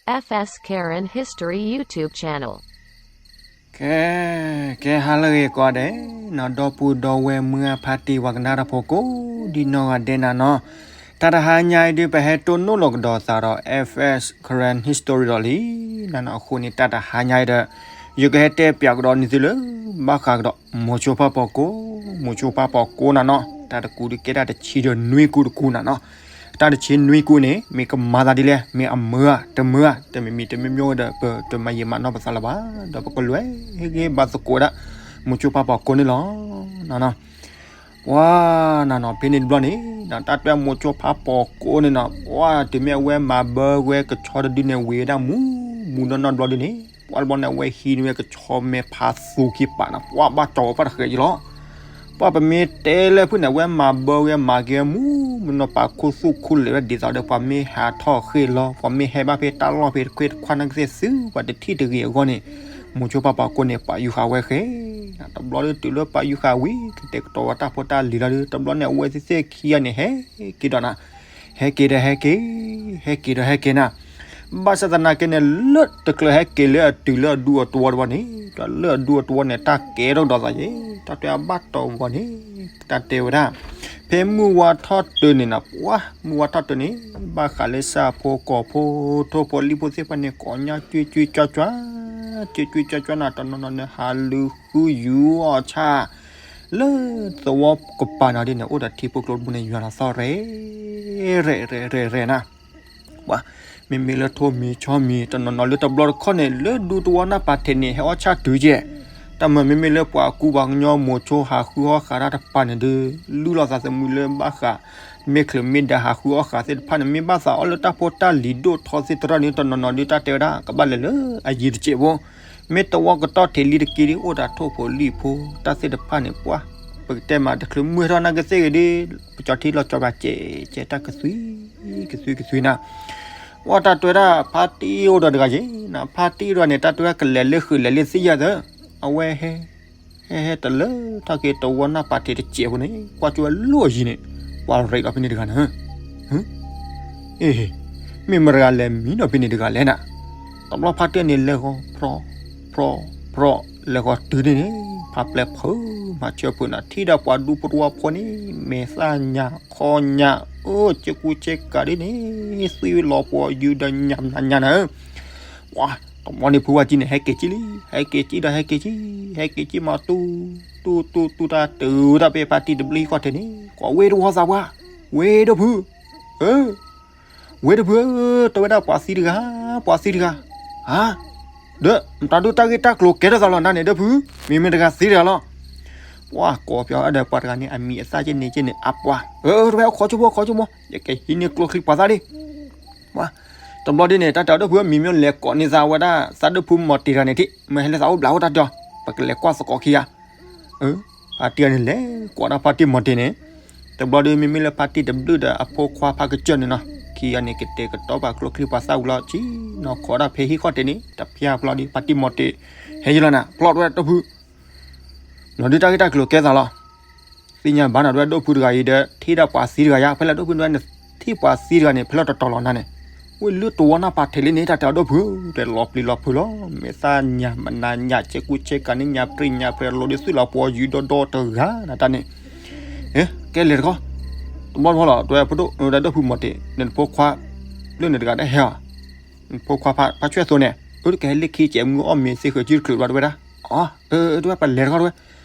F S Karen History YouTube channel. ကဲ ကဲ ဟါလၢအဂ့ၤကိးဂၤဒဲး နီၢ် ဒီပုၢ်ဒီဝဲၢ်မုၢ်အဖါတံၢ် ပှၤကနၣ်တၢ်ဖိကိးဒံနီၢ်ဂၤဒဲးနၤနီၤ, တၢ်တဟါညါအံၤဒုး ပဟဲတိၢ်နီၣ်လီၤကဒီးသးဒီး F S Karen History ဒီးလံနၤနီၤ. အဃိန့ၣ် တၢ်တဟါညါအံၤဒီး ယကဟဲတဲပၠးကဒီးန့ၢ်သုလၢ ဘၣ်ဃးကဒီး မိၤဆိဖးပီၤကိး, မိၤဆိဖးပီၤကိးနၤနီၤ. တၢ်တကူဒုးကဲတၢ်တဆံဒီးနွံကူတကူနၤနီၤ. တၢ်တဆံနွံကူန့ၣ် မ့ၢ်ကမၤသးဒ်လဲၣ်, မ့ၢ်အမုာ်ဧါ တမုာ်ဧါ, တမံၤမံၤတမံၤမံၤဒီး ပတမၤယံာ်မၤနီၢ်ပသးလၢၤဘၣ်, ဒီးပကလဲၤဟ့ၣ်ဂံၢ်ဟ့ၣ်ဘါသကိးဒၣ် မိၤဆိဖးပီၤကိးန့ၣ်လီၤနၤနီၤ. ပှၤနၤနီၤ ဖဲန့ၣ်တဘျီန့ၣ် တၢ်တဲမိၤဆိဖးပီၤကိးန့ၣ်နီၤ, ပှၤတုၤမ့ၢ်အဝဲမၤဘၢဝဲကဆီတဒုန့ၣ် ဝံၤဝဲဒၣ်မူ မူနီၢ်နီၢ်တဘျီဒုန့ၣ် ပှၤတဘျီန့ၣ် အဝဲဟံးန့ၢ်ဝဲကဆီမဲာ်ဖးသူခံပာ်နီၤ, ပှၤဘၣ်ကၠီၤဝဲပှၤတဃဲးယံလီၤ. ပှၤပမ့ၢ်တဲလၢဖုၣ်န့ၣ် အဝဲမၤဘၢဝဲမၤက့ၤမူ မုၢ်နီၢ်ပာ်ခူသူၣ်ခူလၢာ်ဝဲဒ်သိးဒီး ပှၤမ့ၢ်ဟးထီၣ်ဃ့ၢ်လီၤ ပှၤမ့ၢ်ဟဲဘၣ်ဖဲတၢ်လီၢ်ဖဲတခွ့တခွါနာ်ကသ့ၣ်သု ပှၤတထံၣ်တဂ့ၤအဂီၢ်န့ၣ် မိၤဆိဖးပီၤကိးန့ၣ် ပာ်ယူၤဃာ်ဝဲဃဲ တဘျီဒုးတုၤလၢပာ်ယူၤဃာ်ဝံၤ ကတဲာ်ကတီၤဝဲတၢ်ဖိတၢ်လံၤလီၤဒုး တဘျီန့ၣ်အဝဲသ့ၣ်သ့ၣ်ခံဂၤန့ၣ် ဟဲက့ၤဒီးနၤ, ဟဲက့ၤဒီးဟဲက့ၤ, ဟဲက့ၤဒီးဟဲက့ၤနၤ. ဘၣ်ဆၣ်သနာ်က့န့ၣ် လၢတကျၢၤဟဲက့ၤလၢအတုၤလၢအဒူအတဝီတဝီန့ၣ် ဒီးလၢအဒူအတဝီန့ၣ် တၢ်ကဲထီၣ်ကဒီးသးယဲ, တၢ်တဲအဘၣ်တီၢ်ဝီၤန့ၣ် တၢ်တဲဝဲဒၣ် ဖဲမုၢ်ဝါထီၣ်တၢၤန့ၣ်နီၤ, ပှၤမုၢ်ဝါထီၣ်တၢၤန့ၣ် ဘၣ်ဃးလၢဆၣ်ဖိကီၢ်ဖိ ထိၣ်ဖိလံၣ်ဖိသ့ၣ်တဖၣ်န့ၣ် ကိးညါကၠွ့ကၠွ့ကၠွ့ကၠွ့, ကၠွ့ကၠွ့ကၠွ့ကၠွ့နၤ, တနီၤနီၤန့ၣ် ဟးလူၤဃုယူၤအီၣ်ဆၣ် လၢသဝီကပၤနၤဒ်န့ၣ် အိၣ်ဒီးထံဖိကျိတဘိန့ၣ် ယွၤလီၤသီရဲၣ်ရဲၣ်ရဲၣ်ရဲၣ်နၤ. ပှၤ မ့မ့ၢ်လၢထိၣ်မံၤဆီမံၤ တနီၤနီၤလၢတဘျီတခီၣ်န့ၣ် လၢဒူတဝီနၢ်ပာ်ထံးန့ၣ် ဟဲအီၣ်ဆၣ်တုၤကဲ, တၢ်မၤမ့မ့ၢ်လၢပှၤကူပှၤကညီမိၤဆိဟးဃုအီၣ်ဃာ်တၢ်တပၤန့ၣ်ဒုး လုၢ်လီၤသးသမူလၢဘၣ်ဃး မ့ၢ်ချုးမ့ၢ်ဒါဟးဃုအီၣ်ဃာ်သ့ၣ်တဖၣ်န့ၣ် မ့ၢ်ဘၣ်သးအီၣ်လၢတၢ်ဖိတၢ်လံၤဒိၣ်ထီသ့ၣ်တဖၣ်န့ၣ် တနီၤနီၤဒုး တၢ်တဲဝဲဒၣ် ကဘၣ်လဲၤလၢအယံၤတစဲးဖိ, မ့ၢ်သဝီကတီၢ်ထံးလံတက့ၢ်ဒုး အိၣ်ဒီးထိၣ်ဖိလံၣ်ဖိ တၢ်သ့ၣ်တဖၣ်န့ၣ် ပှၤ ပကတဲမး တချုးမုၢ်ထီၣ်နာ်က့သ့ၣ်ဂ့ၤဒုး ပကၠီၤထံလီၤကၠီၤဘၣ်ကဲးကဲး တၢ်ကသွံ ကသွံကသွံနၤ. ပှၤတၢ်တဲဝဲဒၣ် ဖါတံၢ်အိၣ်ဒီးတဂၤယဲနၤ, ဖါတံၢ်အိၣ်ဒီးန့ၣ် တၢ်တဲဝဲဒၣ် ကလဲၤလၢဃုာ်လဲၤလၢသ့ၣ်ယဲၢ်သၢ, အဝဲဟဲ ဟဲဟဲတလၢထီၣ်က့ၤတဝီနၢ်ပာ်ထံးတစဲးဖိန့ၣ် ကွၢ်ကၠိဝဲလီၢ်အယံၤန့ၣ် ပှၤရံးဒီးဖဲန့ၣ်တဂၤနၤ. အ့ မ့ၢ်မတၤတဂၤလဲၤမံနီၤဖဲန့ၣ်တဂၤလဲၣ်နၤ. တဘျီဖါတံၢ်န့ၣ် လဲၤဃီၤဖြီ ဖြီ ဖြီ လဲၤဃီၤတုၤန့ၣ်န့ၣ် ဖးပျဲၢ်ဖုးမၤဆၢဖုးနၤ ထံၣ်ဒီးပှၤဒူဖိတဝီဖိန့ၣ် မဲာ်သၣ်ညၣ်ခီညၣ် အိၣ် ကဲကူကဲကၤဒ်န့ၣ် သွံၣ်လီၤပှီၤယုာ်ဒီးညၣ်မနၤညါနၤ. ပှၤ တဘျီန့ၣ် ဖုဝါကံန့ၣ် ဟဲက့ၤက့ၤလံ, ဟဲက့ၤက့ၤဒီးဟဲက့ၤက့ၤ, ဟဲက့ၤက့ၤမးတူၢ် တူၢ်တူၢ်တူၢ်တၢ်တုၤတၢ်ဖဲဖါတံၢ်တဘျုးဟံၣ်ခီၣ်ထံးန့ၣ် ကွၢ်ဝ့ၢ်တဝီသးပှၢ်, ဝ့ၢ်ဒီဖု, ဝ့ၢ်ဒီဖုဧၢ, တဲဝဲဒၣ်ပှၤသံတဂၤ, ပှၤသံတဂၤ, ဧါ, ဒီး မတၤဒိတၢ်ဂ့ၢ်တၢ်ကျိၤကဲထီၣ်သးလီၤနၤန့ၣ် ဒီဖု, မ့မ့ၢ်တဂၤသံတဂၤလီၤ. ပှၤကိးပၠီဒီးပှၤတဂၤန့ၣ် အမံၤအသၣ်က့န့ၣ်က့န့ၣ် အပှၤ, အၢ တဲဝဲ ခီဆိဖိ ခီဆိဖိ, ယကဟံးန့ၢ်ကျိချံပှၤသၣ်လံ. ပှၤ တဘျီဒ်န့ၣ် တၢ်တဲအီၤ ဒီဖုဧၢ မံၤမ့ၢ်လဲၤကိးန့ၢ်သးဝဲဒၣ် သးဒီဖုမီၤတ့ၢ်တဂၤန့ၣ်ထံး မ့ၢ်ဟဲလၢသးအိၣ်ဘျးအိၣ်တၢ်တဲအီၤ, ပကလဲၤကွၢ်သကိးခံဂၤ. ဖါတံၢ်န့ၣ်လဲၤကွၢ်ဒၣ်ဖါတံၢ်မီၤတ့ၢ်န့ၣ်, တဘျီဒုး မ့မ့ၢ်လၢဖါတံၢ်တဘျုးဒီးအဖိခွါဖးကစၢၢ်န့ၣ်နီၤ, ခံဂၤန့ၣ် ကတဲာ်ကတီၤပာ်ကျိချံပှၤသၣ်ဝံၤလီၤ ဆ့ၣ်နီၤခိးဒၣ်ဖဲဟံၣ်ခီၣ်ထံးန့ၣ် တဖျါဘျီဒုး ဖါတံၢ်မီၤတ့ၢ် ဟဲယံၤလီၤနၤ, ဖျီၣ်တဲဝဲ ဒီဖု လီၤဒုးတၢ်ဂ့ၢ်တၢ်ကျိၤကဲသးလီၤ. သ့ၣ်ညါဘၣ်နၤ တဲဝဲ ဒီဖုတဂၤအံၤဒီး ထံၣ်ဒၣ်ပှၤသံတဂၤယါ, ဖဲလဲၣ် ဒီဖု နထံၣ်ပှၤသံတဂၤန့ၣ် ဖဲလဲၣ်တတီၤလီၤနၤန့ၣ်, ဝ့ၢ်လၢတဝီနၢ်ပာ်ထံးလံန့ၣ် တၢ်တဲအီၤ ဒီဖု, တဲလီၤပျံၤလီၤဖုးလီၤ, မဲာ်သၣ်ညၣ်မနၤညၣ် ဆဲကူဆဲကၤန့ၣ် ညၣ်ပြံၣ်ညၣ်ပြဲၤ လီၤဒုးသွံၣ်လီၤပှီၤယုာ်ဒီဒီတဂၤနၤတၢ်န့ၣ်, ကဲလဲၤတခီ, တဘျီတဘျီလီၤ တဲဝဲ ဖိဒိၣ် ဒီဖုမီၤတ့ၢ် နဖိခွါ လၢန့ၣ်တဂၤတဟဲဧါ, နဖိခွါဖးဆွဲၣ်သိးန့ၣ် အၢ တကဟဲလၢခံကဲးမုၢ်အီၣ်မ့ၤသ့ဃုာ်စုတချုးဘျီတဲဝဲဒၣ်, အၢ တဲဝဲ ပလဲၤတခီတဲဝဲ,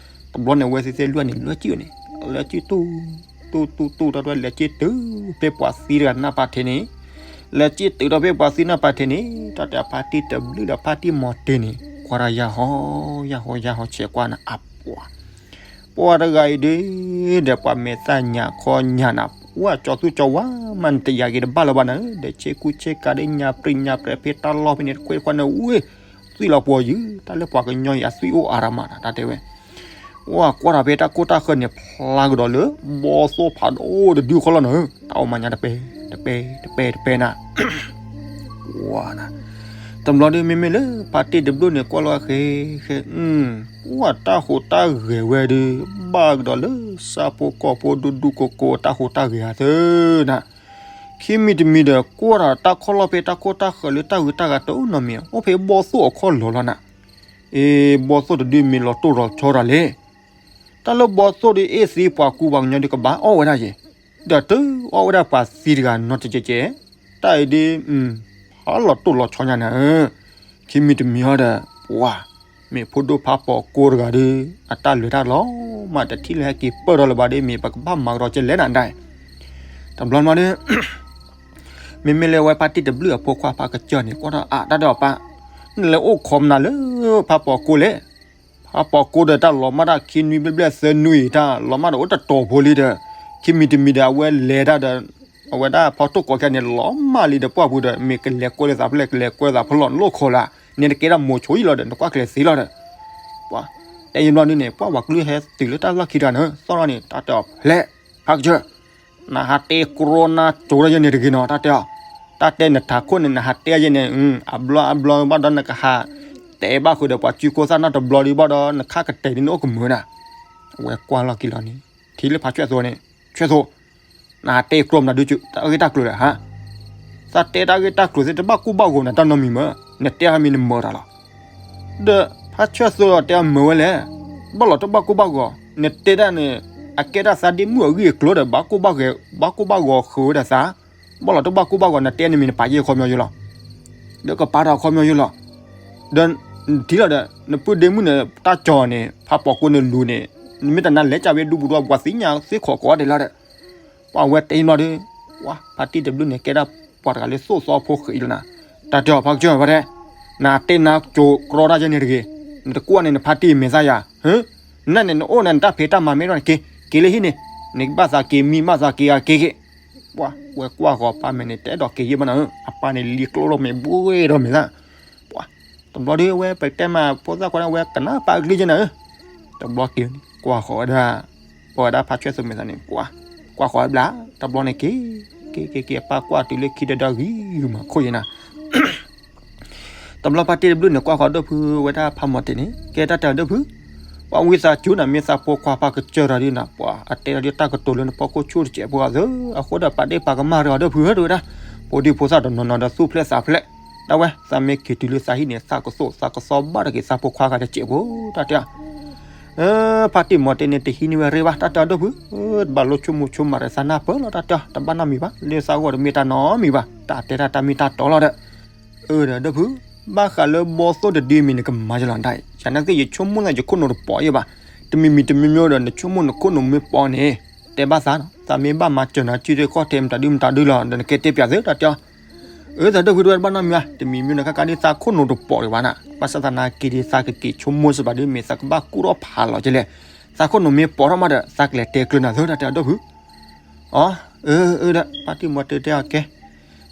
တဘျီန့ၣ် အဝဲသ့ၣ်သ့ၣ်လွံၢ်ဂၤန့ၣ် လၢကံၣ်န့ၣ် လၢကံၣ်တူၢ် တူၢ်တူၢ်တူၢ် တၢ်တဲဝဲ လဲၤက့ၤတုၤဖဲပှၤသံတဂၤနၢ်ပာ်ထံးန့ၣ်, လဲၤက့ၤတုၤဒီးဖဲပှၤသံနၢ်ပာ်ထံးန့ၣ် တၢ်တဲဖါတံၢ်တဘျုးဒီးဖါတံၢ်မီၤတ့ၢ်န့ၣ် ကွၢ်တၢ်ယၢ်ဟီ ယၢ်ဟီ ယၢ်ဟီဆဲးကွၢ်နၤအပှၤ ပှၤတဂၤအံၤဒုး ဒီးပှၤမဲာ်သၣ်ညၣ်ခီညၣ်နၤ ပှၤကၠီသူကၠီဝါမး နတယာ်က့ၤတဘၣ်လၢၤဘၣ်နၤ, ဒီးဆ့ကူဆ့ကၤဒီး ညၣ်ပြံၣ်ညၣ်ပြဲၤဖဲတၢ်လီၢ်ဖဲန့ၣ် တခွ့ခွါန့ၣ် ဝ့ၢ်သွံၣ်လီၤပှီၤယုာ် တၢ်လၢပှၤကညီအံၤအသွံၣ်အိၣ်အါရမးနၤ တၢ်တဲဝဲ, ပှၤကွၢ်ထီၣ်ဖဲတၢ်ကိၢ်တၢ်ဃၢၤန့ၣ် ဖျါကဒီးလၢ ဘီသိၣ်ဖးဒိၣ်တဒုဃီလီၤနၤ, တၢ်အိၣ်မၤညါတပဲ တပဲ တပဲ တပဲနၤ ကွၢ်နၤ, တဘျီဒုး မ့မ့ၢ်လၢဖါတံၢ်တဘျုးန့ၣ် ကွၢ်လီၤဃဲ ဃဲ ပှၤတၢ်ဟူးတၢ်ဂဲၤဝဲဒုး ဘၣ်ကဒီးလၢ ဆၣ်ဖိကီၢ်ဖိဒူဒူကိကိး တၢ်ဟူးတၢ်ဂဲၤဧါသၢနၤ, ခံမံၤတမံၤဒီး ကွၢ်ဒီးတၢ်ခီၣ်လီၢ်ဖဲတၢ်ခိၣ်တၢ်ဃၢၤလၢတၢ်ဂုၤတၢ်ဂၤတအိၣ်နီတမံၤ, အိၣ်ဖဲဘီၣ်သိၣ်အခီၣ်လီၢ်လီၤနၤ. အ့ ဘီၣ်သိၣ်တဒုမ့ၢ်လီၤတိၢ်လီၤဆီတၢ်လဲၣ်. တၢ်လၢဘီၣ်သိၣ်ဒီးအ့ၣ်သံပှၤကူပှၤကညီဒီးကဘၣ်အီၣ်ဝဲဒၣ်ယဲ, ဒီးတုၤအီၣ်ဝဲဒၣ်ပှၤသံတဂၤနီတကဲးကဲး, တၢ်အံၤဒ် ဖးလီၤတိၢ်လီၤဆီညါနၤဧၢ. ခံမံၤတမံၤဟီဒီး ပှၤ မ့ၢ်ဖိဒိၣ်ဖးပီၤကိတဂၤဒီး အတၢ်လဲၤတၢ်လီၤမး တထံၣ်လၢဟဲက့ၤပၢၢ်ထီၣ်လၢၤဘၣ်ဒီး မ့ၢ်ပကဘၣ်မၤကဒီးကဲလဲၣ်နၤဒၣ်. တဘျီမးဒီး မ့မ့ၢ်လၢဝဲဖါတံၢ်တဘျုးအဖိခွါဖးကစၢၢ်န့ၣ် ကွၢ်ထီၣ်အါတၢ်ဒီးအပၢ်, နလဲၤအိၣ်ခိးမနုၤလၢဖးပီၤကိလဲၣ်. ဖးပီၤကိဒီးတၢ်လီၤမၢ်တၢ်ခံနွံဘျဲၣ်ဘျဲၣ်သၢနွံတၢ်လီၤမၢ်ဒီးအိၣ်တတီၤဖိလံဒီး, ခံမံၤတမံၤဒီးအဝဲလဲၤတၢ်ဒီး အဝဲဒၣ်ဖီတိၢ်ကိးခဲန့ၣ် လီၤမၢ်လံဒီးပှၢ်ပူၤဒီး မ့ၢ်ကလဲၤကွဲလၢသးဖဲလဲၣ် ကလဲၤကွဲလၢသးဖဲလဲၣ် နလိၣ်ခိးလၢ န့ၣ်တကဲဒၣ်မိၤဆိယံလီၤဒီး နကွၢ်ကျဲၤသ့လီၤဒီး ပှၤ တဲယံၤဘျီဒုန့ၣ် ပှၤဝၤကျုဟဲတုၤလၢတၢ်လီၢ်ခံတဂၤန့ၣ် သီၣ်လီၤန့ၣ် တၢ်တဲအီၤဖျဲး ဖးကစၢၢ် နဟးတဲကျိနါကၠိတၢ်ယဲန့ၣ်တဂ့ၤနီၤ တၢ်တဲအီၤ, တၢ်တဲနထးခိၣ်န့ၣ် နဟးတဲယဲန့ၣ် အဘျီအဘျီဘၣ်ဒီးနကဟး တဲဘၣ်ဃုာ်ဒီးပှၤစုကိၢ်သၣ်နီတဘျီဒုဘၣ်ဒီး နခါကတဲာ်ဒ်နအိၣ်ကမုာ်နၤ. အဝဲကွၢ်လီၤက့ၤလီၤန့ၣ် ထံၣ်လၢဖးဆွဲၣ်သိန့ၣ် ဆွဲၣ်သိ နဟးတဲကျိမနုၤဒု တၢ်ဂ့ၢ်တၢ်ကျိၤလဲၣ်ဟါ, သးတဲတၢ်ဂ့ၢ်တၢ်ကျိၤသ့ၣ်တဘၣ်ကိၢ်ဘၣ်ဂီၤနၤတၢ်နီတမံၤမး, နတဲဟါမံၤနမၢတၢ်လီၤ. ဒီးဖးဆွဲၣ်သိတဲအမၢဝဲလဲၣ်, ဘၣ်လီၤတဘၣ်ကိၢ်ဘၣ်ဂီၤ, နတဲဒၣ်န့ၣ် အကဲဒၣ်သးဒ့မုၣ်အဂ့ၢ်အကျိၤဒီး ဘၣ်ကိၢ်ဘၣ်ဂီၤဃုာ်ဝဲဒၣ်သး, ဘၣ်လီၤတဘၣ်ကိၢ်ဘၣ်ဂီၤ နတဲန့ၣ်မ့ၢ်နပာ်ယဲၢ်ခီပညီယဲၢ်လီၤ. ဒီးကပာ်ထီၣ်ခီပညီယဲၢ်လီၤ. ဒီးထံၣ်လီၤဒီး နပုၢ်ဒ့မုၣ်န့ၣ် တၢ်ကၠီၤန့ၣ် ဖးပီၤကိန့ၣ်လူၤန့ၣ်, နမ့ၢ်တနာ်လဲၤကၢ်ဝဲဒူပူၤဒီး ပှၤသ့ၣ်ညါသ့ၣ်ခိးကိးဂၤဒဲးလီၤဒီး ပှၤဝဲတဲဘျီဒီး ပှၤဖါတံၢ်တဘျုးန့ၣ် ကဲဒၣ်ပှၤတဂၤလၢသိၣ်သီဖိဃဲးအံၤလီၤနၤ, တၢ်တဲအီၤဖးကစၢၢ်ဝဲဒၣ်, နတဲနါကၠိကြီတၢ်ယဲန့ၣ်တဂ့ၤ, နတကွၢ်န့ၣ်နဖါတံၢ်မဲာ်သၣ်ယၤ, နန့ၣ်နအိၣ်န့ၣ် နတၢ်ဖံးတၢ်မၤမ့ၢ်ဒီးနက့ၤ က့ၤလၢဟံၣ်န့ၣ်, နဘၣ်သးက့ၤမံဘၣ်သးက့ၤဂၤက့ၤက့ၤ, ပှၤဝဲကွၢ်ဃီၤပၢ်မဲာ်န့ၣ် တဲဒီးက့ၤယဲၢ်ဘၣ်နၤဧၢ, အပၢ်န့ၣ်လံကျိၣ်ထီၣ်မဲာ်ဘှ့ၣ်ဒီးမဲာ်သၣ် ပှၤ တဘျီဒီးဝဲပတဲမးဖိသၣ်ခွါန့ၣ် ဝဲကနၣ်ပၢ်အကလုၢ်ယဲၢ်နၤဧၢ, တဘျီက့ၤန့ၣ်ကွၢ်ဃီၤဝဲဒၣ်, ပဝဲဒၣ်ဖးဆွဲၣ်သိမဲာ်သၣ်န့ၣ် ပှၤ ကွၢ်ဃီၤဝဲဘျါ, တဘျီန့ၣ်က့ၤ, က့ၤက့ၤက့ၤ အပၢ်ကွၢ်တုၤလၢခံဒီးဒီးဂံၤမၤခိၣ်ယဲၢ်နၤ တဘျီဖါတံၢ်တဘျုးန့ၣ် ကွၢ်ဃီၤဒိၣ်ဖုဝဲဒၣ်ဖးမီၤတ့ၢ်န့ၣ် ကဲတၢ်တဲအီၤဒိၣ်ဖု, ပှၤဝံသးစူၤနၤ မ့ၢ်သးဖိခွါဖးကစၢၢ်တဂၤဒုနၤ ပှၤအတဲတၢ်ဒုတၢ်ကတိၤလၢနဖီခိၣ်ဆူၣ်တစဲးဖိအသိး အဃိဒီးပာ်ဒ့ၣ်ပာ်ကမၣ်တဂၤဒိၣ်ဖုဧၢ တဝဲဒၣ်, ဖိဒံဖိသၣ်တနီၤနီၤဒီးသူၣ်ဖျဲးသးဖျဲး, တၢ်ဝဲ သးမ့ၢ်က့ၤတုၤလၢသးဟံၣ်န့ၣ် သးကသိၣ်သးကသီဘၣ်တက့ၢ်သးဖိခွါဂၤတစဲးဖိ တၢ်တဲအီၤ ဖါတံၢ်မီၤတ့ၢ်န့ၣ် တဟံးန့ၢ်ဝဲရ့ဘၣ် တၢ်တဲအီၤဒိၣ်ဖု, တဘၣ်လိၣ်ဆိကမိၣ်ဆိကမးဒီးသးနၢ်ပၢၢ်လီၤ တၢ်တဲအီၤ တဘၣ်နီတမံၤဘၣ် လၢသးဂီၢ်တမ့ၢ်တၢ်နီတမံၤဘၣ် တၢ်တဲတၢ်တၢ်မ့ၢ်တၢ်တီလီၤဒီး, အၢဒီးဒိၣ်ဖု, ဘၣ်ဃးလၢဘီသိၣ်တဒုမံၤန့ၣ် ကမၤယလီၤဒၣ်အံၤ ယၤနာ်က့ ယဆိကမိၣ်သးယခိၣ်နူာ်တပီၤယဲၢ်ဘၣ်, တမံၤမံၤတမံၤမံၤဒီး နဆိကမိၣ်နခိၣ်နူာ်မ့ၢ်ပီၤန့ၣ်, တဲဘၣ်သးနီၤ သးမ့ၢ်ဘၣ်မၤစၢၤနၤစုသ့ၣ်ခီၣ်ထံးမတၤဒုမတၤဒုလီၤ ဒီးနကဲတဲပၠးသု တၢ်တဲအီၤ အၢ သးဒိၣ်ဖုတဝဲတဘၣ်နီတမံၤဘၣ် တမံၤမံၤန့ၣ် ခါခါဒ်သးခိၣ်နူာ်တပီၤဒံးဘၣ်နၤ ဘၣ်ဆၣ်သနာ်က့ဒ်သးကက့ၤဆိကမိၣ်စ့ၢ်ဘၣ်ဒ် မ့ၢ်သးကဘၣ်ကူၣ်ထီၣ်ဖးလီၤကလဲၣ်, သးခိၣ်နူာ်မ့ၢ်ပီၤထီၣ်မးဒီး သးကလဲၤတဲကျၢၤနၤသု တၢ်တဲအီၤဒိၣ်ဖု, အီ အၢ အၢ ဒီး ဖါတံၢ်မီၤတ့ၢ်တဲအီၤကဲ,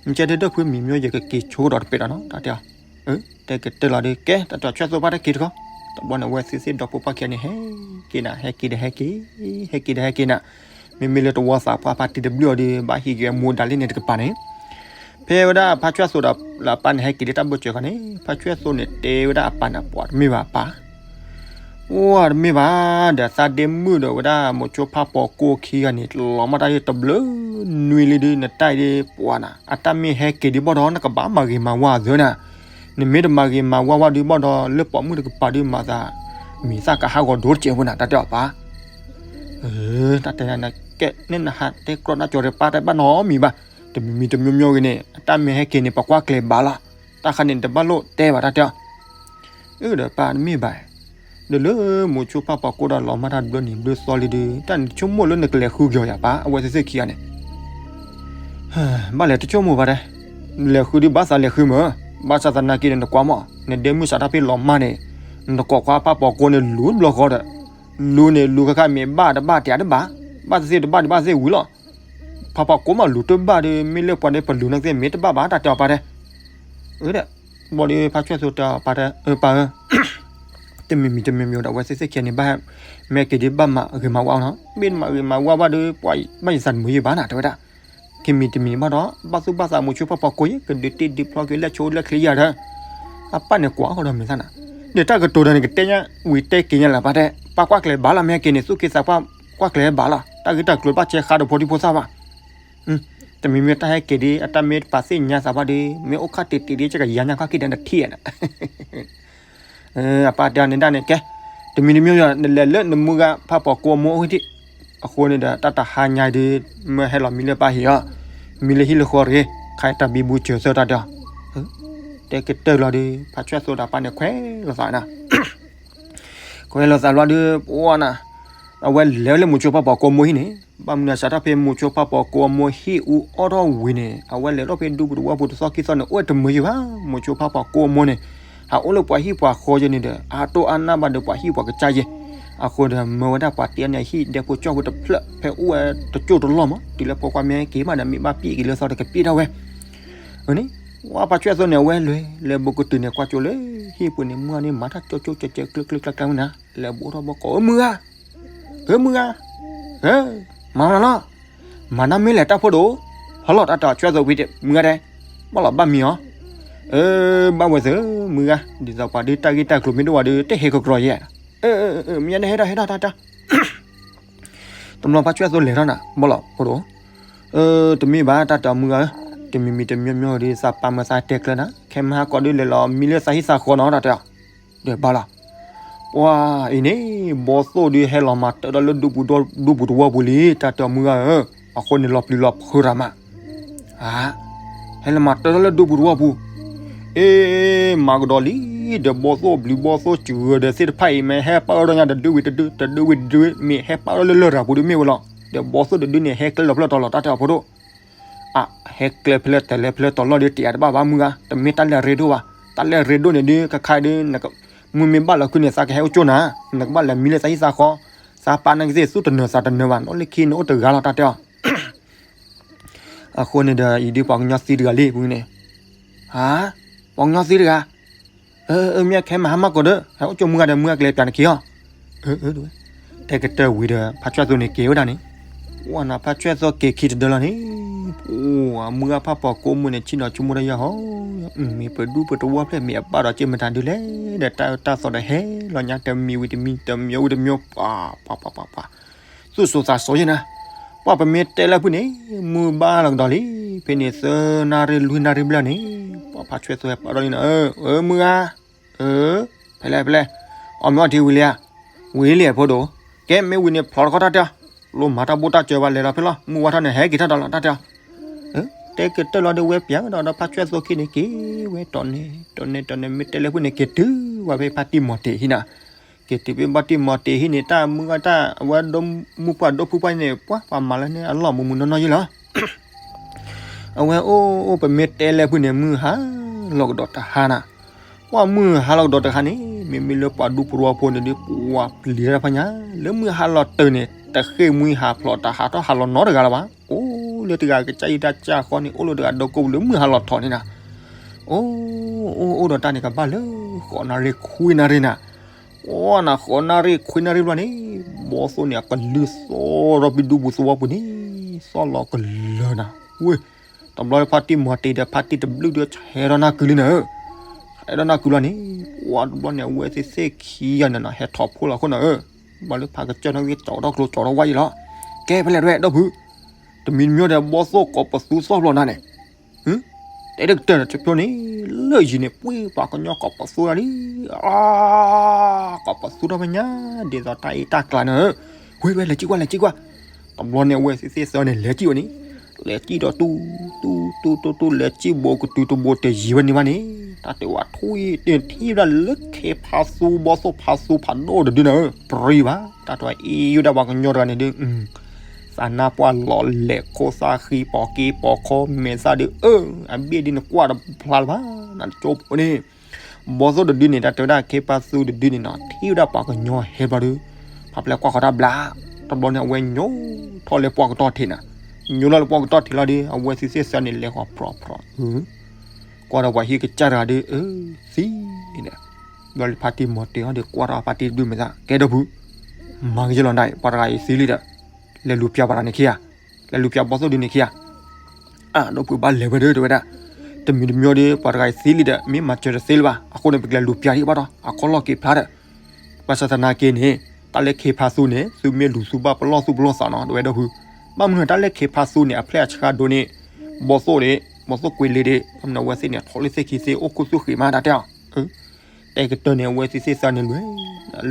မ့ၢ်ကဲဒ်ဒိၣ်ဖုမံၤမံၤ ယကက့ၤဆိကဒီးတပဲာ်ဒီးနီၤ တၢ်တဲအီၤ, အၢ တဲကတၢၢ်လီၤဒီး ကဲ တၢ်တဲအီၤ ဆွဲၣ်သိဖါတၢ်က့ၤတခီ, တဘျီန့ၣ် အဝဲသ့ၣ်သ့ၣ်ဒီဖိပှၢ်ခံဂၤန့ၣ် ဟဲက့ၤနၤ ဟဲက့ၤဒီးဟဲက့ၤ, ဟဲက့ၤဒီးဟဲက့ၤနၤ မ့မ့ၢ်လၢတဝီသးပှၢ်ဖါတံၢ်တဘျုးအီၤဒီး ဘၣ်ဟံးက့ၤအမူဒါလံန့ၣ်တကပၤန့ၣ်, ဖဲဝဲဒၣ်ဖါဆွဲၣ်သိဒီးလၢအပၢ်န့ၣ် ဟဲက့ၤလၢတၢ်ဘၢၣ်စၢၤခါန့ၣ် ဖါဆွဲၣ်သိန့ၣ် တဲဝဲဒၣ်အပၢ်န့ၣ် ပှၤတမ့ၢ်ဘၣ်အပၢ်, အိၣ်တမ့ၢ်ဘၣ်, ဒီးသးဒ့မုၣ်ဒီးဝဲဒၣ်မိၤဆိဖးပီၤကိခံဂၤန့ၣ် လီၤမၢ်တၢ်ဒ်တဘျုးနွံလံဒု နတၢ်အံၤဒ်ပှၤနၤ အတၢ်မ့ၢ်ဟဲက့ၤဒ်ဘၣ်ဒီး နကဘၣ်မၤဂ့ၤမၤဝါအသးနၤ, နမ့ၢ်တမၤဂ့ၤမၤဝါဝဲဒ်ဘၣ်ဒီး လၢပိာ်မုၣ်တကပၤဒုမၤသး မံၤသၣ်ကဟးဂီၤဒိၣ်တစဲးဖိနၤ တၢ်တဲအီၤပၢ် တၢ်တဲနၤ ကဲန့ၣ်နဟးတဲကြီနါကၠီၤဒီးပၢ်တဘၣ်နီတမံၤဘၣ်, တမံၤမံၤတမံၤမံၤဂ့ၤန့ၣ် အတၢ်မ့ၢ်ဟဲက့ၤန့ၣ် ပကွၢ်ကျဲၤဘၣ်လီၤ, တၢ်ခါန့ၣ်တဘၣ်လိၣ်တဲဘၣ်တၢ်တဲအီၤ, အၢ ဒီးပၢ်တမ့ၢ်ဘၣ်, ဒီးလၢမိၤဆိဖးပီၤကိဒီးလီၤမၢ်တၢ်တဘျုးနံၤဘျုးသီလံဒု တၢ်န့ၣ်တဆိကမိၣ်လၢနကလဲၤဃုက့ၤအီၤယၤပၢ် အဝဲသ့ၣ်သ့ၣ်ခံဂၤန့ၣ် ဘၣ်လဲၤတဆိကမိၣ်ဘၣ်တဲ, လဲၤဃုဒုဘၣ်သးလဲၤဃုမး, ဘၣ်ဆၣ်သနာ်က့ဒီးနကွၢ်မး, နဒဲမုၣ်စးတၢ်ဖ့ၣ်လီၤမၢ်န့ၣ်, နတကိးခွါဖးပီၤကိန့ၣ်လူၤဘျီဃီဒီး, လူၤန့ၣ်လူၤခါခါမ့ၢ်ဘၣ်တဘၣ်တဲတဘၣ်, ဘၣ်သ့ၣ်သ့ၣ်တဘၣ်ဒံးဘၣ်သ့ၣ်ဝံၤလီၤ, ဖးပီၤကိမးလူၤတဘၣ်ဒီး မ့ၢ်လၢပှၤန့ၣ်ပလူၤနာ်က့မ့ၢ်တဘၣ်ဘၣ်တၢ်တဲအီၤပၢ်တဲ အၢ ဒီး ဘီဒီးဖါဆွဲၣ်သိတဲအီၤပၢ်တဲ ပၢ်ဧၢ တမံၤမံၤတမံၤမံၤဒီး အဝဲသ့ၣ်သ့ၣ်ခံဂၤန့ၣ် ဘၣ်ဟဲ မ့ၢ်က့ၤဒုးဘၣ်မၤဂ့ၤမၤဝါနီၤ, မ့ၢ်မၤဂ့ၤမၤဝါဘၣ်ဒီး ပှၤဘၣ်ယသးတမုာ်ယံာ်ဘၣ်နၤ တဲဝဲဒၣ်, ခံမံၤတမံၤဘၣ်ဒီး ဘၣ်သူၣ်ဘၣ်သးမိၤဆိဖးပီၤကိယဲၢ် ကဒုးတ့ၢ်ဒုးဖျီက့ၤလၢဆိလၢချ့ယၤဒီး အပၢ်န့ၣ်ကွၢ်ဃီဒီးမဲာ်သၣ်နၤ, ဒီးတၢ်ကတိၤဒီးန့ၣ် ကတဲညါဝံၤတဲက့ၤညါလၢပၢ်တဲ ပၢ်ကွၢ်ကျဲၤဘၣ်လီၤ မ့ၢ်ဟဲက့ၤန့ၣ် သူၣ်က့သးပှၢ်ကွၢ်ကျဲၤဘၣ်လီၤ, တၢ်ဂ့ၢ်တၢ်ကျိၤဘၣ်စဲဃါဒီးဖိဒံဖိသၣ်ဘၣ် တမံၤမံၤတၢ်ဟဲက့ၤဒ် အတၢ်မ့ၢ်တပာ်သ့ၣ်ညါသးဘၣ်ဒီး မ့ၢ်အိၣ်ခီၣ်တံၢ်တံၢ်ဒ် ကကယၤညါခီၣ်က့ၤဒီးနထံၣ်ဧါနၤ. အပၢ်တဲအီၤန့ၣ်ဒၣ်န့ၣ် ကဲ, တမံၤတမံၤ နလဲၤလၢနမုၢ်ဂၤဖးပိာ်ကိးမိၢ်အအိၣ်ဒံး. အဃိန့ၣ်ဒီး တၢ်တဟါညါဒ် မၢဟဲလီၤမံလၢပၢ်ဟံၣ်အီၤ, မံလၢဟံၣ်လၢဃီရ့, ခါအံၤတၢ်ဘံဘူစၢၤသၢတၢ်တဲအီၤ, တဲကတၢၢ်လီၤဒီး ဖါဆွဲၣ်သိဒီးပၢ်န့ၣ်ခွဲးလိာ်သးနၤ ခွဲးလိာ်သးလီၤဒီး ပှၤနၤ, အဝဲလဲၤလၢမိၤဆိဖးပိာ်ကိးမိၢ်ဟံၣ်န့ၣ်, ဘၣ်မနုၤစးထီၣ်ဖဲမိၤဆိဖးပိာ်ကိးမိၢ်ဟံၣ်အူအီၣ်ထီၣ်ဝံၤန့ၣ် အဝဲလဲၤထီၣ်ဖဲဒူပူၤတဝီပူၤတသီခံသီန့ၣ် အိၣ်ဝဲတမုာ်ယံၤဘၣ်. မိၤဆိဖးပိာ်ကိးမိၢ်န့ၣ် ဟးအိၣ်လၢပှၤဟံၣ်ပှၤဃီယဲန့ၣ်ဒီး အတိၢ်အါနၢ်ဘၣ်ဒီးပှၤဟံၣ်ပှၤကစၢ်ယဲ. အဃိဒီး မၢဝဲဒၣ်ပှၤတ့န့ၣ်ဟံၣ်ဒဲဖိကၠီၣ်ဖိတဖျၢၣ် ဖဲအိၣ်ဝဲတကၠိၢ်တလီၢ်မး တုၤလၢဖိခွါမ့ၢ်က့ၤမးဒီး မ့ၢ်ဘၣ်ပံၣ်က့ၤလၢသီတကပံၣ်ထီၣ်ဝဲ န့ၣ်, ဝဲဖါဆွဲၣ်သိန့ၣ် အဝဲလဲၤလၢဘိကတုၤန့ၣ် ကွၢ်ကၠိလၢဟံၣ်ပူၤန့ၣ် မုၢ်ဂၤန့ၣ် မၤတၢ်ကၠိကၠိကၠဲကၠဲကျၢကျၢကျၢကျၢမနၤ, လဲၤဘိးထီၣ်ဘိကိး ဧၢ မုၢ်ဂၤ, ဧၢ မုၢ်ဂၤ, ဧၢ, မၤမနုၤလီၤ, မၤနၤမ့ၢ်လဲၤတၢ်ဖိဒိၣ်, ဟီလီၤတၢ်တၢ်ဆွဲၣ်သိဖံတဲ မုၢ်ဂၤဒဲး, ဘၣ်လီၤဘၣ်မံၤအီၤ, ဧၢ, ဘၣ်ဝဲသ့ၣ် မုၢ်ဂၤ, ဒ်သိးပှၤဒ်တၢ်ဂ့ၢ်တၢ်ကျိၤမ့ၢ်ဒိၣ်ဝဲဒီး တဟဲကကြီၤယဲ, ဧၢ, မ့ၢ်ညါန့ၣ် ဟဲထီၣ်ဟဲထီၣ်တၢ်တၢ် တဘျီဖါဆွဲၣ်သိလဲၤထီၣ်နၤ ဘၣ်လီၤဖိဒိၣ်, တမ့ၢ်ဘၣ်တၢ်တဲအီၤမုၢ်ဂၤဧၢ, တမံၤမံၤတမံၤမံၤဒီး သးပာ်မၢသးတဲကျၢၤနၤ, ခဲမုၢ်ဟါကီးဒုးလဲၤလီၤမံလၢသးဟံၣ်သးဃီနီၤ တၢ်တဲအီၤ, ဒီးဘၣ်လီၤ, ပှၤအံၤန့ၣ် ဘီသိၣ်ဒုးဟဲလီၤမၤတၢၢ်ထီၣ်လၢဒူပူၤတဝီပူၤလံ တၢ်တဲအီၤမုၢ်ဂၤဧၢ, အဃိန့ၣ်လီၤပျံၤလီၤဖုးတၢ်မး ဟဲလီၤမၤတၢၢ်ထီၣ်လၢဒူပူၤတဝီပူၤ, အ့ မၤကဒီးလံ, ဒီးဘီသိၣ်ဘျုးဘီသိၣ်စှၤဒီးသ့ၣ်တဖၣ်အံၤ မ့ၢ်ဟဲပာ်ထီၣ်ညါတဒုဝံၤတဒု တဒုဝံၤတဒု မ့ၢ်ဟဲပာ်ထီၣ်လၢလရာ်ပူၤဒုမ့ၢ်ဝဲလီၤ, ဒီးဘီသိၣ်တဒုန့ၣ် ဟဲကျဲလီၤဖျၢၣ်တီၤလီၤ တၢ်တဲအီၤဖိဒိၣ်, အ ဟဲကျဲဖဲလဲၣ်တလဲၤဖဲလဲၣ်တီၤလီၤဒီး တယာ်တဘၣ်ဘၣ်မုၢ်ဂၤ, တမ့ၢ်တၢ်လၢအရ့ဒိၣ်ဘၣ်, တၢ်လၢအရ့ဒိၣ်န့ၣ်ဒုး ခါခါဒုး မုၢ်မ့ၢ်ဘၣ်လီၤခုန့ၣ် သးကဟဲအိၣ်ကၠိနၤ, နကဘၣ်လဲၤမံလၢသးဟံၣ်သးဃီ, သးပာ်နကသ့ၣ်သူၣ်တနၢၤသးတနၢၤဘၣ်, နအိၣ်လၢခံနအိၣ်တဂၤလီၤ တၢ်တဲအီၤ အဃိန့ၣ်ဒီး အံၤဒုးပှၤကညီသံတဂၤလံ ပူၤန့ၣ်, ဟါ, ပှၤကညီသံတဂၤ, အၢ မ့ၢ်ခဲမုၢ်ဟါမၢ်ကီးဒီး ဟဲအိၣ်ကၠိမုၢ်ဂၤဒီး မုၢ်ဂၤကလဲၤပျးနခံအီၤ, အၢ တဲကတၢၢ်ဝံၤဒီး ဖါဆွဲၣ်သိန့ၣ်က့ၤဝဲဒၣ်န့ၣ်, ဝဲနၤဖါဆွဲၣ်သိက့ၤခံတဒၢလီၤန့ၣ်, အိၣ် မုၢ်ဂၤဖးပိာ်ကိးမုၢ်န့ၣ် ဆံၣ်နီၤဆိကမိၣ်တၢ်ယဲၢ်ဟီ, မ့ၢ်ပဒူပတဝီဖျၢၣ် မ့ၢ်အဘၣ်ဒီးက့ၤမတၤဒုးလဲၣ်, ဒီးတၢ်အၢတၢ်သီဒီးဟဲလီၤညါ တမံၤဝံၤတမံၤ တမံၤဝံၤတမံၤ ပှၤ ပှၤ ပှၤ ပှၤ ပှၤ သူၣ်စိသးစိယဲနၤ, ပှၤပမ့ၢ်တဲလၢဖုၣ်န့ၣ် မုၢ်ဘၣ်လီၤကဒီးလံ, ဖဲန့ၣ်သၢနၣ်ရံၣ်လွံၢ်နၣ်ရံၣ်ဘျဲၣ်န့ၣ်, ပှၤဖါဆွဲၣ်သိဟဲပာ်ထီၣ်လံနၤ, အၢ မုၢ်ဂၤ, အၢ, ဖဲလဲၣ် ဖဲလဲၣ်, အီၣ်မ့ၤအီထံဝံၤလံဧါ, ဝံၤလံဖိဒိၣ်, ကဲမ့ၢ်ဝံၤန့ၣ်ဖျိးတခီတၢ်တဲအီၤ, လိၣ်မၤတၢ်ဘိၣ်တၢ်စၢၤဘၣ်လဲၤလီၤဖဲလီၤ, မုၢ်ဝါထီၣ်န့ၣ် ဟဲက့ၤထီၣ်ဒီးလီၤ တၢ်တဲအီၤ တဲကတၢၢ်လီၤဒီးဝဲပျးဝဲဒီး ဒီးဖါဆွဲၣ်သိခံန့ၣ်က့ၤဝဲတီၢ်န့ၣ် တီၢ်န့ၣ် တီၢ်န့ၣ် မ့ၢ်တဲလၢဖုၣ်န့ၣ် က့ၤတုၤဝဲဖဲဖါတံၢ်မီၤတ့ၤဟံၣ်နၤ, က့ၤတုၤဖဲဖါတံၢ်မီၤတ့ၤဟံၣ်န့ၣ် တၢ်မုၢ်ဂၤတၢ်အဝဲဒိမုၢ်ပှၢ်ဒိဖုပှၢ်န့ၣ် ပှၤပှၤမၤလၢန့ၣ် အလီၢ်မုာ်မုာ်နီၢ်နီၢ်ယဲလီၤ အဝဲအိၣ်အိၣ်ပမ့ၢ်တဲလၢဖုၣ်န့ၣ် မုၢ်ဟါလီၤကဒီးတဟါနၤ, ပှၤမုၢ်ဟါလီၤကဒီးတဟါန့ၣ် မ့မ့ၢ်လၢပှၤဒူပရူဖိန့ၣ်ဒီး ပှၤပျံၤတၢ်တဖၣ်ညါ, လၢမုၢ်ဟါလီၤတၢၢ်န့ၣ် တဃ့ၢ်မှံဟးဖျိးတဟးထီၣ်ဟးလီၤနီတဂၤလၢၤဘၣ်, အိၣ်လၢတဂၤကစၢ်ယွၤတၢ်ကၢ်ဃီန့ၣ် အိၣ်လၢတဂၤဒီးကိးပူၤလၢမုၢ်ဟါလီၤထီၣ်န့ၣ်နၤ, အိၣ် အိၣ်အိၣ်ဒီးတၢ်န့ၣ်ကဘၣ်လၢ ဃိးနၣ်ရံၣ်ခွံနၣ်ရံၣ်နၤ, အိၣ်နၤဃိးနၣ်ရံၣ်ခွံနၣ်ရံၣ်ဘျီန့ၣ် ဘီသိၣ်န့ၣ် အကလုၢ်သီၣ်ထီၣ်ဖဲဒူပူၤသဝီပူၤန့ၣ် သီၣ်လီၤကလၢၤနၤ, ဝ့ၢ် တဘျီဖါတံၢ်မီၤတ့ၤဒီးဖါတံၢ်တဘျုးဒီး ဟဲထီၣ်နၢ်ကုလံနၤဧၢ, ဟဲထီၣ်နၢ်ကုလီၤန့ၣ် ပှၤတဘျီန့ၣ် အဝဲသ့ၣ်သ့ၣ်ခံဂၤန့ၣ်နီၤ ဟဲထီၣ်ဖိလီၤအဃိနၤဧၢ, ဘၣ်လၢဖးကစၢၢ်နီၣ်ဂံၢ်ကၠီထီၣ်ကျိကၠီထီၣ်ဝါယံၤလီၤ, ကဲဖဲလဲၣ်တဝဲဒီပုၢ်, တမံၤတမံၤဒီးဘီသိၣ်ကိးပသူသီၣ်ဘျီနၤန့ၣ် တဲတကတၢၢ်တဖျိန့ၣ် လၢယံၤန့ၣ် ပှ့ၤပှၤကညီကိးပသူတၢ်လံ, အါ ကိးပသူထီၣ်ဖဲညါ ဒ်သိးတၢ်အ့ၣ်တၢ်ကျါန့ၣ်, ဝဲဝဲလဲၤစံၣ်ကွၢ်လဲၤစံၣ်ကွၢ်, တဘျီန့ၣ် အဝဲသ့ၣ်သ့ၣ်သၢန့ၣ် လဲၤစံၣ်ဝဲန့ၣ်, လဲၤစံၣ်ဒီးတူၢ် တူၢ် တူၢ် တူၢ် တူၢ် လဲၤစံၣ်ဘိးကတုၤတဘိးတယံၤဝဲန့ၣ်ဘၣ်န့ၣ်, တၢ်တဲဝဲထူၣ်အံၤတထံၣ်ဝဲဒၣ်လၢခ့ဖးသူ ဘီသိၣ်ဖးသူဖးဒိၣ်တဒုန့ၣ် ပြံဘၣ်, တၢ်တဲဝဲအ့ၣ်ဝဲဒၣ်ပှၤကညီတဂၤန့ၣ်ဒုး သးနါပှၢ်လီၤလဲၣ်ခိၣ်သၣ်ဃံပိာ်က့ပိာ်ခီမဲာ်သၣ်ဒုး အၢ အဘ့ၣ်ဒုးနကွၢ်တဖျါလၢၤဘၣ် နကၠိဖိန့ၣ်, ဘီသိၣ်တဒုန့ၣ် တၢ်တဲဝဲဒၣ်ခ့ဖးသူတဒုန့ၣ်နီၤ ထံၣ်ဝဲဒၣ်ပှၤကညီဟဲဘျီဒုး, ဖးဖျဲၣ်ကွၢ်ဃီတၢ်ဘျါ, တဘျီန့ၣ် အဝဲညိထီၣ်လၢပှၢ်ကတီၢ်ထံးနၤ, ညိလီၤလၢပှၢ်ကတီၢ်ထံးလီၤဒုး အဝဲသ့ၣ်သ့ၣ်သၢန့ၣ် လဲၤဃီၤဖြီဖြီ, ကွၢ်ဒီးပှၤဟံၣ်ကစၢ်တဂၤဒုး အၢ သံန့ၣ်, ဘျီလၢဖါတံၢ်မီၤတ့ၤအီၤဒီး ကွၢ်ထီၣ်ဖါတံၢ်တဒုမဲာ်သၣ် ကဲဒီပုၢ်, မၤကယဲၢ်လီၤဒၣ် ပှၤတဂၤအံၤသံလံဒီး, လဲၤလူၤပျၢ်ပှၤတဂၤန့ၣ်ခံဂၤ, လဲၤလူၤပျၢ်ဘီသိၣ်ဒုန့ၣ်ခံဂၤ, အၢ ဒီပုၢ်ဘၣ်လဲၤဝဲဒီး တဲဝဲဒၣ်, တမံၤတမံၤဒီး ပှၤတဂၤအံၤသံလံဒီး မ့ၢ်မၤစၢၤတသ့လၢၤဘၣ်, အဃိန့ၣ် ပကလဲၤလူၤပျၢ်ဒံးဘၣ်ဒီး အခီၣ်လီၢ်က့ၤဖျါဒီး, ဘၣ်ဆၣ်သနာ်က့န့ၣ် တၢ်လၢခ့ဖးသူန့ၣ် သုမ့ၢ်လူၤသူဘၣ်ပလီၢ်သူၣ်ပလီၢ်သးနီၤ တဲဝဲဒီပုၢ်, ဘၣ်မနုၤတၢ်လၢခ့ဖးသူန့ၣ် အဖျဲၣ်အဆှါဒိၣ်န့ၣ် ဘီၣ်သိၣ်ဒံး ဘီၣ်သိၣ်ကွံာ်လံဒံး အဝဲသ့ၣ်န့ၣ် ထီၣ်လၢသ့ၣ်ခံသ့ၣ် အိၣ်ခူသူၣ်ဃံးမးတၢ်တဲအီၤ, တဲကတၢၢ်န့ၣ် အဝဲသ့ၣ်သ့ၣ်သၢန့ၣ် လွဲ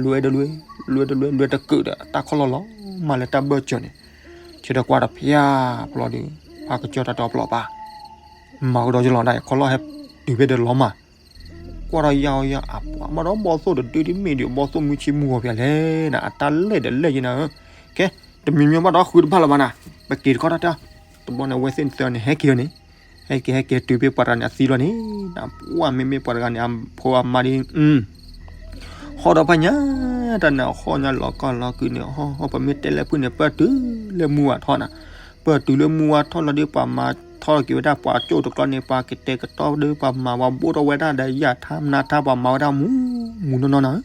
လွဲတလွဲ လွဲတလွဲ လွဲတကၢၢ်ဒီးတၢ်ခီၣ်လီၢ်လီၤမၢ်လၢတၢ်ဘၢၣ်စၢၤန့ၣ်, ဆၢထၢၣ်ကွၢ်ဒီးဖၠၣ်ဖျီဒုး ဖးကစၢၢ်တၢ်တီပျီၢ်ပၢ် မၤကဒီးယလီၤဒၣ် ခီၣ်လီၢ်ဟဲတုၤဖဲဒီးလီၤမၢ် ကွၢ်ဒီးယၤအီၤယၤအပှၤ ဘၣ်ဒီးဘီၣ်သိၣ်တဒုဒ်မ့ၢ်ဒံး ဘီၣ်သိၣ်မုၢ်ဆ့မုၢ်ဂီၤဖဲလဲၣ်နၤ အတၢ်လဲၣ်ဒီးလဲၣ်ယဲနၤဧၢ, ကဲ တမံၤမံၤဘၣ်ဒီးဃုတဖၣ်လၢၤဘၣ်နၤ, ပက့ၤတခီတၢ်တဲအီၤ, တဘျီန့ၣ်အဝဲသ့ၣ်န့ၣ်သၢန့ၣ် ဟဲက့ၤန့ၣ်, ဟဲက့ၤဟဲက့ၤတုၤဖဲပှၤတဂၤန့ၣ်အသံလီၤန့ၣ်, ပှၤမ့မ့ၢ်ပှၤတဂၤန့ၣ် အဖိအမါဒ် ဟီၣ်ဒီးဖးညါ, တၢ်န့ၣ်အဟီၣ်ညါလီၤကီၢ်လီၤကုာ်န့ၣ် ဟီၣ်ဟီၣ်ပမ့ၢ်တဲလၢဖုၣ်န့ၣ် ပၢၢ်တုၤလၢမုၢ်ဝါထီၣ်နၤ, ပၢၢ်တုၤလၢမုၢ်ဝါထီၣ်လီၤဒီး ပှၤမၤထီၣ်က့ၤဝဲဒၣ်ပှၤကၠိၣ်တကျီန့ၣ် ပှၤကတဲာ်ကတီၤဒီး ပှၤမၤဝဲဘူးထီၣ်ဝဲဒၣ်ဒီးယၢ်ထါမနါထါ ပှၤမၤဝဲဒၣ်မူမူနီၢ်နီၢ်နၤဧၢ,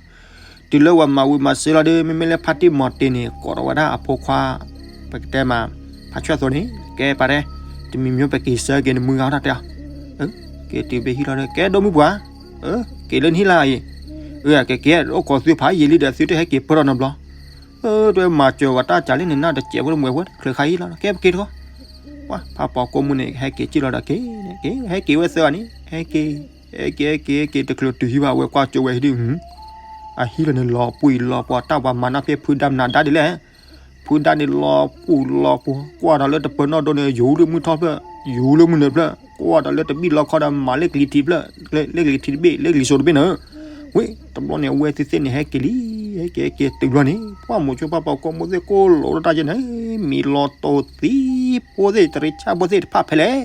တုၤလၢပှၤမၤဝံၤမၤစၢၤလီၤဒီး မ့မ့ၢ်လၢဖါတံၢ်မီၤတ့ၤန့ၣ် ကိးထီၣ်ဝဲဒၣ်အဖိခွါ, ပကတဲမး ဖးဆွဲၣ်သိန့ၣ် ကဲပာ်တဲ, တမံၤမံၤပက့ၤဆၢက့ၤနမုၢ်ဂၤတၢ်တဲအီၤ, က့ၤတုၤဖဲဟံၣ်လီၤဒီး ကဲဒိၣ်မုၣ်ပှၤ, က့ၤလၢနဟံၣ်လၢအံၤ, အကဲကဲအိၣ်ခိးသုဖးယံာ်လံဒီး သုတဟဲက့ၤပၢၢ်ထီၣ်နီတဘျီ, တွဲမၤစၢၤဝဲတၢ်ကးလံန့ၣ် နတစဲးဖိတမှဲးဖိတချုးခါဟံၣ်လီၤ ကဲပက့ၤတခီ, ပှၤဖးပိာ်ကိးမုၢ်န့ၣ် ဟဲက့ၤက့ၤလီၤဒီးက့ၤ, က့ၤဟဲက့ၤဝဲသၢဂၤန့ၣ် ဟဲက့ၤ, ဟဲက့ၤဟဲက့ၤဟဲက့ၤ တချုးတုၤဟံၣ်ဘၣ် အဝဲကွၢ်ကၠိဝဲဟံၣ်ဒုး အဟံၣ်လီၤန့ၣ်လီၤပှံၢ်လီၤပှီၤ တၢ်ပှၤမၤနၢ်ဖဲဖုဒါမနုၤဒါဒ်လဲၣ်, ဖုဒါန့ၣ်လီၤပှံၢ်လီၤပှီၤ ကွၢ်ဒီးလၢတပၢၤနီၣ်ဒိန့ၣ် ယူၤလၢမုၢ်ထီၣ်ဖျၢၣ် ယူၤလၢမုၢ်နုာ်ဖျၢၣ် ကွၢ်ဒီးလၢတဘံၣ်လီခီဒီး မၤလၢကလံၤထံးဖျၢၣ် လၢကလံၤထံးတဘ့ၣ် လၢကလံၤစိးတဘ့ၣ်န့ၣ်, ဝံၤ တဘျီန့ၣ် အဝဲသ့ၣ်သ့ၣ်န့ၣ် ဟဲက့ၤလံ, ဟဲက့ၤဟဲက့ၤတုၤဘျီန့ၣ် ပှၢ်မိၤဆိပှၢ်ပိာ်ကိးမုၢ်သ့ၣ်ကိၣ်လိာ်တၢ်ယဲန့ၣ် မံၤလီၤတိာ်သံဖိသ့ၣ် တရံးဆၣ်ဖိသ့ၣ်တဖၣ်ဖဲလဲၣ်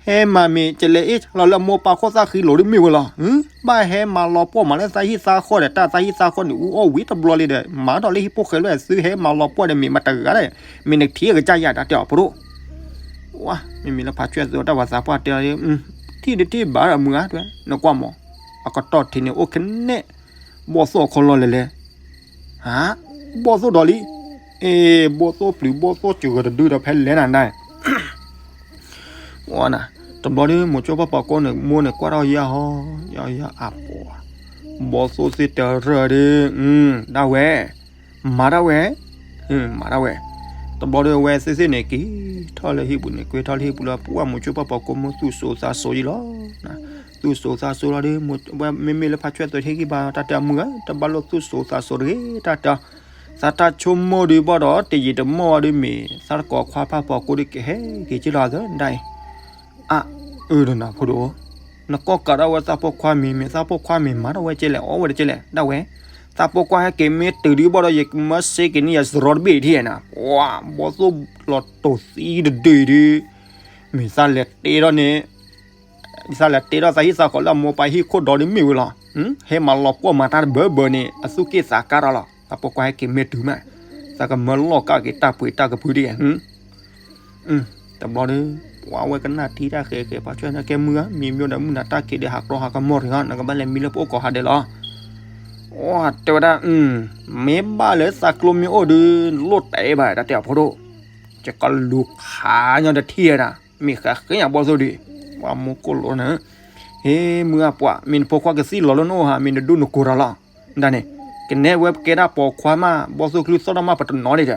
ဟဲမၤမ့ၢ်ကလဲၤအ့ၣ်လီၤလၢအမိၢ်ပၢ်ခိၣ်သၣ်ဃံလိာ်ဒ်မ့ၢ်ဝဲလီၤ. ဘၣ်ဟဲမၤလီၤပှီၢ်မးလၢသးဟံၣ်သးဃီဒီး တၢ်သးဟံၣ်သးဃီန့ၣ် အူအီၣ်ဝံၤတဘျီလံဒီး မၤထီၣ်လၢဟံၣ်ဖိဃဲလၢသုဟဲမၤလီၤပှီၢ်ဒီး မ့ၢ်မတၤတဂၤဒီး မ့ၢ်နကထံၣ်အကစၢ်ယၤတၢ်တဲအီၤဖိဒိၣ်. ဝါ မ့မ့ၢ်လၢဖးဆွဲၣ်သိးတၢ်ပှၤသးပှၢ်တဲအီၤ ထံၣ်တထံၣ်ဘၣ်ဒီးမုၢ်ဧါ တဲ နကွၢ်မး အကတီၢ်ထံးန့ၣ်အိၣ်ခဲနဲၣ် ဘီၣ်သိၣ်အခီလီၢ်လဲၤလဲၤ ဟါ ဘီၣ်သိၣ်ဒီးလံ, အ့ ဘီၣ်သိၣ်ပျုၤဘီၣ်သိၣ်စှၤတဒုဒီးဖဲလဲၣ်နၤဒၣ်, ဝါနၤ, တဘျီဒ်မိၤဆိပှၢ်ပိာ်ကိးန့ၣ် မိၢ်န့ၣ်ကွၢ်ထီၣ်ယၤဟီ, ယၤယၤအပှၤ, ဘီၣ်သိၣ်သ့ၣ်တရၢၢ်ဒ်, ဒၣ်ဝဲ, မၤဒၣ်ဝဲ, မၤဒၣ်ဝဲ, တဘျီဒ်အဝဲသ့ၣ်သ့ၣ်န့ၣ် က့ၤထီၣ်လၢဟံၣ်ပူၤန့ၣ် ကွဲထီၣ်လၢဟံၣ်ပူၤလၢ ပှၢ်မိၤဆိပှၢ်ပိာ်ကိးမိၢ်သူၣ်စိၤသးစိၤယံလီၤ. သူၣ်စိၤသးစိၤလီၤဒီး မ့မ့ၢ်လၢဖးဆွဲၣ်သိးဟ့ၣ်ဂံၢ်ဘါတၢ်တဲအမုၢ်ဧၢ တဘၣ်လိၣ်သူၣ်စိၤသးစိၤတဂ့ၤ တၢ်တဲအီၤ, သးတၢ်ဆိကမိၣ်ဒ်ဘၣ်ဒီး တယံာ်တမီၢ်ဝဲဒ်မ့ၢ် သးတကိးခွါဖးပိာ်ကိးဒ်ကဟဲက့ၤက့ၤလီၤသၢဒၣ်အံၤ, အၢ ဒီးနၤဖိဒိၣ်, နကိးကးဒၣ်ဝဲသးဖိခွါမ့ၢ် မ့ၢ်သးဖိခွါမ့ၢ် မၤထီၣ်ဝဲကဲလဲၣ် အီၣ်ဝဲတကဲလဲၣ် ဒၣ်ဝဲ, သးဖိခွါဟဲက့ၤမ့ၢ်တုၤဒ်ဘၣ်ဒီး ယကမၢစ့က့ၤန့ၢ်ယစရီတဘ့ၣ်ထံၣ်နၤ, ပှၢ် ဘီၣ်သိၣ်လီၤတိာ်သံတဒုဒု မ့ၢ်သးလဲၤတ့ထီၣ်န့ၣ် သးလဲၤတ့ထီၣ်သးဟံၣ်သးဃီလၢအမိၢ်ပၢ်ဟံၣ်ခိၣ်ဒီးဒ်မ့ၢ်ဝဲလီၤ. ဟဲမၤလီၤပှီၢ်မၤတၢ်တဘၢဘၢန့ၣ် အသူၣ်က့ၣ်သးကါထီၣ်လီၤ. သးဖိခွါဟဲက့ၤမ့ၢ်တုၤမး, သးကမၢလီၢ်ကးက့ၤတၢ်ပှ့ၤတၢ်ကဖုဒ်, တဘျီဒီး ပှၤဝဲကနၣ်ထံတၢ်ဃဲၤဃဲၤ ဖးဆွဲၣ်န့ၣ် ကဲမုၢ်ဧါ မံၤမံၤဒီးမုၢ်နၤတၢ်ခံးဒီးဟးကျီဟးကမီၢ်တဂ့ၤ နကဘၣ်လဲၤမံလၢပအိၣ်ကိးဟးဒဲးလီၤ. တဲဝဲဒၣ်, မ့ၢ်ဘၣ်လၢသးကျိမ့ၢ်အိၣ်ဒီး လိၣ်တဲဘၣ်တၢ်တဲအီၤဖိဒိၣ်, ယကလူၤခးညီတထံၣ်ဒၣ် မ့ၢ်ဃးဃ့ညါဘီၣ်သိၣ်ဒံး, ပှၢ်မိၢ်ကိၣ်လိာ်န့ၣ်, ဟ့ မုၢ်ဧါပှၢ် မ့ၢ်နဖိခွါကသံၣ်လီၤလၢနအိၣ်ဟး မ့ၢ်နဒူနကိးတၢ်လီၤ. ဒၣ်န့ၣ်, ကနဲဝဲကဲဒၣ်ပိာ်ခွါမး ဘီၣ်သိၣ်ချုသီၣ်တၢ်မးပတနီၤဒံးဒီး,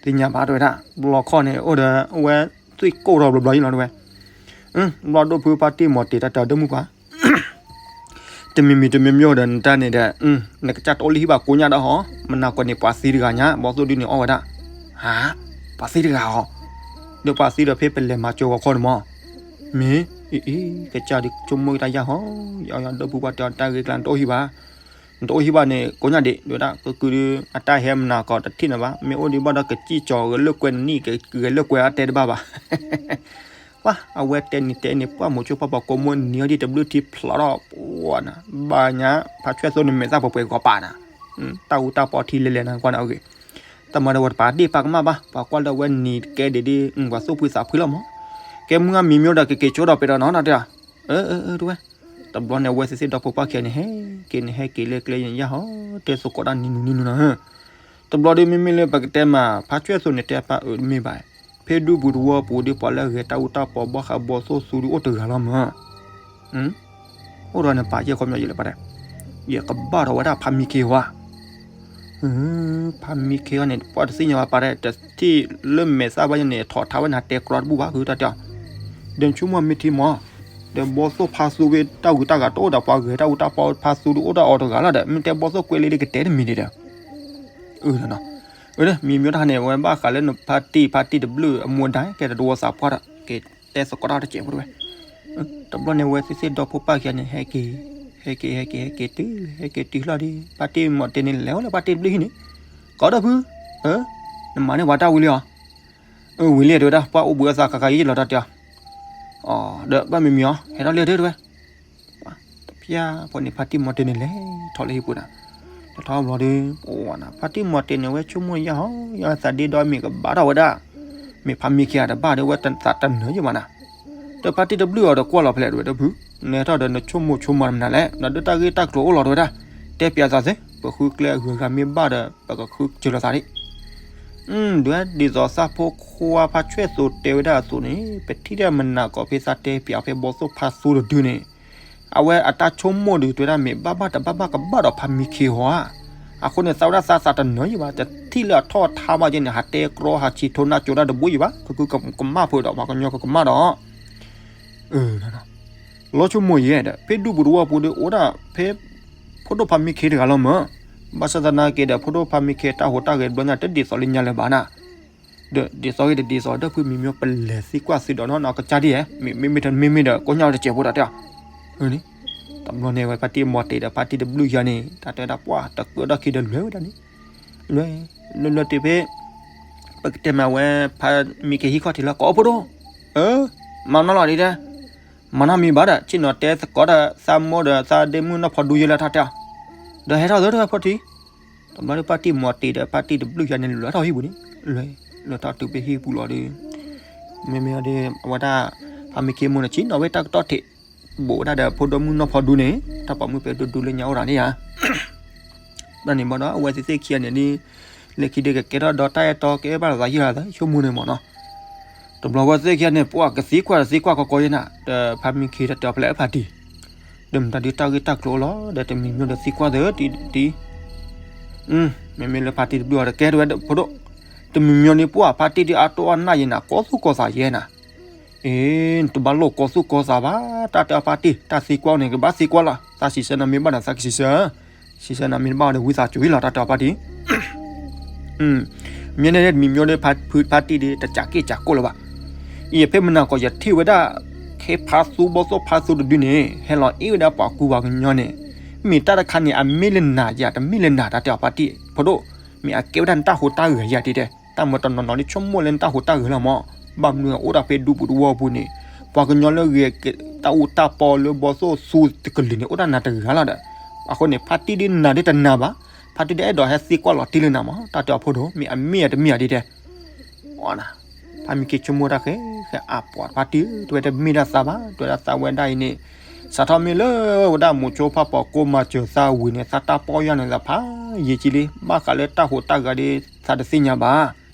သ့ၣ်ညါဘၣ်တဲဝဲဒၣ် ဘျီခီန့ၣ် အိၣ်ဒီးအဝဲသွံၣ်ကိၣ်ထီၣ်ဘျီဘျီယံလီၤတဲဝဲ, ဘျီဒိၣ်ဖုဖါတံၢ်မီၤတ့ၤတၢ်တၢ်ဒိၣ်မုၢ်ပှၢ် တမံၤမံၤတမံၤမံၤဒီးနတၢ်န့ၣ်ဒီး, နကစၢ်တအိၣ်လၢဟံၣ်ဘၣ်ကိးညါဒီးဟီ, မနၤကိးန့ၣ်ပှၤသံတဂၤညါ ဘီၣ်သိၣ်ဒုန့ၣ်အီၣ်ဝဲဒၣ်, ဟါ, ပှၤသံတဂၤဟီ, ဒီးပှၤသံဒီးဖဲပလဲၤမၤစၢၤဂီၤခီန့ၣ်မး, မ့ၢ်, အံၤ ကစၢ်ဒုးဆိကမိၣ်တၢ်ယၢ်ဟီ, ယအီၤယဒိၣ်ဖုပှၢ်တဲအီၤတၢ်ဂ့ၢ်ကျါ နတအိၣ်ဟံၣ်ဘၣ်, နတအိၣ်ဟံၣ်ဘၣ်န့ၣ် ကိးညါဒံး ဒဝဲဒၣ် ကကုဒု အတၢ်ဟဲမနၤကိးတထံၣ်နၤဘၣ်, မ့ၢ်အိၣ်ဒံးဘၣ်ဒီးကစံၣ်ကၠီၤဂဲၤလိာ်ကွဲနံၣ် ဂဲၤလိာ်ကွဲအတဲတဘၣ်ဘၣ် ပှၤ အဝဲတဲနံၤတဲန့ၣ် ပှၢ်မိၤဆိပှၢ်ပိာ်ကိးမိၢ်နံၤအီၤဒံးတဘျုးထံဖျိးထီၣ် ပှၢ်နၤ ဘၣ်ညါ ဖးဆွဲၣ်သိန့ၣ်မဲာ်သၣ်ပှဲၤပှဲၤဂီၤပာ်နၤ, တၢ်အူတၢ်ပီထံလဲၤလဲၤနၤကွၢ်နၤအဂ့ၢ်, တၢ်မၤဒီးဝဲတပာ်ဒ့ၣ်ပာ်ကမၣ်ဘၣ် ပှၤကွၢ်လၢအဝဲနံၤတကဲဒံးဒ် ပှၤသူၣ်ဖှံသးဖှံလီၤမး, ကဲမုၢ်အါမံၤမံၤဒီးကက့ၤကၠိဒီးပဲဒီးနီၤ တၢ်တဲ အၢ အၢ တဝဲ, တဘျီန့ၣ် အဝဲသ့ၣ်သ့ၣ်ဒီဖိပှၢ်ခံဂၤန့ၣ် ဟဲက့ၤန့ၣ် ဟဲက့ၤလၢကျဲယါဟီ တဲသကိးတၢ်နံၤနုၤနံၤနုၤနၤ, တဘျီဒီးမ့မ့ၢ်လၢပကတဲမး ဖးဆွဲၣ်သိန့ၣ် တဲပာ်အၢတမ့ၢ်ဘၣ်, ဖဲဒူပူၤတဝီပူၤဒီး ပှၤလၢအဂဲၤတၢ်အူတၢ်ပီဘီဃးဘီသိၣ်သူဒီးအိၣ်တဂၤလီၤမး, အိၣ်ဒီးနပာ်ယဲၢ်ခီပညီယလဲၤပာ်တဲ, ယကဘၣ်ထီၣ်ဝဲဒၣ်ဖးမံခ့ဝါ, ဖါမံခ့အီၤန့ၣ် ပှၢ်တသ့ၣ်ညါဘၣ် ပာ်တၢ်တထံၣ်လၢမဲာ်သၣ်ဘၣ်ယဲန့ၣ် ထီၣ်ထါဝဲန့ၣ် ဟးတဲကြီတဘူၣ်ဘၣ် ဃုတၢ်တဲအီၤ, ဒီးနဆိကမိၣ်မ့ၢ်ထံမီၤ, ဒီးဘီသိၣ်ဖါသူဝဲတၢ်ဂုၤတၢ်ဂၤတအိၣ်ဒီး ပှၤဂဲၤတၢ်အူတၢ်ပီဖါသူဒုးအိၣ်တၢ်အီၤတဂၤလီၤဒီး မ့ၢ်တဲဘီသိၣ်ကွဲးလံဒီးကတဲတမံၤဒံးဒီး မံၤမ့ၢ်တဟါန့ၣ် အဝဲဘၣ်ဃးလၢနဖါတံၢ် ဖါတံၢ်တဘျုးအမိၢ်ဒါ ကဲတဝီသးပှၢ်ဒီး ကတဲသကိးတၢ်တစဲးဖိတဝဲ, တဘျီန့ၣ် ဝဲသ့ၣ်သ့ၣ်ဒီဖိပၢ်ခံဂၤန့ၣ် ဟဲက့ၤ ဟဲက့ၤ ဟဲက့ၤ ဟဲက့ၤတုၤ ဟဲက့ၤတုၤလီၤဒီး ဖါတံၢ်မီၤတ့န့ၣ် လဲၤအိၣ်လၢဖါတံၢ်တဘျုးဟံၣ်န့ၣ်, ကီးဒီးဖု, နမၤန့ၢ်ပှၤတၢ်ဝံၤလံဧါ, ဝံၤလံတဲဝဲဒၣ် ပှၢ်အိၣ်ဘှံးအသးခါခါယံာ်လီၤတၢ်တဲအီၤ, ဒီးဘၣ်မံၤမံၤအီၤ ဟဲထီၣ်လံတဲဝဲ တဖၣ်ဖိန့ၣ် ဖါတံၢ်မီၤတ့န့ၣ် လဲၤထီၣ်လၢဟံၣ်ပူၤနၤ, လဲၤထီၣ်ဘျီဒီး ဖါတံၢ်မီၤတ့န့ၣ် ဝဲဆိကမိၣ်ယၢ်ဟီ ယၢ်သးဒ့ဒီမ့ၢ်ကဘၣ်ထီၣ်ဝဲဒၣ်, မ့ၢ်ဖါမံခ့အတဘၣ်ဒီး ဝဲသးတနၢၤယံာ်ဘၣ်နၤ, ဒီးဖါတံၢ်တဘျုးအီၤဒီးကွၢ်လီၤဖဲလဲၣ်တဝဲဒီးဖု, နဟဲထီၣ်ဒီးနဆိကမိၣ်ဆိကမးမနုၤလဲၣ် ဒီးဒုးတၢ်ဂ့ၢ်တၢ်ကျိၤအိၣ်လီၤတဝဲဒၣ်, တဲပၠးသးစ့ၢ် ပဃုကျဲအဂုၤအဂၤမ့ၢ်ဘၣ်ဒီး ပကဃုစၢၤလီၤသးဒံး ဒ်သိးသးဖိခွါဖါဆွဲၣ်သိးတဲဝဲဒၣ်အသိးန့ၣ် ပထံၣ်တၢ်မနၤကီးဖဲသးတဲပၠးဖဲဘီသိၣ်ဖါသူတဒုန့ၣ်, အဝဲအတၢ်ဆိကမိၣ်ဒီး တဲဝဲဒၣ်မ့ၢ်ဘၣ်ဘၣ်တဘၣ်ဘၣ်ကဘၣ်ဒီးဖါမံခ့ဟီဧါ, အဃိန့ၣ် သးဝဲဒၣ်သးသးတနၢၤယံာ်ဘၣ် တထံၣ်လၢအထီၣ်ထါဘၣ်ယဲန့ၣ် ဟးတဲကြီဟးဆံးထိနၢ်ကၠိတၢ်တဘိယံာ်ဘၣ် ကကုကမၣ်ဖုးဒီးပှၤကညီကကမၣ်ဒီး လီၤဆိကမိၣ်ယဲဒီး ဖဲဒူပူၤတဝီပူၤဒီးအိၣ်ဒၣ်ဖဲ ဖိဒိၣ်ဖါမံခ့တဂၤလီၤမၢ်, ဘၣ်ဆၣ်သနာ်က့ဒီး ဖိဒိၣ်ဖါမံခ့တၢ်ဟူးတၢ်ဂဲၤတဘျီညါ တဒ်သိးလၢညါလၢၤဘၣ်နၤ, ဒီးဒ်သိးဂ့ၤတဒ်သိးဒီး ဖုမံၤမံၤပလဲၤသံကွၢ်သုဒီးနီၢ်နီၢ်ကစၢ်ဒ်ဧါ, မ့မ့ၢ်တမ့မ့ၢ်ဒီး ကိးညါတစဲးဖိတၢ်တဲအီၤ, တဘျီန့ၣ်ဝဲဖါတံၢ်မီၤတ့ဒီးဖါတံၢ်တဘျုးယၤန့ၣ် တၢ်တဲဝဲဒၣ်ပှၢ်တကြၢးဒီးခံဒီးလွဲၢ်ဝဲဒၣ်န့ၣ်, လွဲၢ် လွဲၢ်လွဲၢ်တ့ၢ်ဖဲ ပကတဲမ့ၢ်ဝဲဖါမံခ့ဟံၣ်ခီၣ်ထံးလီၤ ကိးဖိဒိၣ်, မၤနီၢ်လီၤဒ်တဲ မၤနီၢ်မံၤဘၣ်ဒီး ဆ့ၣ်နီၤတဲသကိးဒီးသးမိၢ်ဒီးသးဒ့မုၣ်နီၢ်ဖီဒူယဲလၢတၢ်တဲအီၤ, ဒီးဟဲထီၣ်သၢတဝဲဖိထံး, တဘျီဒီးဖါတံၢ်မီၤတ့ဒီးဖါတံၢ်တဘျုးယၤန့ၣ် လဲၤထီၣ်ဟံၣ်ပူၤန့ၣ်, လဲၤထီၣ်တုၤဖဲဟံၣ်ပူၤလီၤဒီး မ့မ့ၢ်ဒီး အဝဲဒၣ် ဖါမံခ့မိၢ်န့ၣ် ဆ့ၣ်နီၤဝဲတၢ်ကတီၢ်ထံး ဘူးဝဲဒၣ်ဒီးဖိဒိၣ်မုၣ်နီၢ်ဖီဒူန့ၣ် တၢ်ပိာ်မုၣ်ပဲဒိၣ်ဒိၣ်လၢညါအိၣ်ရၤန့ၣ်ဧါ ဘၣ်န့ၣ်ဘၣ်ဒီး အဝဲသ့ၣ်သ့ၣ်ခံဂၤန့ၣ်ဒ် လၢခံဒုးကကဲထီၣ်ဒီးတၢ်အဲၣ်တီကဲဘၣ်လိာ်သးယံာ်လီၤသး ဆိကမိၣ်န့ၣ်မ့ၢ်နီၤ, တဘျီဝဲသ့ၣ်ခံဂၤန့ၣ် ပှၤကသံကွၢ်တသံကွၢ်ကီကီယဲနၤ ဒီးဖါမံခ့တၢ်တဲအီၤဖဲလဲၣ်ဖါတံၢ်, ဒီးမတၤဒုးတၢ်ဂ့ၢ်တၢ်ကျိၤလီၤ ဒီးတမံၤမံၤဒီးသံကွၢ်သၢတံၢ်တံၢ် မ့မ့ၢ်လၢဖါတံၢ်တဘျုးအီၤတကဲတဝဲဖိဒိၣ်, တမံၤမံၤန့ၣ်ပှၤဖါတံၢ်ဒုးအတိၢ်အနၢ်ယဲနၤ ကီသူၣ်ကီသးယဲနၤ, အ့ နတဘၣ်လိာ်ကီသူၣ်ကီသးဘၣ် တၢ်တဲအီၤဖါတံၢ် တၢ်သံကွၢ်န့ၣ် ကဘၣ်သံကွၢ်လီၤ သးစံးဆၢနၤမ့ၢ်ဘၣ်ဒီးသးကစံးဆၢ, စံးဆၢနၤမ့ၢ်တဘၣ်ဒီးဝံသးစူၤလီၤ တၢ်တဲအီၤဖါတံၢ် မ့ၢ်န့ၣ်တမံၤမံၤဒီး ဖါတံၢ်ဒုး တစးက့ၢ်စးကိၢ်လၢၤဘၣ်. ယဖဲမနၤကီး ယထံၣ်ဝဲဒၣ် ခ့ဖါသူဘီသိၣ်ဖါသူတဒုန့ၣ် ဟဲလီၤအ့ၣ်ဝဲဒၣ်ပှၤကူပှၤကညီန့ၣ် မ့ၢ်တၢ်တခါန့ၣ် အမ့ၢ်လၢနၤယၤ တမ့ၢ်လၢနၤတၢ်တဲအီၤဖါတံၢ်ဖိဒိၣ်, မ့ၢ်အကဲဝဲဒၣ်နတၢ်ဟူးတၢ်ဂဲၤယၤဒ်တဲ, တၢ်မၤတနီၤနီၤဒ်ဆိကမိၣ်လၢနတၢ်ဟူးတၢ်ဂဲၤလီၤမး, ဘၣ်မနုၤအိၣ်ဒၣ်ဖဲဒူပူၤတဝီပူၤန့ၣ် ပှၤကညီလၢဂဲၤတၢ်အူတၢ်ပီလၢဘီသိၣ်သူတကလုာ်န့ၣ် အိၣ်ဒၣ်နၤတဂၤလီၤဒီး, အဃိန့ၣ် ဖါတံၢ်ဒုးနၤဒုးတနာ်ဘၣ်, ဖါတံၢ်ဒုးအဲၣ်ဒိးဟဲသံကွၢ်လီၤတံၢ်လၢနၤမး တၢ်တဲအီၤဖိဒိၣ် မ့ၢ်အမ့ၢ်အတမ့ၢ်ဧါဒ်တဲ ဖါမံခ့ဆိကမိၣ်တၢ်ဃဲ ဃဲအါပှၤဖါတံၢ် တဝဲတမ့ၢ်ဒၣ်သးဘၣ် တဝဲဒၣ်သးဝဲဒၣ်အံၤန့ၣ်, စးထီၣ်မ့ၢ်လၢဝဲဒၣ်မိၤဆိဖါပိာ်ကိၢ်မၤစၢၤသးဝံၤန့ၣ် သးတၢ်ပီၢ်ယၢ်န့ၣ်သးဖးယံာ်ကံလံ, ဘၣ်ဃးလၢတၢ်ဟူးတၢ်ဂဲၤဒ်သးတသ့ၣ်ညါဘၣ်,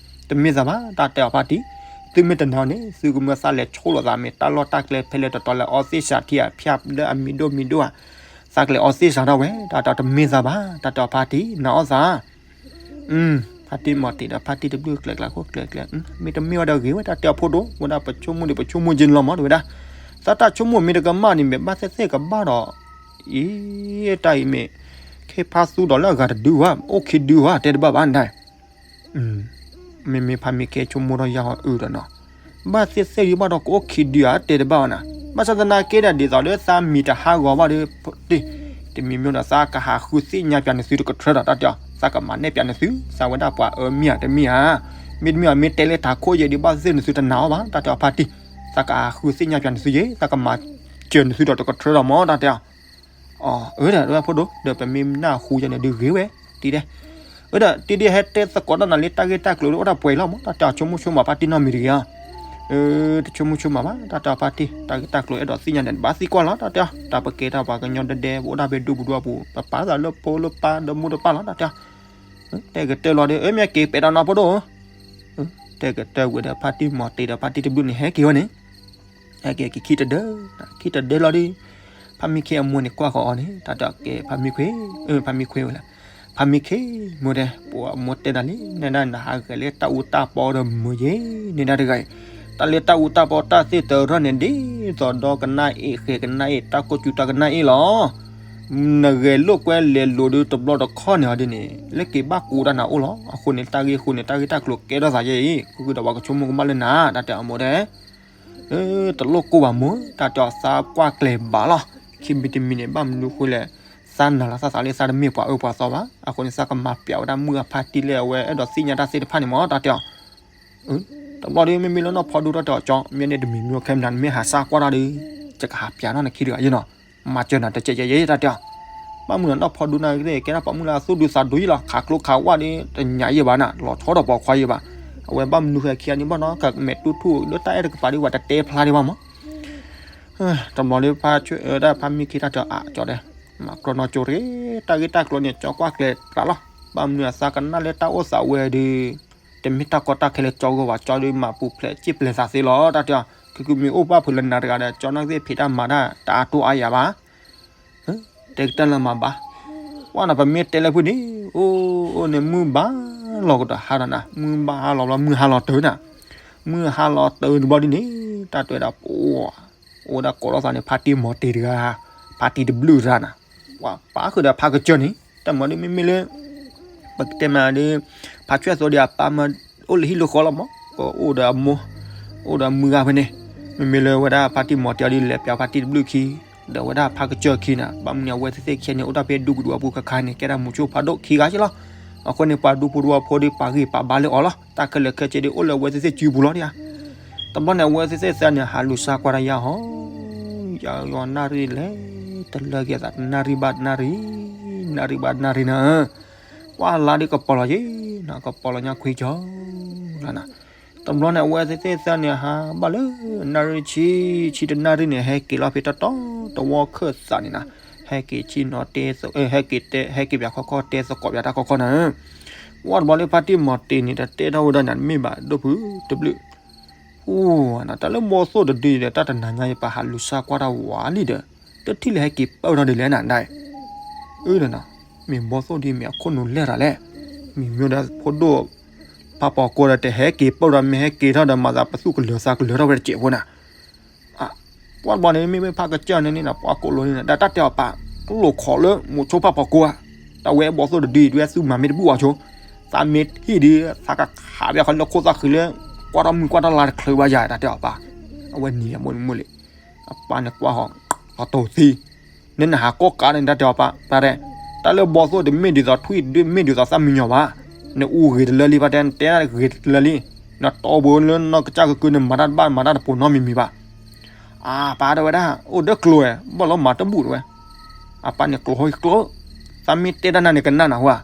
တမ့ၢ်သးဘၣ် တၢ်တဲအီၤဖါတံၢ်, သုမ့ၢ်တနာ်န့ၣ် သုကမၢသးလဲၤဆိလိာ်သးမ့ၢ်တၢ်လီၢ်တၢ်ကျဲဖဲလဲၣ်တတီၤလဲၣ် အီသ့ၣ်စးထံအဖၠၣ်လၢအမံၤဒိၣ်မံၤဒိၣ်ဧါ, သးကလဲၤအီသ့ၣ်စးထီၣ်ဝဲ တၢ်တဲအီၤတမ့ၢ်သးဘၣ် တၢ်တဲအီၤဖါတံၢ် နာ်အီၣ်သး ဖါတံၢ်မီၤတ့ၢ်ဒီးဖါတံၢ်တဘျုးကျဲၤကျဲၤခိၣ်ကျဲၤကျဲၤ, မ့တမ့ၢ်ဝဲဒီးဂ့ၤဝဲ တၢ်တဲအီၤဖိဒိၣ် ဝဲဒၣ်ပဆိကမိၣ်ဒံးပဆိကမိၣ်က့န့ၣ်လီၤမး တဝဲဒၣ်, သးတၢ်ဆိကမိၣ်မ့ၢ်တကမၣ်န့ၣ် မ့ၢ်ဘၣ်သ့ၣ်သ့ၣ်ကဘၣ်ဒီး, အံၤ တၢ်အံၤမ့ၢ် ခ့ဖါသူဒီးလၢအဂၤတဒုဝဲ အိၣ်ခံဒုဝဲ တဲတဘၣ်ဘၣ်နတၢ် မ့မ့ၢ်ဖါမံခ့ဆိကမိၣ်ထီၣ်ယၢ်ဟီအုဒီးနီၤ, ဘၣ်သ့ၣ်သ့ၣ်ဒံးဘၣ်ဒီးကအိၣ်ခံဒုဧါ တဲတဘၣ်ဘၣ်နၤ, ဘၣ်ဆၣ်သနာ်က့ဒီး ဒ်သိးလၢသးမံၤတဟးဂီၤဘၣ်ဒီး, တမံၤမံၤဒီးသးကဟးဃုသ့ၣ်ညါပၠးနသုတကထြၢဒီး တၢ်တဲအီၤ သးကမၤနဲၣ်ပၠးနသု သးဝဲဒၣ်ပှၤအၢမ့ၢ်ဧါတမ့ၢ်ဧါ, မ့တမ့ၢ်အမ့ၢ်တဲလၢထးခိၣ်ယဲၢ်ဒံးဘၣ်သ့ၣ် နသုတနာ်အီၤဘၣ် တၢ်တဲအီၤဖါတံၢ်, သးကဟးဃုသ့ၣ်ညါပၠးနသုယဲၢ် သးကမၤစၢၤနသုဒီးတကထြၢဒီးမး တၢ်တဲအီၤ အၢ ဒီးဝဲဖိဒိၣ် ဒီးပမ့ၢ်နၢ်ဟူယဲန့ၣ်ဒုးဂ့ၤဝဲ, တံၤဒဲး, အၢ ဒီးတံၤဒဲးဟဲတဲသကိးတၢ်နၤလၢတၢ်ဂ့ၢ်တၢ်ကျိၤအိၣ်ဒၣ်ပှဲၤလီၤမး တၢ်တဲအီၤဆိကမိၣ်ဆိကမးဖါတံၢ်နီတမံၤတဂ့ၤဧါ, တဆိကမိၣ်ဆိကမးဘၣ် တၢ်တဲအီၤဖါတံၢ် တၢ်ဂ့ၢ်တၢ်ကျိၤအဲၣ်ဒိးသ့ၣ်ညါန့ၣ် ဘၣ်သံကွၢ်လီၤ တၢ်တဲအီၤ တၢ်ပကဲတၢ်ပှၤကညီဒဲဒဲ ပအိၣ်ဒၣ်ဖဲဒူပူၤဒူပူၤ ပပာ်သးလၢဖိလၢပၢ်ဒီးမိၢ်ဒီးပၢ်လီၤ တၢ်တဲအီၤ, တဲကတၢၢ်လီၤဒီး အၢ မ့ၢ်က့ၤပဲာ်ဒီးနီၤဖိဒိၣ် တဲကတၢၢ်ဝံၤဒီးဖါတံၢ်မီၤတ့ၢ်ဒီးဖါတံၢ်တဘျုးန့ၣ် ဟဲက့ၤဝဲန့ၣ်, ဟဲက့ၤက့ၤခံတဒၢ, ခံတဒၢလီၤဒီး, ဖါမံခ့အမိၢ်န့ၣ်ကွၢ်ဃီၤအီၤန့ၣ် တၢ်တဲအီၤကဲဖါမံခွ့, ဖါမံခွ့ဝဲလၢ, ဖ ဖါမံခ့ မ့ၢ်တဲ ပှၤမိၢ်တဲနၤလံ နဲဒၣ်နဟးဂဲၤလၢတၢ်အူတၢ်ပီဒီးမုာ်ယဲ နဲဒၣ်တဂၤအံၤ, တၢ်လၢတၢ်အူတၢ်ပီတၢ်သ့ၣ်တရၢၢ်န့ၣ် ဒ်သိးဒီကနၣ်အ့ၣ်ဃဲကနၣ်အ့ၣ် တၢ်ကိးစူၤတၢ်ကနၣ်အ့ၣ်လီၤ. နဂဲၤလိာ်ကွဲလဲၤလိာ်ဒီးတဘျီတခီၣ်န့ၣ်အီၤဒ်န့ၣ် လၢက့ၤဘၣ်ကူးတၢ်နၤအိၣ်လီၤ. အဃိန့ၣ် တၢ်ဂ့ၢ်ဃိန့ၣ် တၢ်ဂ့ၢ်တၢ်ကျိၤကဲထီၣ်သးယဲအံၤ ဃုာ်ဒီးပှၤကဆိကမိၣ်ကမၣ်လၢနၤ တၢ်တဲအီၤမိၢ်တဲ တလိၣ်ကိၢ်ဘၣ်မိၢ် တၢ်တဲအီၤသးကွၢ်ကျဲၤဘၣ်လီၤ. ခံမံၤတမံၤန့ၣ် ဘၣ်မနုၤဃိလဲၣ်, သးနၤလီၤသးသးလၢသးတမ့ၢ်ပှၤအၢပှၤသီဘၣ်. အဃိန့ၣ် သးကမၤပျးဝဲဒၣ်မုၢ်အဖါတံၢ်လၢအဝဲအဲၣ်ဒိးသ့ၣ်ညါတၢ်သ့ၣ်တဖၣ်န့ၣ်မ့ၢ် တၢ်တဲအီၤ တဘျီဒီး မ့မ့ၢ်လၢနီၢ်ဖီဒိၣ်တၢ်တဲအီၤ ကၠီ မ့ၢ်န့ၣ်တမံၤမ့ၢ်ခဲမနၤ နမ့ၢ်ဟးစၢ်ကွၢ်တၢ်ဒီး ယကဟးပျးနီၢ်နခံတဂၤယဲနီၤ, မၤစၢၤနၤတကဲးကဲးယဲ တၢ်တဲအီၤ ဘၣ်မနုၤနီၢ်ဖီဒိၣ်န့ၣ်က့ ကဲထီၣ်ပိာ်မုၣ်လၢအသူၣ်ဒူသးဒူယဲလီၤ. ခးကျိခးဝၣ်ဒီး တညးယဲဘၣ်နၤ လီၤဆီဒီးပိာ်ခွါယဲဘၣ်. အဝဲဘၣ်မနုၤဃဲခံဂၤန့ၣ်ဘၣ်နီၤ ကမဲာ်တူၢ်ထူၣ်လၢတၢ်အဲၣ်တကပၤဒီး ပှၤတတဲဖျါဒံးဘၣ်မး တဘျီလၢဖါဆၢအၢဒၣ်ဖါမံခ့တၢ်တဲအီၤ အကၠီတဲ မၤကြီနီၢ်ကၠိတဂ့ၤ တၢ်ဂ့ၢ်တၢ်ကျိၤန့ၣ် ကၠီကွၢ်ကျဲၤတၢ်လီၤ. ဘၣ်မနုၤအသးကနၣ်လၢတၢ်အိၣ်သးဝဲဒီး တမ့ၢ်တၢ်ကီတၢ်ခဲလၢကၠီဂီၢ်ဘၣ် ကၠီဒီးမၤပူၤဖျဲးစ့ၢ်ပျဲၤသးသ့လီၤ တၢ်တဲအီၤ ခဲကုမ့ၢ်အိၣ်ဘၣ်ဖုးလၢနၤတဂၤဒီး ကၠီနီၢ်ကသ့ၣ်ဖံးတၢ်မၤတၢ် တအါတိအါယၤဘၣ် တဲကတၢၢ်လၢမၤဘၣ် ကွၢ်နၤ ပမ့ၢ်တဲလၢဖုန့ၣ် အိၣ်အိၣ်န့ၣ် မုၢ်ဘၣ်လီၤကဒီးဟါဒီးနၤ မုၢ်ဘၣ်ဟါလီၤဘျီ မုၢ်ဟါလီၤတၢ်နၤ မုၢ်ဟါလီၤတၢ်တဘျီဒ်န့ၣ် တၢ်တဲဝဲဒၣ် ပှၤ အိၣ်ဒၣ်ကိးထီၣ်သးန့ၣ် ဖါတံၢ်မီၤတ့ၤတဂၤ ဖါတံၢ်တဘျုးတဂၤနၤ ပှၤပာ်ဃုာ်ဒီးဖါကစၢၢ်န့ၣ် တၢ်မၤဒ်မ့မ့ၢ်လၢ ပကတဲမးဒီး ဖါဆွဲၣ်သိဒီးအပၢ်မၤ အိၣ်လၢဟံၣ်လၢဃီလီၤမး ကအိၣ်ဒီးအမိၢ် အိၣ်ဒီးမုၢ်ဂၤဖဲန့ၣ် မ့မ့ၢ်လၢဝဲဒၣ်ဖါတံၢ်မီၤတ့ၤအီၤဒီး လဲၤပျးဖါတံၢ်တဘျုးခံ ဒီးဝဲဒၣ်ဖါကစၢၢ်ခံနၤ ဘၣ်မနုၤအဝဲသ့ၣ်သ့ၣ်ခံဂၤန့ၣ် အိၣ်တၢ်ဖဲဒူပူၤဒူအပူၤခါခါန့ၣ် ကဲဒၣ်မုဆိဖးဒိၣ်ခံဂၤက့လီၤ. အဃိန့ၣ် ပှၤဒူဖိဒူဖိဒီး ပှၤဂံၢ်ပှၤဘါလၢအီၤလီၤ. တၢ်ခဲလၢာ်ခဲဆ့ဒီးအိၣ်လၢအဝဲသ့ၣ်သ့ၣ်စုပူၤလီၤဒံးဧါ တဘျီန့ၣ် အဝဲသ့ၣ်သ့ၣ်သၢန့ၣ် ဟးလူၤစါကွၢ်တၢ်ယါဟီ ယၤယွၤနၣ်ရံၣ်လဲၤ တလၢက့ၤသး တနၣ်ရံၣ်ဘၣ်တနၣ်ရံၣ် နၣ်ရံၣ်ဘၣ်တနၣ်ရံၣ်နၤ ကွၢ်လါဒီးကပီၤလီၤယ့ၣ် နကပီၤလီၤညါခွံကၠီလီၤနၤ. တဘျီန့ၣ် အဝဲသ့ၣ်သ့ၣ်သၢန့ၣ် ဟးဘၣ်လၢ နၣ်ရံၣ်ဆံ ဆံတနၣ်ရံၣ်န့ၣ် ဟဲက့ၤလီၤဖဲတတီတဝီခၢၣ်သးန့ၣ်နၤ ဟဲက့ၤဆံနီၤတဲ ဟဲက့ၤတဲ ဟဲက့ၤပၠးခီခီတဲသကိးပၠးတၢ်ခီခီနၤ ကွၢ်တဘျီလၢဖါတံၢ်မီၤတ့ၤန့ၣ် တတဲထီၣ်ဝဲဒၣ်နၤ တမ့ၢ်ဘၣ်ဒိၣ်ဖုတဘျုး အိၣ်နၤ တၢ်လၢဘီသိၣ်တဒုဒီး တၢ်တနၤညါယပာ်ဟးလူၤစါကွၢ်တၢ်ဝးလံဒီး တထံၣ်လၢဟဲက့ၤပၢၢ်ထီၣ်ဒ်လဲၣ်နၤဒၣ် အၢနၤ မ့ၢ်ဘီသိၣ်ဒ်မ့ၢ်အခိၣ်နူာ်လဲၢ်တၢ်လဲၣ် မ့ၢ်မ့ၢ်ဒီးဖိဒိၣ် ဖးပီၤကိဒီး တဟဲက့ၤပၢၢ်ဒီး မ့ၢ်ဟဲက့ၤထီၣ်ဒီး မၤသးပသူၣ်ကလၢၤသးကလၢၤထီၣ်ဝဲတစဲးဖိနၤ ကွၢ်တဘျီန့ၣ် မ့မ့ၢ်ဖးကစၢၢ်န့ၣ်နၤ ပှၤကိးလိာ်န့ၣ်နၤ ဒီးတၢ်တဲအီၤပာ် ကျိၣ်ခီးလၢ မိၤဆိဖးပီၤကိဧါ တၢ်ဝဲဘီသိၣ်တဒုအံၤ ဒွဲသုမၤမ့ၢ်တဘူၣ်အီၤဆိ သးမ့ၢ်ဟံၣ်ဒီး သးကခးဘၣ်ဃီလၢခိၣ်သၣ်ဃံလၢ ကွၢ်ထီၣ်မုၢ်ကွၢ်ထီၣ်လါတချုးဘၣ်ယၤ တၢ်တဲအီၤပာ် အဝဲနံၤယၤမိၢ်န့ၣ်မိၢ်လံ အပၢ်န့ၣ်ကွၢ်ဃီ လီၤတိၢ်သံ နနဟးကိးကးန့ၣ် တၢ်တဲအီၤပာ် ပၢ်တဲ တၢ်လၢဘီသိၣ်တမ့ၢ်ဒ်သိးထွံၣ် မ့ၢ်ဒ်သိးသၣ်မံညီၤဘၣ် နအူဂ့ၤတလၢလံ ပၢ်တဲ နတဲဂ့ၤတလၢလံ နတီဘိလၢနီၢ်ကစၢ်ကကုန့ၣ် မၤတၢ်တဘၣ် မၤတၢ်တပိၤနီတမံၤမံၤဘၣ် အပၢ်တဲဝဲဒၣ် အိၣ်ဒီးကျိၤဝဲ ဘၣ်လီၤမၤတဘူၣ်တဝဲ အပၢ်န့ၣ်ကျိၤဟီကျိၤ သးမ့ၢ်တဲတၢ်နၤန့ၣ်ကနၣ်နၤဟူဧါ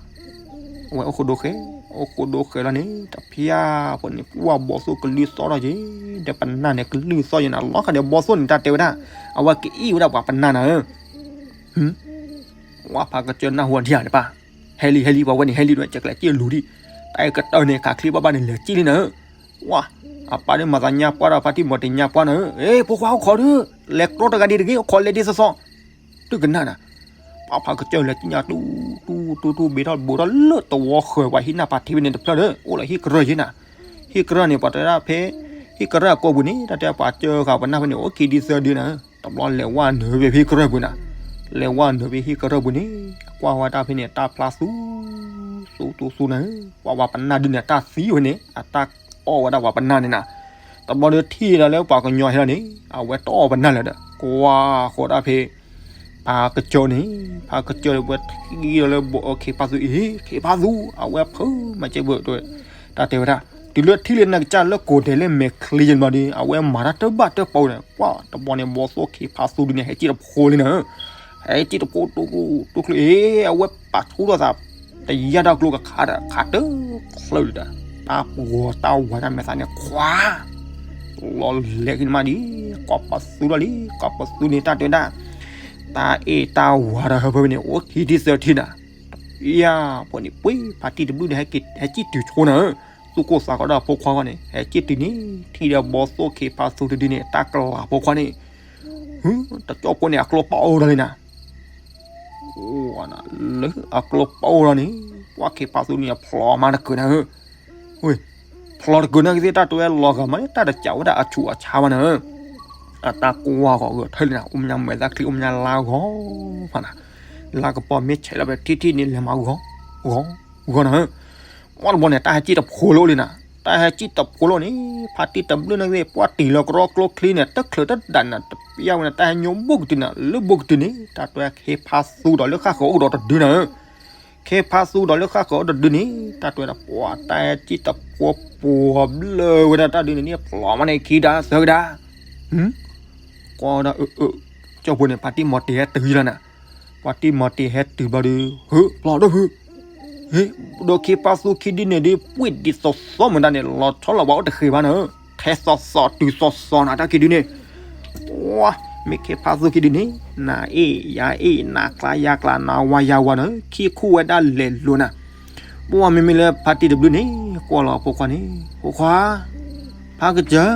အဝဲအိၣ်ဃိဒိဃဲ အိၣ်ဃိဒိဃဲလီၤန့ၣ် တဖျၢၣ်ဖိန့ၣ် ကွၢ်ဘီသိၣ်ကလုၢ်သီၣ်ထီၣ်က့ၤ ဒီးပနၢ်န့ၣ်ကလုၢ်သီၣ်ယဲနၤ လီၤခါဒီးဘီသိၣ်န့ၣ် တၢ်တဲဝဲဒၣ် အဝဲကအံၣ်ဝဲဒၣ်ပှၤပနၢ်နၤဧၢ ကွၢ်ဖးကစၢၢ်နၢ်ဟူဒံးဧါန့ၣ်ပၢ် ဟဲလံ ဟဲလံ ပှၤဝဲန့ၣ် ဟဲလံ ဒွဲကဲကျဲက့ၢ်လူၤဒံး တၢ်အံၤကတၢၢ်န့ၣ် ခးချ့ဘၣ်ဘၣ်န့ၣ် လဲၤကံၣ်လံနၤဧၢ ကွၢ် အပၢ်ဒီးမၤသးညါပှၢ်ဒီး ဖါတံၢ်မီၤတ့ၤညါပှၢ်နၤဧၢ အ့ ဖိခွါအိၣ်ခိးဒုး လဲၤကျီတဂၤဒံးတဂ့ၤ အိၣ်ခိးလဲၤဒံးစီစီ တုၤကနၣ်နၤ ပှၤဖးကစၢၢ်လဲၤကံၣ်ညါတူတူတူတူ ဘ့ၣ်ထီၣ်ဘူးထီၣ်လၢတဝီဃၢၤ ပှၤဟံးနၢ်ပၢ်ထံဝဲန့ၣ်တဖျၢၣ်ဒီး အိၣ်လၢဟံၣ်ကရၢၢ်ယဲနၤ ဟံၣ်ကရၢၢ်န့ၣ် ပှၤတဲဒၣ်ဖဲ ဟံၣ်ကရၢၢ်အကိာ်ပူၤန့ၣ် တၢ်တဲပှၤကၢဃာ်ပနၢ်ဖဲန့ၣ် အိၣ်ခံဒံသၢဒုနၤ တဘျီလဲၤဝဲနုာ်ဖဲဟံၣ်ကရၢၢ်ပူၤနၤ လဲၤဝဲနုာ်ဖဲဟံၣ်ကရၢၢ်ပူၤန့ၣ် ကွၢ်ဝဲတၢ်ဖဲန့ၣ် တၢ်ဖျါသူ သူသူသူနၤ ကွၢ်ဝဲပနၢ်ဒုန့ၣ် တၢ်သံဝဲန့ၣ် အတၢ်အီၣ်ဝဲဒၣ်ပှၤပနၢ်န့ၣ်နၤ တဘျီဒီးထံၣ်ဒီးလၢပှၤကညီဟဲလီၤန့ၣ် အဝဲတအီၣ်ပနၢ်လၢၤဒီး ကွၢ်ဃီဒၣ်ဖဲ ဖးကစၢၢ်န့ၣ် ဖးကစၢၢ်ဝဲထံၣ်ဒီးလၢ ခ့ဖးသူအံၤ ခ့ဖးသူ အဝဲဖုးမၤစဲးဘၢၣ် တၢ်တဲဝဲဒၣ် တုၤလၢထံၣ်လၢနကစၢ်လၢကိးဒဲးလၢမဲာ်ချံယဲၢ်ဘျီဒီး အဝဲမၤတၢ်တဘၣ်တၢ်ပီန့ၣ် ကွၢ်တဘျီန့ၣ် ဘီသိၣ်ခ့ဖးသူဒုန့ၣ် ဟဲစံၣ်တဖိလံနၤ ဟဲစံၣ်တဖိတူတူတူချ့ အဝဲပာ်ဆူၣ်ထီၣ်သး တယၢ်တၢ်ကျိကခးဒီး ခးတချၢလံဒီး တၢ်ပဂီၤတၢ်ဝၤတၢ်မဲာ်သးန့ၣ် ခွါ လီၤလဲၤက့ၤနမးဒံး ကိးပသူထီၣ်လံ ကိးပသူန့ၣ် တၢ်တဲဝဲဒၣ် တၢ်အ့ၣ်တၢ်ဝၤဒီးဟၢဖၢန့ၣ် အိၣ်ခံဒံသၢထံနၤ ယၤ ဖိန့ၣ် ပှ့ၤဖါတံၢ်တဘျုးန့ၣ် ဟဲစံၣ်တုၤဆိနၤဧၢ သူၣ်ကိၢ်သးဂီၤဒီးဖိခွါဂီၢ်န့ၣ် ဟဲစံၣ်တုၤန့ၣ် ထံၣ်ဒီးဘီသိၣ်ခ့ဖးသူတဒုန့ၣ် တၢ်ကလၤဖိခွါန့ၣ် တကၠီၣ်ဖိန့ၣ် အကျိပာ်အိၣ်ဒီးလံနၤ ပှၤနၤ လၢအကျိပအိၣ်လီၤန့ၣ်, ပှၤခ့ဖါသူန့ၣ်အဖျိးမးတကုာ်နၤဧၢ, ဝ့ၢ်, ဖျိးတကုာ်နၤကသ့ၣ် တၢ်တဲဝဲလီၤဂာ်မးန့ၣ် တၢ်တစးဝဲဒၣ်အဆူးအဆါဘၣ်နၤဧၢ, အတၢ်ကွၢ်ဂီၤဂီၤထၢၣ်လံနၤ အိၣ်မညါမဲာ်သၣ်ချံ အိၣ်မညါလါဂီၤဖးနၤ, လါကပီၤမ့ၢ်ဆဲးလီၤဖဲထံၣ်ထံၣ်န့ၣ် လဲၤမၤဂီၤ, ဂီၤ, ဂီၤနၤဧၢ, မ့ၢ်တဘျီန့ၣ် တၢ်ဟဲစံၣ်တဖိးလီၤလံနၤ, တၢ်ဟဲစံၣ်တဖိးလီၤန့ၣ် ဖါတံၢ်တဘျုးနၤကသ့ၣ် ပှၤတံၢ်လီၤကရီကျိချံန့ၣ် တချုးတဒၣ်နၤ တပျၢ်ဝဲန့ၣ် တၢ်ဟဲညိဘိၣ်ကတုာ်နၤ လၢဘိၣ်ကတုာ်န့ၣ် တၢ်တဲဝဲခ့ဖါသူဒီးလၢဃၣ်ဃၢၤအိၣ်ဒီးတဒုနၤဧၢ, ခ့ဖါသူဒီးလၢဃၣ်ဃၢၤအိၣ်တဒုန့ၣ် တၢ်တဲဝဲဒၣ်ပှၤတၢ်ဟဲစံၣ်တဖိးပှီၤဘျၢဝဲဒၣ်တၢ်ဒုန့ၣ်န့ၣ် ဖျိးမးန့ၣ်ခံဒါသၢကဒါ, ကွၢ်ဝဲဒၣ်အၢ ကၠီၢ်ဖိန့ၣ် ဖါတံၢ်မီၤတ့ၤဟဲတုၤလီၤနၤ, ဖါတံၢ်မီၤတ့ၤဟဲတုၤဘျီဒီး ဟၢ ဖျိးဒီပုၢ် ဟ့ ဒီးခ့ဖါသူခံဒုန့ၣ်ဒုး ပှ့ၢ်ဒ်သိးသိးမတၤန့ၣ် လီၤဆီလီၤဘၣ်အိၣ်တဃ့ဘၣ်နၤဧၢ, ထဲသိးသိးတုၤသိးသိးနၤ တၢ်ခံဒုန့ၣ်, ဝါ, မ့ၢ်ခ့ဖါသူခံဒုန့ၣ် နၤအ့ၣ်ယၤအ့ၣ် နၤကျါယၤကျါ နၤဝါယၤဝါနၤဧၢ, ခံခူၣ်ဝဲဒၣ်လဲၤလိၤနၤ, ပှၤမ့မ့ၢ်လၢဖါတံၢ်တဘျုးန့ၣ် ကွၢ်လီၤအဖိခွါန့ၣ် ဖိခွါ ဖးကစၢၢ်,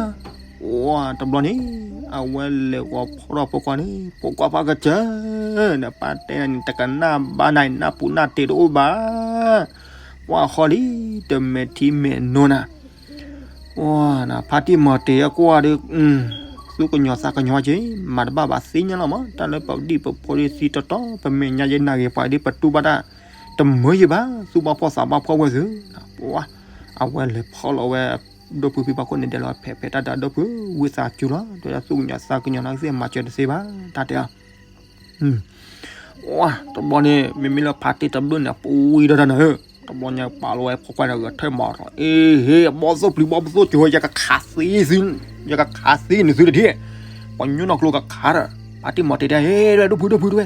ဝါတဘျီန့ၣ် အဝဲလဲၤဂီၤဖီၣ်ထီၣ်ဖိခွါန့ၣ် ဖိခွါဖးကစၢၢ်, နပၢ်တဲနၤန့ၣ် တကနၣ်ဘၣ်နၤ နၢ်ပူၤနၢ်တ့ၤတအိၣ်ဘၣ်, ပှၤဃီလံ တမဲာ်ထံမဲာ်နိနၤ, ဝါနၤ ဖါတံၢ်မီၤတ့ၤအကွၢ်ဒီး သူၣ်ကညီၤသးကညီၤက့ၤ မၤတဘၣ်ဘၣ်သ့ၣ်ညါလီၤမး တၢ်လၢပဒံၣ်ပဖိဒုးသံတီတီ ပမဲာ်ညါယဲနၤဂ့ၤပှၤဒ်ပတူၢ်ဘၣ်တၢ် တမုာ်ယံၤဘၣ် သူၣ်ဘၣ်ဖှီၣ်သးဘၣ်ဖှီၣ်ဝဲသု, ပှၤ အဝဲလဲၤဖီၣ်လီၤဝဲ ဒိၣ်ဖုဖံဖးခိၣ်န့ၣ် ဒဲးလီၤဖဲးဖဲးတၢ်ဒီးဒိၣ်ဖု ဝံသးစူၤလီၤ တဲဝဲဒၣ်သူၣ်ကညီၤသးကညီၤနၤကသ့ၣ်မၤစၢၤတသ့ဘၣ် တၢ်တဲအီၤ ဝါ တဘျီန့ၣ် မ့မ့ၢ်လၢဖါတံၢ်တဘျုးန့ၣ် ပှ့ၤဒီးတၢ်နၤဧၢ, တဘျီန့ၣ် ပာ်လီၤဝဲဖိခွါန့ၣ် ဂဲၤထၢၣ်မၤထီၣ် အ့ဟ့ ဘီၣ်သိၣ်ပျံၤဘီၣ်သိၣ်ကၠိ ယကခးသံသု, ယကခးသံနသုတထံၣ်, ပှၤညိၣ်နီၢ်ကျိကခးဒီး ဖါတံၢ်မီၤတ့ၤတဲ ဟ့ ဒိၣ်ဖုဒိၣ်ဖုတဝဲ,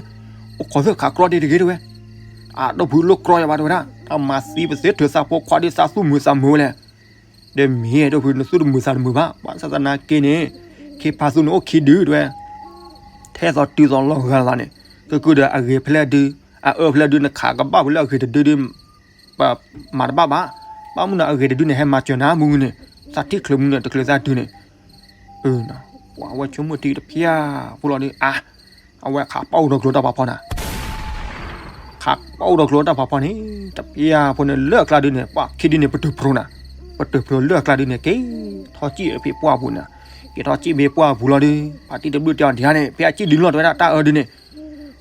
အိၣ်ခိးသ့ၣ်ခးကြီဒ့တဂ့ၤတဝဲ, အဒိၣ်ဖုလိၣ်ကြီယၤဘၣ်တဝဲဒၣ်, တၢ်မၤသံပသ့ထုးသးဖိခွါဒ်သးသူၣ်မုာ်သးမုာ်ဝဲလဲၣ် ဒီးမ့ၢ်အဲၣ်ဒိၣ်ဖု နသူၣ်တမုာ်သးတမုာ်ဘၣ်, ဘၣ်ဆၣ်သနာ်က့န့ၣ် ခ့ဖါသူန့ၣ်အိၣ်ခံဒုတဝဲ, ထဲသိးတုၤသိးလီၤဂာ်လီၤန့ၣ် ကကုၢ်ဒီးအဂ့ၤဖဲလဲၣ်ဒု, အအၢဖဲလဲၣ်ဒု နခးကဘၣ်ဖဲလဲၣ်အဂ့ၤတဒုဒု, ပမၤတဘၣ်ဘၣ်, ဘၣ်မနုၤအဂ့ၤတဒုန့ၣ် ဟဲမၤစၢၤနၤမုၢ်ဂုၢ်န့ၣ်, သးထံၣ်ချုးမုၢ်န့ၣ် တချုးသးတုၤန့ၣ်, ပှၤဝဲဆိကမိၣ်ထံတဖျၢၣ်ဖိလီၤဒု အါ အဝဲခးပီၣ်အူဒီးကျိတၢ်ဖးဖီနၤ ခးပီၣ်အူဒီးကျိတၢ်ဖးဖီန့ၣ် တဖျၢၣ်ဖိန့ၣ် လၢအကျါဒုန့ၣ် ပှၤခံဒုန့ၣ် ပတုာ်ဖျိနၤ, ပတုာ်ဖျိလၢအကျါဒုန့ၣ် က့ၤထီၣ်စံၣ်ဖဲပှၢ်ပူၤနၤ, က့ၤထီၣ်စံၣ်ဖဲပှၢ်ပူၤလီၤဒု, ပှၤတံၢ်တဘျုးတဲအီၤဒံးန့ၣ် ဖဲအစံၣ်ဒုလီၤတဝဲဒၣ်တၢ်အၢဒုန့ၣ်,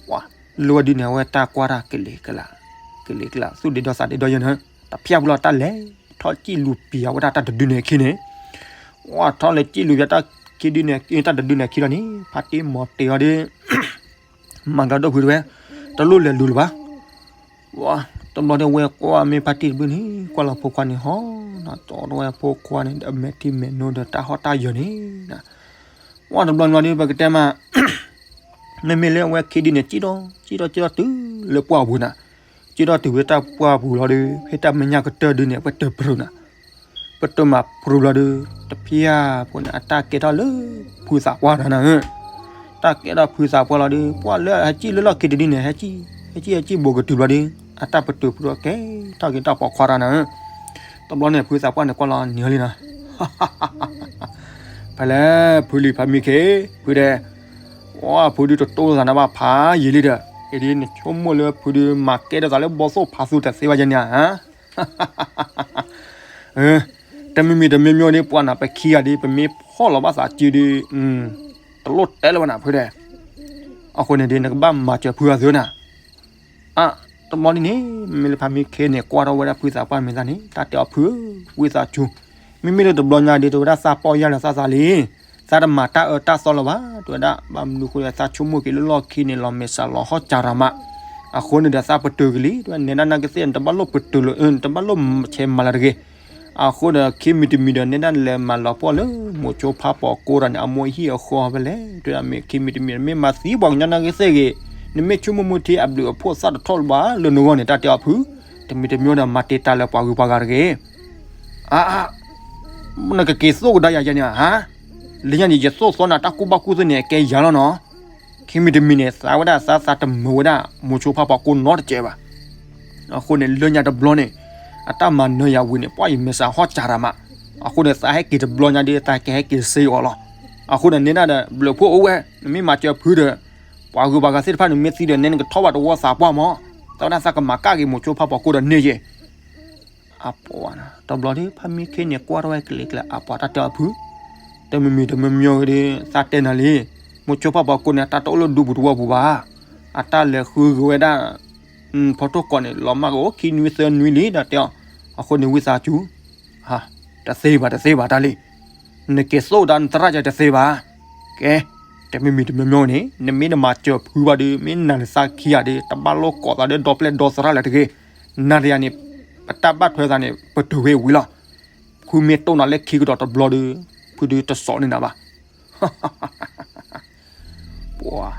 ပှၤ လၢဝဲဒုန့ၣ် အဝဲတၢ်ကွၢ်တၢ်ကလံၤကလး, ကလံၤကလး သူၣ်ဒ့ဒီသးဒ့ဒီယဲၢ်န့ၣ်, တဖျၢၣ်ဖိလီၤတၢ်လဲၤထီၣ်စံၣ်လူၤပံၤအဝဲဒၣ်တၢ်တဒုန့ၣ်အခံန့ၣ်, ပှၤထီၣ်လဲၤစံၣ်လူၤပံၤတၢ်ခံဒုန့ၣ် တၢ်တဒုန့ၣ်အခံလီၤန့ၣ် ဖါတံၢ်မီၤတ့ၤအီၤဒု မၤကဒီးဒိၣ်ဖုတဝဲ, တလိၣ်လဲၤလူၤလၢၤဘၣ်. ဝါ, တဘျီန့ၣ်ဝဲကွၢ်မ့ၢ်ဖါတံၢ်တဘျုးန့ၣ် ကွၢ်လီၤဖိခွါန့ၣ်ဟီ, နတီၣ်ဝဲဖိခွါန့ၣ် အမဲာ်ထံမဲာ်နိဒီးတၢ်ဟီၣ်တၢ်ယၢၤန့ၣ်, ဝါတဘျီန့ၣ်လီၤဒု ပကတဲမး မ့မ့ၢ်လၢအဝဲခံဒုန့ၣ် စံၣ်ထီၣ် စံၣ်ထီၣ် စံၣ်ထီၣ်တုၤလၢပှၢ်ပူၤနၤ, စံၣ်ထီၣ်တုၤဝဲတၢ်ပှၢ်ပူၤလီၤဒု ဖဲတၢ်မဲာ်ညါကတၢၢ်ဒုန့ၣ် ပတုာ်ဖျိနၤ ပတုာ်မၤဖျိလီၤဒု တဖျၢၣ်ဖိန့ၣ် အတၢ်ကဲထီၣ်လၢဖုသးပှၢ်တဂၤနၤဧၢ, တၢ်ကဲထီၣ်ဖုသးပှၢ်လီၤဒု ပှၤလၢအဟဲစံၣ်လၢလီၢ်ခံတဒုန့ၣ် ဟဲစံၣ် ဟဲစံၣ် ဟဲစံၣ်ဘူးကတုၤဘျီဒု အတၢ်ပတုာ်ဖျိကဲထီၣ်က့ၤတၢ်ပိာ်ခွါတဂၤနၤဧၢ, တဘျီန့ၣ် ဖုသးပှၢ်န့ၣ်ကွၢ်လီၤနံၤလံနၤ ဖဲလဲၣ် ဖုလံၤဖးမံခ့ ဖုဒဲး, ဝါ ဖုဒုတတိၢ်သးနၤဘၣ်ဖးယံာ်လံဒီး အံၤဒ်နဆိကမိၣ်လၢဖုဒုမၤကဲထီၣ်သးလၢဘီသိၣ်ဖးသူတသ့ဘၣ်ယဲန့ၣ်ဧါ တမံၤမံၤတမံၤမံၤဒ်ပှၤနၤ ပခံဂၤဒ် ပမ့ၢ်ဖီၣ်လီၤဘၣ်သးစုဒ် တလိၣ်တဲလၢၤဘၣ်နၤဖုဒဲး, အဃိန့ၣ်ဒ် နကဘၣ်မၤစၢၤဖုအသုနၤ, အ တဘျီဒ်န့ၣ် မ့မ့ၢ်လၢဖးမံခ့န့ၣ် ကွၢ်ထီၣ်ဝဲဒၣ်ဖုသးပှၢ်မ့ၢ်သးန့ၣ် တၢ်တဲအီၤဖုဧၢ ဝံသးစူၤ, မ့မ့ၢ်လၢတဘျီညါဒ် တဝဲဒၣ်သးပီၢ်ယၢ်လၢသးသးလံ, သးတမၤတၢ်အၢတၢ်သီလၢၤဘၣ် တဝဲဒၣ်, ဘၣ်မနုၤဃိဒီး သးဆိကမိၣ်က့ၤလၢလီၢ်ခံန့ၣ် လီၤမဲာ်ဆှးလီၤဟီၣ်စၢ်ရၤမး, အဃိန့ၣ်ဒီးသးပတုာ်ကလံ တဝဲ နဲဒၣ်နာ်ကသ့ၣ် နတဘၣ်လိၣ်ပတုာ်လၢ နတဘၣ်လိၣ်ဆဲးမၤလၢၤတဂ့ၤ, အဃိဒီး ခံမံၤတမံၤဒီး နဲဒၣ်လဲၤမၤလီၤပှီၢ်လၢ မိၤဆိဖးပီၤကိးတၢ်န့ၣ် အမိၢ်ဟံၣ်အဃီဖဲလဲၣ်, တဝဲဒၣ်မ့ၢ်ခံမံၤတမံၤ မ့ၢ်မၤသံပှၤကညီနာ်ကသ့ၣ်ဂ့ၤ, နမ့ၢ်ဆိကမိၣ်မုၢ်ထံအဘျုးအဖှိၣ်သၣ်တထီၣ်လၢၤဘၣ်လၢနဂီၢ်န့ၣ် တၢ်တဲအီၤဖု, တမံၤတမံၤဒီး မၤတ့ၢ်တၢ်လၢပှၤဂုၤပှၤဂၤတဂ့ၤ အါအါ, နကက့ၤသိၣ်ကဒါယၤယဲန့ၣ်ဧါ, လၢညါန့ၣ် ယသိၣ်သီနၤတၢ်ကူၣ်ဘၣ်ကူၣ်သ့န့ၣ် ကဲယၤလီၤနီၤ, ခံမံၤတမံၤန့ၣ် သးဝဲဒၣ်သးသးတမုာ်ဝဲဒၣ် မိၤဆိဖးပီၤကိးနီတစဲးဘၣ်, အဃိန့ၣ် လၢညါတဘျီန့ၣ် အတၢ်မၤနၢၤယၤဝံၤန့ၣ် ပှၤယမဲာ်ဆှးဟီၣ်စၢ်တၢ်မး, အဃိန့ၣ် သးဟဲက့ၤတဘျီညါဒ် သးကဟဲက့ၤစ့အီၤလီၤ, အဃိန့ၣ် နဲဒၣ်ဒီး ဘျုးဖှိၣ်အိၣ်ဝဲ နမ့ၢ်မၤစၢၤဖုဒီး ပှၤဂုၤပှၤဂၤသ့ၣ်တဖၣ်န့ၣ် မ့ၢ်သံဒီးနဲန့ၣ်ကထီၣ်ဘၣ်တဝီသးပှၢ်မး, သးဝဲဒၣ်သးကမၤကၣ်က့ၤမိၤဆိဖါပှၤကိးဒီးန့ၢ်ယဲၢ် အပှၤနီၤ တဘျီဒီး ဖါမံခ့န့ၣ် ကွၢ်ထီၣ်ဝဲကလံၤကျါအပှၤတၢ်တဲအီၤဖု, တမံၤမံၤတမံၤမံၤဂ့ၤဒီး သးတဲနၤလံ, မိၤဆိဖါပှၤကိးန့ၣ် အတၢ်တအိၣ်လၢဒူပူၤတဝီပူၤဘၣ်, အတၢ်လဲၤဃုဂ့ၤဝဲဒၣ် ဖီထိၣ်ကီးန့ၣ် လီၤမၢ်ကအိၣ်ခံနွံသၢနွံလံ တၢ်တဲအီၤ, အဃိန့ၣ်ဝံသးစူၤ တသ့ဘၣ် တသ့ဘၣ်တၢ်လံ, နက့ၤသိၣ်ဒါနသရၣ်ကတသ့ဘၣ်, ကဲ, တမံၤမံၤတမံၤမံၤန့ၣ် နမ့ၢ်နမၤစၢၤဖုဘၣ်ဒီး မ့ၢ်နၤနသးခံဂၤဒီး တဘၣ်လိာ်ကိးသးဒီးဒီပျဲၢ်ဒီသရၣ်လၢၤတဂ့ၤ, နၤတယၤန့ၣ် ပတၢ်ဘၣ်ထွဲသးန့ၣ် ပတုၤဝဲဝံၤလီၤ, ဖုမ့ၢ်တိၢ်နၤလၢခံကဒီးတဘျီဒီး ဖုဒုးတစိာ်န့ၢ်နၤဘၣ် ပှၤ,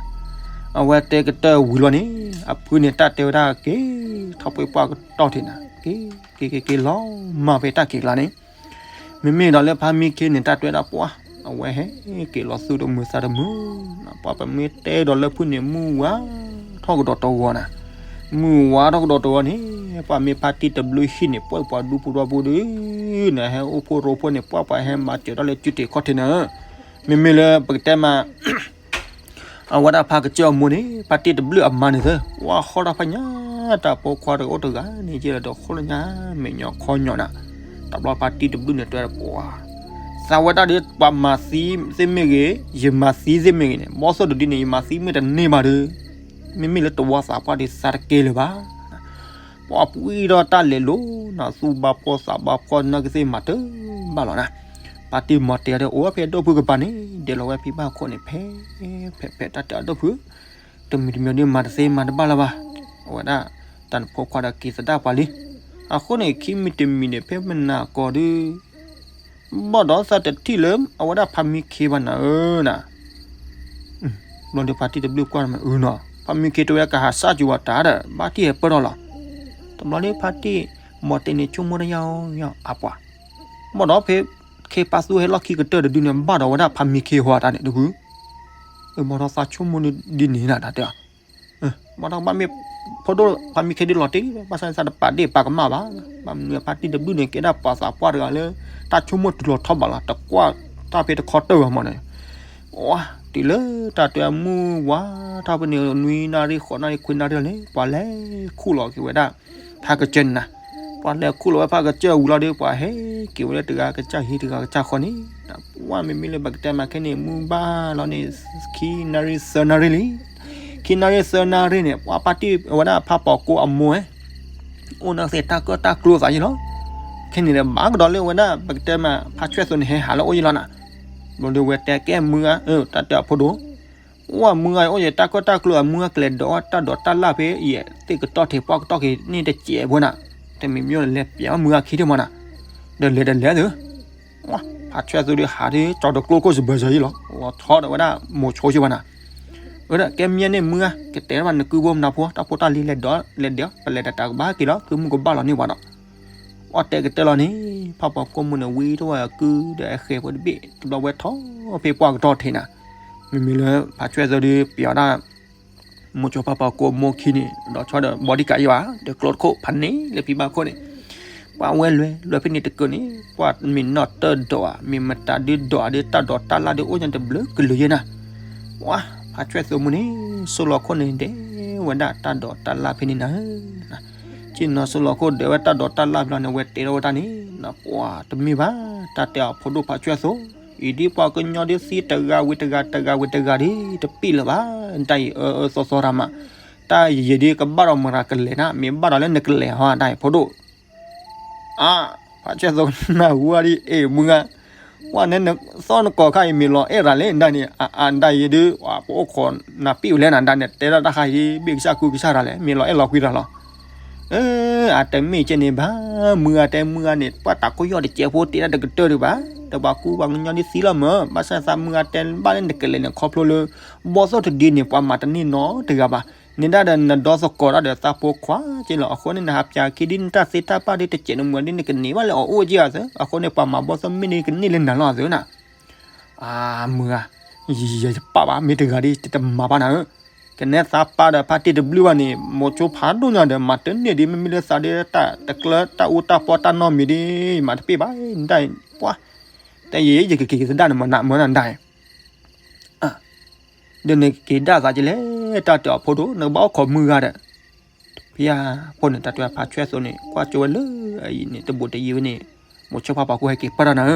အဝဲတဲကတၢၢ်ဝံၤလီၤန့ၣ် အဖုန့ၣ်တၢ်တဲဝဲဒၣ်က့ၤ ထီၣ်ပှဲၤပှၢ်ကတီၢ်ထံးနၤ က့ၤ က့ၤက့ၤက့ၤလီၤမၢ်ဖဲတၢ်က့ၤကျါန့ၣ်, မ့မ့ၢ်ဒီးလၢဖါမံခ့န့ၣ် တၢ်တဲဝဲဒၣ်ပှၤ, အဝဲဟဲက့ၤလီၤသူၣ်တမုာ်သးတမုာ်, ပှၤပမ့ၢ်တဲဒီးလၢဖုန့ၣ် မုၢ်ဝါထီၣ်ကဒီးတဂီၤနၤ, မုၢ်ဝါထီၣ်ကဒီးတဂီၤန့ၣ် ပှၤမ့ၢ်ဖါတံၢ်တဘျုးဟံၣ်န့ၣ် ပှဲၤပှၤဒူပူၤဒီပူၤဒီး နဟဲအိၣ်ဖှိၣ်ရိဖှိၣ်န့ၣ် ပှၤပှၤဟဲမၤစၢၤတၢ်လၢစုတ့ၢ်ခီၣ်ထံးနၤ, မ့မ့ၢ်လၢပကတဲမး အဝဲဒၣ်ဖါကစၢၢ်အမိၢ်န့ၣ် ဖါတံၢ်တဘျုးအမါန့ၣ်သၢ ဝါဃီတၢ်ဖးညါ တၢ်ဖိခွါတအိၣ်တဂၤန့ၣ် ကဲဒီးဃိလၢညါ မဲာ်ညါခီညါနၤ, တဘျီဖါတံၢ်တဘျုးန့ၣ်တဲပှၤ, သးဝဲဒၣ်ဒီးပှၤမၤသံသ့ၣ်မ့ၢ်ဂ့ၤ, ယမၤသံသ့ၣ်မ့ၢ်ဂ့ၤန့ၣ် ဘီသိၣ်တဒုန့ၣ် ယမၤသံမ့ၢ်တန့ၢ်ဘၣ်ဒီး မ့မ့ၢ်လၢတဝီသးပှၢ်ဒီးသးတကဲလၢၤဘၣ် ပှၤပှံၢ်ထီၣ်တၢ်လဲၤလိၤနၤ သူၣ်ဘၣ်ဖှီၣ်သးဘၣ်ဖှီၣ် နီၢ်ကသ့ၣ်မၤတၢ်ဘၣ်လီၤနၤ, ဖါတံၢ်မီၤတဲဒီးအိၣ်ဝဲဖဲဒိၣ်ဖုကပၤန့ၣ် ဒဲးလီၤဝဲဖံဘၣ်ခိၣ်န့ၣ် ဖဲ ဖဲဖဲတၢ်တဲအဒိၣ်ဖု, တမံၤတမံၤဒီးမၤတသ့မၤတဘၣ်လၢၤဘၣ်, အဝဲဒၣ် တၢ်နဖိခွါဒီးက့ၤသဒၣ်ပှၤလံ, အဃိန့ၣ် ခံမံၤတမံၤန့ၣ် ဖဲမနၤကီးဒီး ဘၣ်ဒီးသးတထံၣ်လၢ အဝဲဒၣ်ဖါမံခ့ဘၣ်နၤဧၢနၤ ဘျီဒီးဖါတံၢ်တဘျုးကွၢ်မးအုနီၤ ဖါမံခ့တဝဲကဟးစၢ်ကၠူၤဝဲတၢ်ဒီး ဘၣ်တံၢ်ဟဲပၢၢ်ထီၣ်လီၤ, တဘျီဒီးဖါတံၢ် မီၤတဲန့ၣ်ဆိကမိၣ်တယါအီၤအပှၤ, ဘၣ်ဒီးဖဲ ခ့ပာ်သူဟဲလီၢ်ခံကတၢၢ်တဒုန့ၣ် ဘၣ်ဒီးဝဲဒၣ်ဖါမံခ့ဟီတၢ်န့ၣ်တဖု, ဘၣ်ဒီးသးဆိကမိၣ်ဒ်န့ၣ်နၤတၢ်တဲ ဘၣ်ဒီးဘၣ်မ့ၢ် ဖိဒိၣ်ဖါမံခ့ဒုလီၤတံၢ် ဘၣ်ဆၣ်သးတပာ်ဒ့ၣ်ပာ်ကမၣ်ဘၣ်, ဘၣ်မနုၤဖါတံၢ်တဘျုးန့ၣ် ကဲဒၣ်ပှၤသးပှၢ်တဂၤလၢ တၢ်ဆိကမိၣ်တုၤလီၤထီဘၣ်လီၤ တကွၢ်တၢ်ဖဲတခီတၢၢ်ဘၣ်မးန့ၣ်, တုၤလၢတၢ်တဲမုၢ်ဝါထီၣ်ဖဲန့ၣ် နွံနၣ်ရံၣ်ဃိးနၣ်ရံၣ်ခွံနၣ်ရံၣ်လီၤန့ၣ် ပှၤလဲၤခူၣ်လီၤက့ၤဝဲဒၣ် ဖါကစၢၢ်န့ၣ်နၤ, ပှၤလဲၤခူၣ်လီၤဝဲဖါကစၢၢ်ဝံၤလီၤဒီး ပှၤဟဲက့ၤဝဲလၢတဂၤကစၢ်ဟံၣ်တဂၤကစၢ်ဃီန့ၣ်, ပှၤမ့မ့ၢ်လၢပကတဲမးခဲန့ၣ် မုၢ်ဘၣ်လီၤန့ၣ် ခံနၣ်ရံၣ်သၢနၣ်ရံၣ်လံ, ခံနၣ်ရံၣ်သၢနၣ်ရံၣ်န့ၣ် ပှၤဖါတံၢ်ဝဲဒၣ်ဖါပီၤကိအမိၢ် အိၣ်နီၢ်သ့ၣ်တၢ်ကၢၣ်တၢ်ကျိသးယ့ၣ်လီၤ, ခဲန့ၣ်ဒီးဘၣ်ကဒီးလၢဝဲဒၣ် ပကတဲမး ဖါဆွဲၣ်သိန့ၣ် ဟဲဟးလၢအိၣ်ယ့ၣ်လီၤနၤ, ဘျီဒီးဝဲတဲကဲမုၢ်ဂၤ တၢ်တဲအဖိဒိၣ်, ဝဲမုၢ်ဂၤအိၣ်ယ့ၣ်တၢ်ကၢၣ်တၢ်ကျိ အမုၢ်ဂၤကလဲၤဒိးတၢ်ဒိးတၢ်လၢ်ဖဲယဲၢ်သ့ၣ်ကတီၢ်ထံးပှၢ်ကတီၢ်က့ၤန့ၣ်တစဲးဖိနၤ, တမံၤမံၤလဲၤပျဲမုၢ်ဂၤခံထံၣ်မးနၤ, ဒီးလဲၤဒီးလဲၤသု ဖါဆွဲၣ်သိဒီးဟးဒီး ကၠီၤတကျိခိၣ်စဘၢၣ်စၢၤယ့ၣ်လီၤ, လီၤဆီဒီးဝဲဒၣ်မိၤဆိယ့ၣ်ဘၣ်နၤ, ဝဲဒၣ်ကဲမ့ၢ်န့ၣ်မုၢ်ဂၤ ကတဲဘၣ်နကုၢ်ဖိမနၤဖိ တၢ်ဖိတၢ်လံၤလဲၤဒီးလဲၤဒီး ပလဲၤတၢ်တၢ်ကဘၣ်က့ၤလီၤ ကုၢ်မုၢ်ကဘၣ်လီၤန့ၢ်ပှၤဒီး အီၣ်တဲကတၢၢ်လီၤန့ၣ် ဖါပီၤကိးမုၢ်န့ၣ် ဝံထီၣ်ဝဲအကုၢ်ဒီးအဃဲၤဖိတဘ့ၣ် တဘျီဝဲထီၣ်ဖဲပှၢ်ကတီၢ်ထံးနၤ, မ့မ့ၢ်လၢဖါဆွဲၣ်သိဒီးပျီဒၣ် မိၤဆိဖါပီၤကိးမိၢ်ခံန့ၣ် ဒီးဆီဒီးဘီဒံကးယ့ၣ်ဘၣ် ဒီးကျိတခိၣ်ဖးန့ၣ်လၢဖံဘၣ်ခိၣ်န့ၣ်, ပှၤဝဲလွဲလွဲဖဲန့ၣ်တကၢၢ်န့ၣ် ပှၤမ့ၢ်နီၢ်တၢၢ်ဒိးဧါ မ့ၢ်မတၤဒုးဒိးဧါဒီး တၢ်ဒိးတၢ်လၢ်ဒီးအိၣ်ညါတဘျုးကလုာ်ယဲၢ်နၤ, ပှၤဖါဆွဲၣ်သိမုၢ်န့ၣ် စိၢ်လီၤခိၣ်န့ၣ်ဒဲးဝဲဒၣ်တၢ်ဒိးတၢ်လၢ်ဖဲန့ၣ်နၤ ဆ့ၣ်နီၤစိၢ်လီၤခိၣ်ဒဲးဝဲတၢ်ဒိးတၢ်လၢ်ဖဲလီၤန့ၣ် ဝဲတဲထီၣ်ဝဲတၢ်န့ၣ် ပှၤတမ့ၢ်ဘၣ် တၢ်တဲအီၤဖိဒိၣ်ဖါဆွဲၣ်သိ, အံၤဒ်ပှၤကညီဒ်သံတဂၤဝံၤတဂၤ တဂၤဝံၤတဂၤဒီး တပ့ၢ်လၢၤဘၣ်, တၢ်အံၤအၢအၢသီသီတၢ်မး, တၢ်ယံာ်ယံာ်ဒီးကဘၣ်ဒီးမတၤကလဲၤနၤ မ့ၢ်ဘၣ်ဒီးလၢနကလဲၤဟီတၢ်အံၤဖိဒိၣ် အါ, ဖါဆွဲၣ်သိနၢ်ဟူဝဲဒ်အံၤ မုၢ်ဂၤ, ပှၤန့ၣ်နသီၣ်နကီၢ်ခါအံၤ မ့ၢ်လီၤအဲၣ်ရၤလဲၣ် ဒၣ်န့ၣ် အဒၣ်ယံာ်ဒုး ပအိၣ်ခိးနၤပ့ၢ်ဝဲလဲၣ်နၤ ဒၣ်န့ၣ် တဲဒၣ်တၢ်ခါအံၤ ဘ့ၣ်ကစၢ်ကူကစၢ်ရၤလဲၣ် မ့ၢ်လီၤအဲၣ်လီၤကွံရၤလီၤ, အတမ့ၢ်ကဲန့ၣ်ဘၣ်, မုၢ်ဂၤတဲမုၢ်ဂၤန့ၣ် ပှၤတၢ်ခိၣ်ယီၢ်တကဲးဖိတ့ဒၣ်တကတၢၢ်ဒံးဘၣ်, ဒီးပှၤကူပှၤကညီဒ်သံလီၤမၢ်, ဘၣ်ဆၣ်သးမုၢ်ဂၤတဲဘၣ်လၢနကလဲၤန့ၣ် ခီဖျိလၢ ဘီၣ်သိၣ်တဒုန့ၣ် ပှၤမၤတန့ၢ်နီတဂၤဘၣ်, န့ၣ်ဒၣ်ဒီးနဒီသကိးတၢ်ဒီးသးဖိခွါက့လီၤ, အဃိန့ၣ် နဟးပျးခံဒ်နတၢ်သ့တၢ်ဘၣ်ဒ်တစဲးနမုၢ်ဒ်နကန့ၢ်ဘၣ်လၢအအိၣ်က့အသး, အဃိန့ၣ် ပှၤမၤဘီၣ်သိၣ်မ့ၢ်ဒ်ကန့ၢ်လၢနၤလီၤအသးနၤ အမုၢ်ဂၤ, ယယပာ်ဘၣ် မ့ၢ်တဂၤဒ်တမၤဘၣ်နၤဧၢ, ကနဲသးပာ်ဒီးဖါတံၢ်တဘျုးဘၣ်န့ၣ် မိၤဆိဖးဒိၣ်ညါဒီး မၤတန့ၢ်ဒ် မ့မ့ၢ်လၢသးဒ်တၢ်တကျၢတၢ်အူတၢ်ပီတၢ်နီတမံၤဒ် မၤတပ့ၢ်ဘၣ်, ဒ်ပှၤ, တၢ်ယံာ်ယံာ်ကက့ၤက့ၤသဒၣ်န့ၣ် မၤနးမၢနၤဒၣ်, ဒီးနက့ၤဒၣ်သးကလဲၣ် တၢ်တဲအီၤဖိဒိၣ် နကဘၣ်အိၣ်ခိးမုၢ်ဂၤဒီး ဖဲဖိန့ၣ် တၢ်တဲဖါဆွဲၣ်သိးန့ၣ် ကွၢ်ကၠိဝဲလၢအအံၤန့ၣ် တဘူးတယံၤဝဲန့ၣ် မိၤဆိဖါပီၤကိၢ်ဟဲက့ၤပၢၢ်ထီၣ်နၤဧၢ,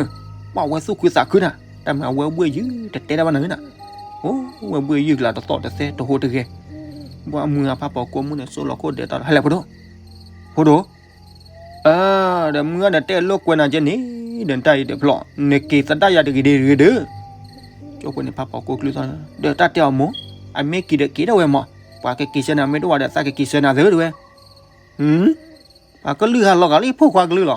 ပှၤဝဲသူၣ်ခုသးခုနၤ, တၢ်မၤအဝဲဘှ့ၣ်ယုၢ်တတဲတၢ်ဘၣ်နၤဧၢနၤ, အိၣ်ဝဲဘှ့ၣ်ယုၢ်ကလၤတသီၣ်တသဲတဟိတဂဲၤ, ဘၣ်မုၢ်ဂၤဖါပီၤကိၢ်မုၢ်န့ၣ် စိလီၤခိၣ်ဒဲးတီၤလီၤ ဟဲလဲၣ်ဖိဒိၣ်, ဖိဒိၣ် ဒီးမုၢ်ဂၤဒီးတဲလိာ်ကွဲနၤကဲန့ၣ်, ဒီးတၢ်အံၤဒီးဖျီၣ် နက့ၤသဒၣ်ယၤတဂ့ၤဒ်တဂ့ၤဒီး, ကၠိဖိန့ၣ်ဖါပီၤကိၢ်ကျုသီၣ်, ဒီးတၢ်တဲအီၤမိၢ်, အမ့ၢ်က့ၤဒီးက့ၤဒၣ်ဝဲမး, ပှၤကက့ၤဆှၢနၤမ့ၢ်တအိၣ်ဝဲဒီး သးကက့ၤဆှၢနၤသ့တဝဲ, ပှၤကလုၢ်ဟးလီၤဂာ်လၢဖိခွါကလုၢ်လီၤ,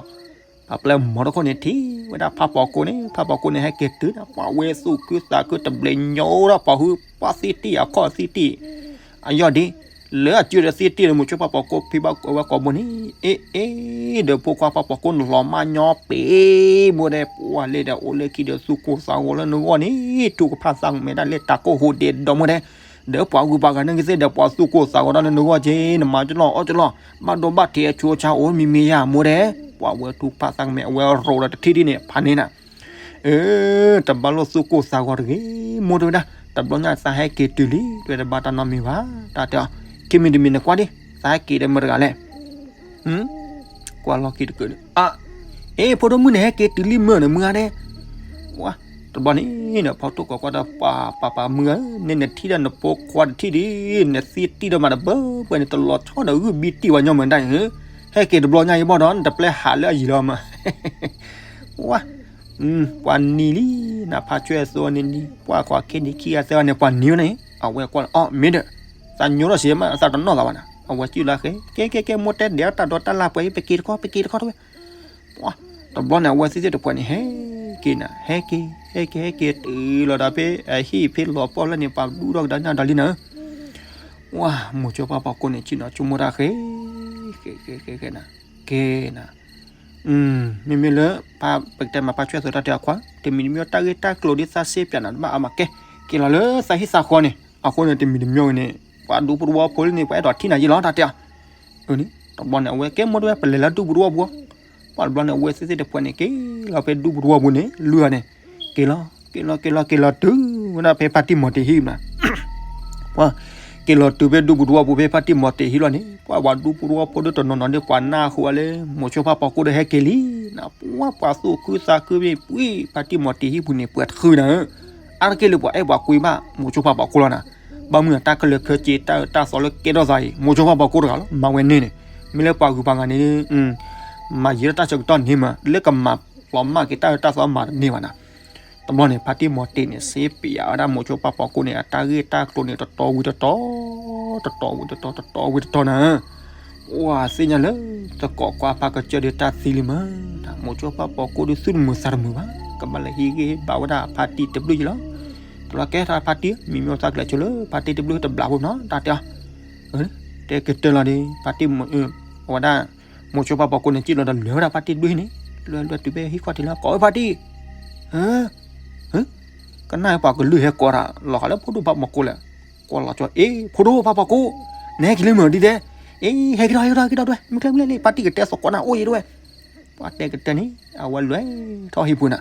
ပှၤပျဲမီၤတခိၣ်န့ၣ်ထံၣ်ဝဲဒၣ်ဖါပီၤကိၢ်န့ၣ်, ဖါပီၤကိၢ်န့ၣ်ဟဲက့ၤတုၤဒီး ပှၤဝဲသူၣ်ခုသးခုတဘျဲညိဒီးပှၤဟု ပှၤသ့တံၢ်အခီၣ်သ့တံၢ် အယီၢ်ဒ် လၢအစုဒီးသ့တံၢ်လၢမိၤဆိဖါပီၤကိၢ်ဖံဘၣ်ဝဲကိာ်ဘိန့ၣ်, အ့ၣ်အ့ၣ် ဒီးဖိခွါဖါပီၤကိၢ်န့ၣ်လီၤမၢ်ညီပ့ၤမိၢ်ဒဲး, ပှၤလဲၤဒီးအိၣ်လၢခံဒီးသူၣ်ကိၢ်သးဂီၤလၢနဂီၢ်န့ၣ်, ထူကဖၣ်သးကမဲာ်ဒၣ်လၢတၢ်ကိၢ်ဟူးဒ့ဒီမိၢ်ဒဲး, ဒီးပှၤဂုၤပှၤဂၤန့ၣ်ကသ့ၣ်ဒီးပှၤသူၣ်ကိၢ်သးဂီၤဒီးလၢနဂီၢ်က့, နမၤကလီၢ်အီၣ်ကလီၢ်, ဘၣ်ဒိဘၣ်ထံးအဆူအဆါအိၣ်မံၤမံၤယၤမိၢ်ဒဲး, ပှၤဝဲထူကဖၣ်သးကမဲာ်အဝဲရိးဒီးတထံၣ်ဒ်န့ၣ် ဖးန့ၢ်နၤ အၢ တဘၣ်လိာ်သူၣ်ကိၢ်သးဂီၤတဂ့ၤ, မိၢ်တဲဝဲဒၣ် တဘျီညါသးဟဲက့ၤတုၤလံ, တဲတဘၣ်တၢ်နီတမံၤဘၣ်, တၢ်တဲအီၤ, ခံမံၤတမံၤနကွၢ်ဒံး, သးဟဲက့ၤဒီးမတၤတဂၤလဲၣ်, ကွၢ်လီၢ်ခံတကုာ်ဒီး အ့ ဖိဒိၣ်မုၣ်န့ၣ်ဟဲက့ၤတုၤလံမုၢ်န့ၣ်မုၢ်ဂၤဒဲး, ဝါ, တဘျီန့ၣ် ဖီတိၢ်ကိးကွၢ်ဒီး ပှၤပှၤပှၤမုၢ်ဧၢ, နနထံၣ်ဒီးနဖိခွါတထံၣ်ဒ်, နသ့တံၢ်ဒီးမၤတဘၢပှဲၤန့ၣ် တလီၤဆီဒီးဂုၢ်ဘံတံၢ်ဝဲညီမုၢ်ဒၣ်အံၤ, ဟဲက့ၤတဘျီညါအံၤဘၣ်ဒီး နတပျဲဟးလၢအယံၤလီၤမး ဝါ, ပှၤနံၤလံ, နဖါဆွဲၣ်သိန့ၣ်နံၤ, ပှၤကွၢ်ခဲနံၤခံဂၤသၢဂၤန့ၣ် ပှၤနံၤဝဲန့ၣ်, အဝဲကွၢ်လီၤ အီၣ်မ့ၢ်ဒီး, သးညိထီၣ်စ့မး သးတနီၣ်သးဘၣ်နၤ, အဝဲစံၣ်လီၤဃဲ, ကဲကဲကဲ မိၢ်တဲဒဲးတၢ်ဒိးတၢ်လၢပှဲၤ ပက့ၤတခီ ပက့ၤတခီတဝဲ, ပှၤ, တဘျီန့ၣ် အဝဲသ့ၣ်သ့ၣ်တပှဲၤန့ၣ် ဟဲက့ၤနၤ, ဟဲက့ၤ, ဟဲက့ၤ ဟဲက့ၤတုၤလီၤဒီးဖဲ အဟံၣ်ဖဲလီၤပီၢ်လၢန့ၣ် ပှၤဒူထီၣ်ကဒီးညါဒီးလံနၤ, ဝါ, မိၤဆိဖါပီၤကိၢ်န့ၣ် ဆ့ၣ်နီၤဆိကမိၣ်တၢ်ဃဲ, ဃဲဃဲဃဲဃဲနၤ, ကဲနၤ, မ့မ့ၢ်လၢ ပကတဲမၤဖါဆွဲၣ်သိးတၢ်တဲအခွါ, တမံၤတမံၤတၢ်ဂ့ၢ်တၢ်ကျိၤဒ်သးစ့ပၠးနၤတဘၣ်အါမးကဲ, က့ၤလီၤလၢသးဟံၣ်သးဃီန့ၣ်, အဃိန့ၣ် တမံၤတမံၤန့ၣ် ပှၤဒူဖိတဝီဖိလၢန့ၣ် ပှၤအဲၣ်ဒိးထံၣ်နၤယ့လီၤ တၢ်တဲအီၤ, တဘျီန့ၣ် အဝဲကဲမိၢ်တဝဲပလဲၤလၢဒူဖိတဝီဖိ, ပှၤတဘျီန့ၣ် အဝဲသ့ၣ်သ့ၣ်တပှဲၤန့ၣ် က့ၤလီၤဖဲဒူဖိတဝီဖိန့ၣ် လွံၢ်ဂၤန့ၣ်, က့ၤလီၤ, က့ၤလီၤ က့ၤလီၤ က့ၤလီၤတုၤဝဲဒၣ်ဖဲဖါတံၢ်မီၤတ့ၤဟံၣ်မး ပှၤ, က့ၤလီၤတုၤဖဲဒူပူၤတဝီပူၤဖဲဖါတံၢ်မီၤတ့ၤဟံၣ်လီၤန့ၣ်, ပှၤပှၤဒူပူၤတဝီဖိဒ်တနီၤနီၤဒ်ပှၤနၢ်ဟူဝဲလၢ မိၤဆိဖါပီၤကိၢ်ဒီးဟဲက့ၤလံ, နပှၤပှၤသူၣ်ခုသးခုမ့ၢ်ပှံၤ ဖါတံၢ်မီၤတ့ၤဟံၣ်ပူၤန့ၣ် ပှဲၤတဃုနၤဧၢ, အါတက့ၢ်လၢပှၤအဲၣ်ပှၤကွံဘၣ် မိၤဆိဖါပီၤကိၢ်လီၤနၤ, ဘၣ်မုၢ်အတၢ်ခဲလၢာ်ခဲဆ့တၢ်အၢတၢ်သီလၢကဲထီၣ်သးအံၤ မိၤဆိဖါပီၤကိၢ်တဂၤလီၤ မၤဝဲန့ၣ်န့ၣ်, မ့ၢ်လၢပှၤဂုၤပှၤဂၤန့ၣ် မၤယံၤထီၣ်တၢ်ဆၢကတီၢ်န့ၣ်မး လၢကမၤလီၤမၢ်က့ၤတၢ်အၢတၢ်သီမၤတန့ၢ်ဘၣ်နၤ တဘျီန့ၣ် ဖါတံၢ်မီၤတ့ၤန့ၣ် စ့ပယၤဝဲဒၣ်မိၤဆိဖါပီၤကိၢ်န့ၣ် အတၢ်ဂ့ၢ်တၢ်ကျိၤန့ၣ် တတီၤဝံၤတတီၤ, တတီၤဝံၤတတီၤ တတီၤဝံၤတတီၤနၤ, ပှၤသ့ၣ်ညါလၢ သကိးကွၢ်ဖးကစၢၢ်ဒီးတၢ်သံလံမး, မိၤဆိဖါပီၤကိၢ်ဒီးသူၣ်တမုာ်သးတမုာ်ဘၣ်, ကဘၣ်လဲၤဟံးဂ့ၢ်ဟ့ၣ်ဘၣ်ဝဲဒၣ်ဖါတံၢ်တဘျုးယံၤလီၤ, တဘျီကဲထီၣ်ဖါတံၢ် မံၤမံၤသးကလဲၤဆိလၢဖါတံၢ်တဘျုးတဘျးဖိနီၤ တၢ်တဲအီၤ, တဲကတၢၢ်လီၤဒီး ဖါတံၢ်မီၤ အဝဲဒၣ် မိၤဆိဖါပီၤကိၢ်န့ၣ် စံၣ်လီၤဒီးလဲၤဝဲဒၣ်ဖါတံၢ်တဘျုးန့ၣ်, လဲၤလဲၤတုၤဖဲဟံၣ်ခီၣ်ထံးလၢကိးဝဲဖါတံၢ်, ကနၣ်ပှၤကလုၢ်ဟဲကိးတၢ်လီၤဃာ်လၢဖိဒိၣ်ဖါပီၤကိၢ်လဲၣ်, ကိးလီၤကၠီ အ့ ဖိဒိၣ်ဖါပီၤကိၢ်, နဟဲက့ၤလၢမုၢ်ဒ်တဲ, အ့ ဟဲက့ၤထီၣ် ဟဲက့ၤထီၣ် ဟဲက့ၤထီၣ်ဒွဲၣ် မ့ၢ်ကျဲမ့ၢ်လဲၣ် ဖါတံၢ်ကတဲသကိးနၤအိၣ်အံၤဒွဲၣ်, ပှၤတဲကတၢၢ်န့ၣ် အဝဲလဲၤထီၣ်ဟံၣ်ပူၤနၤ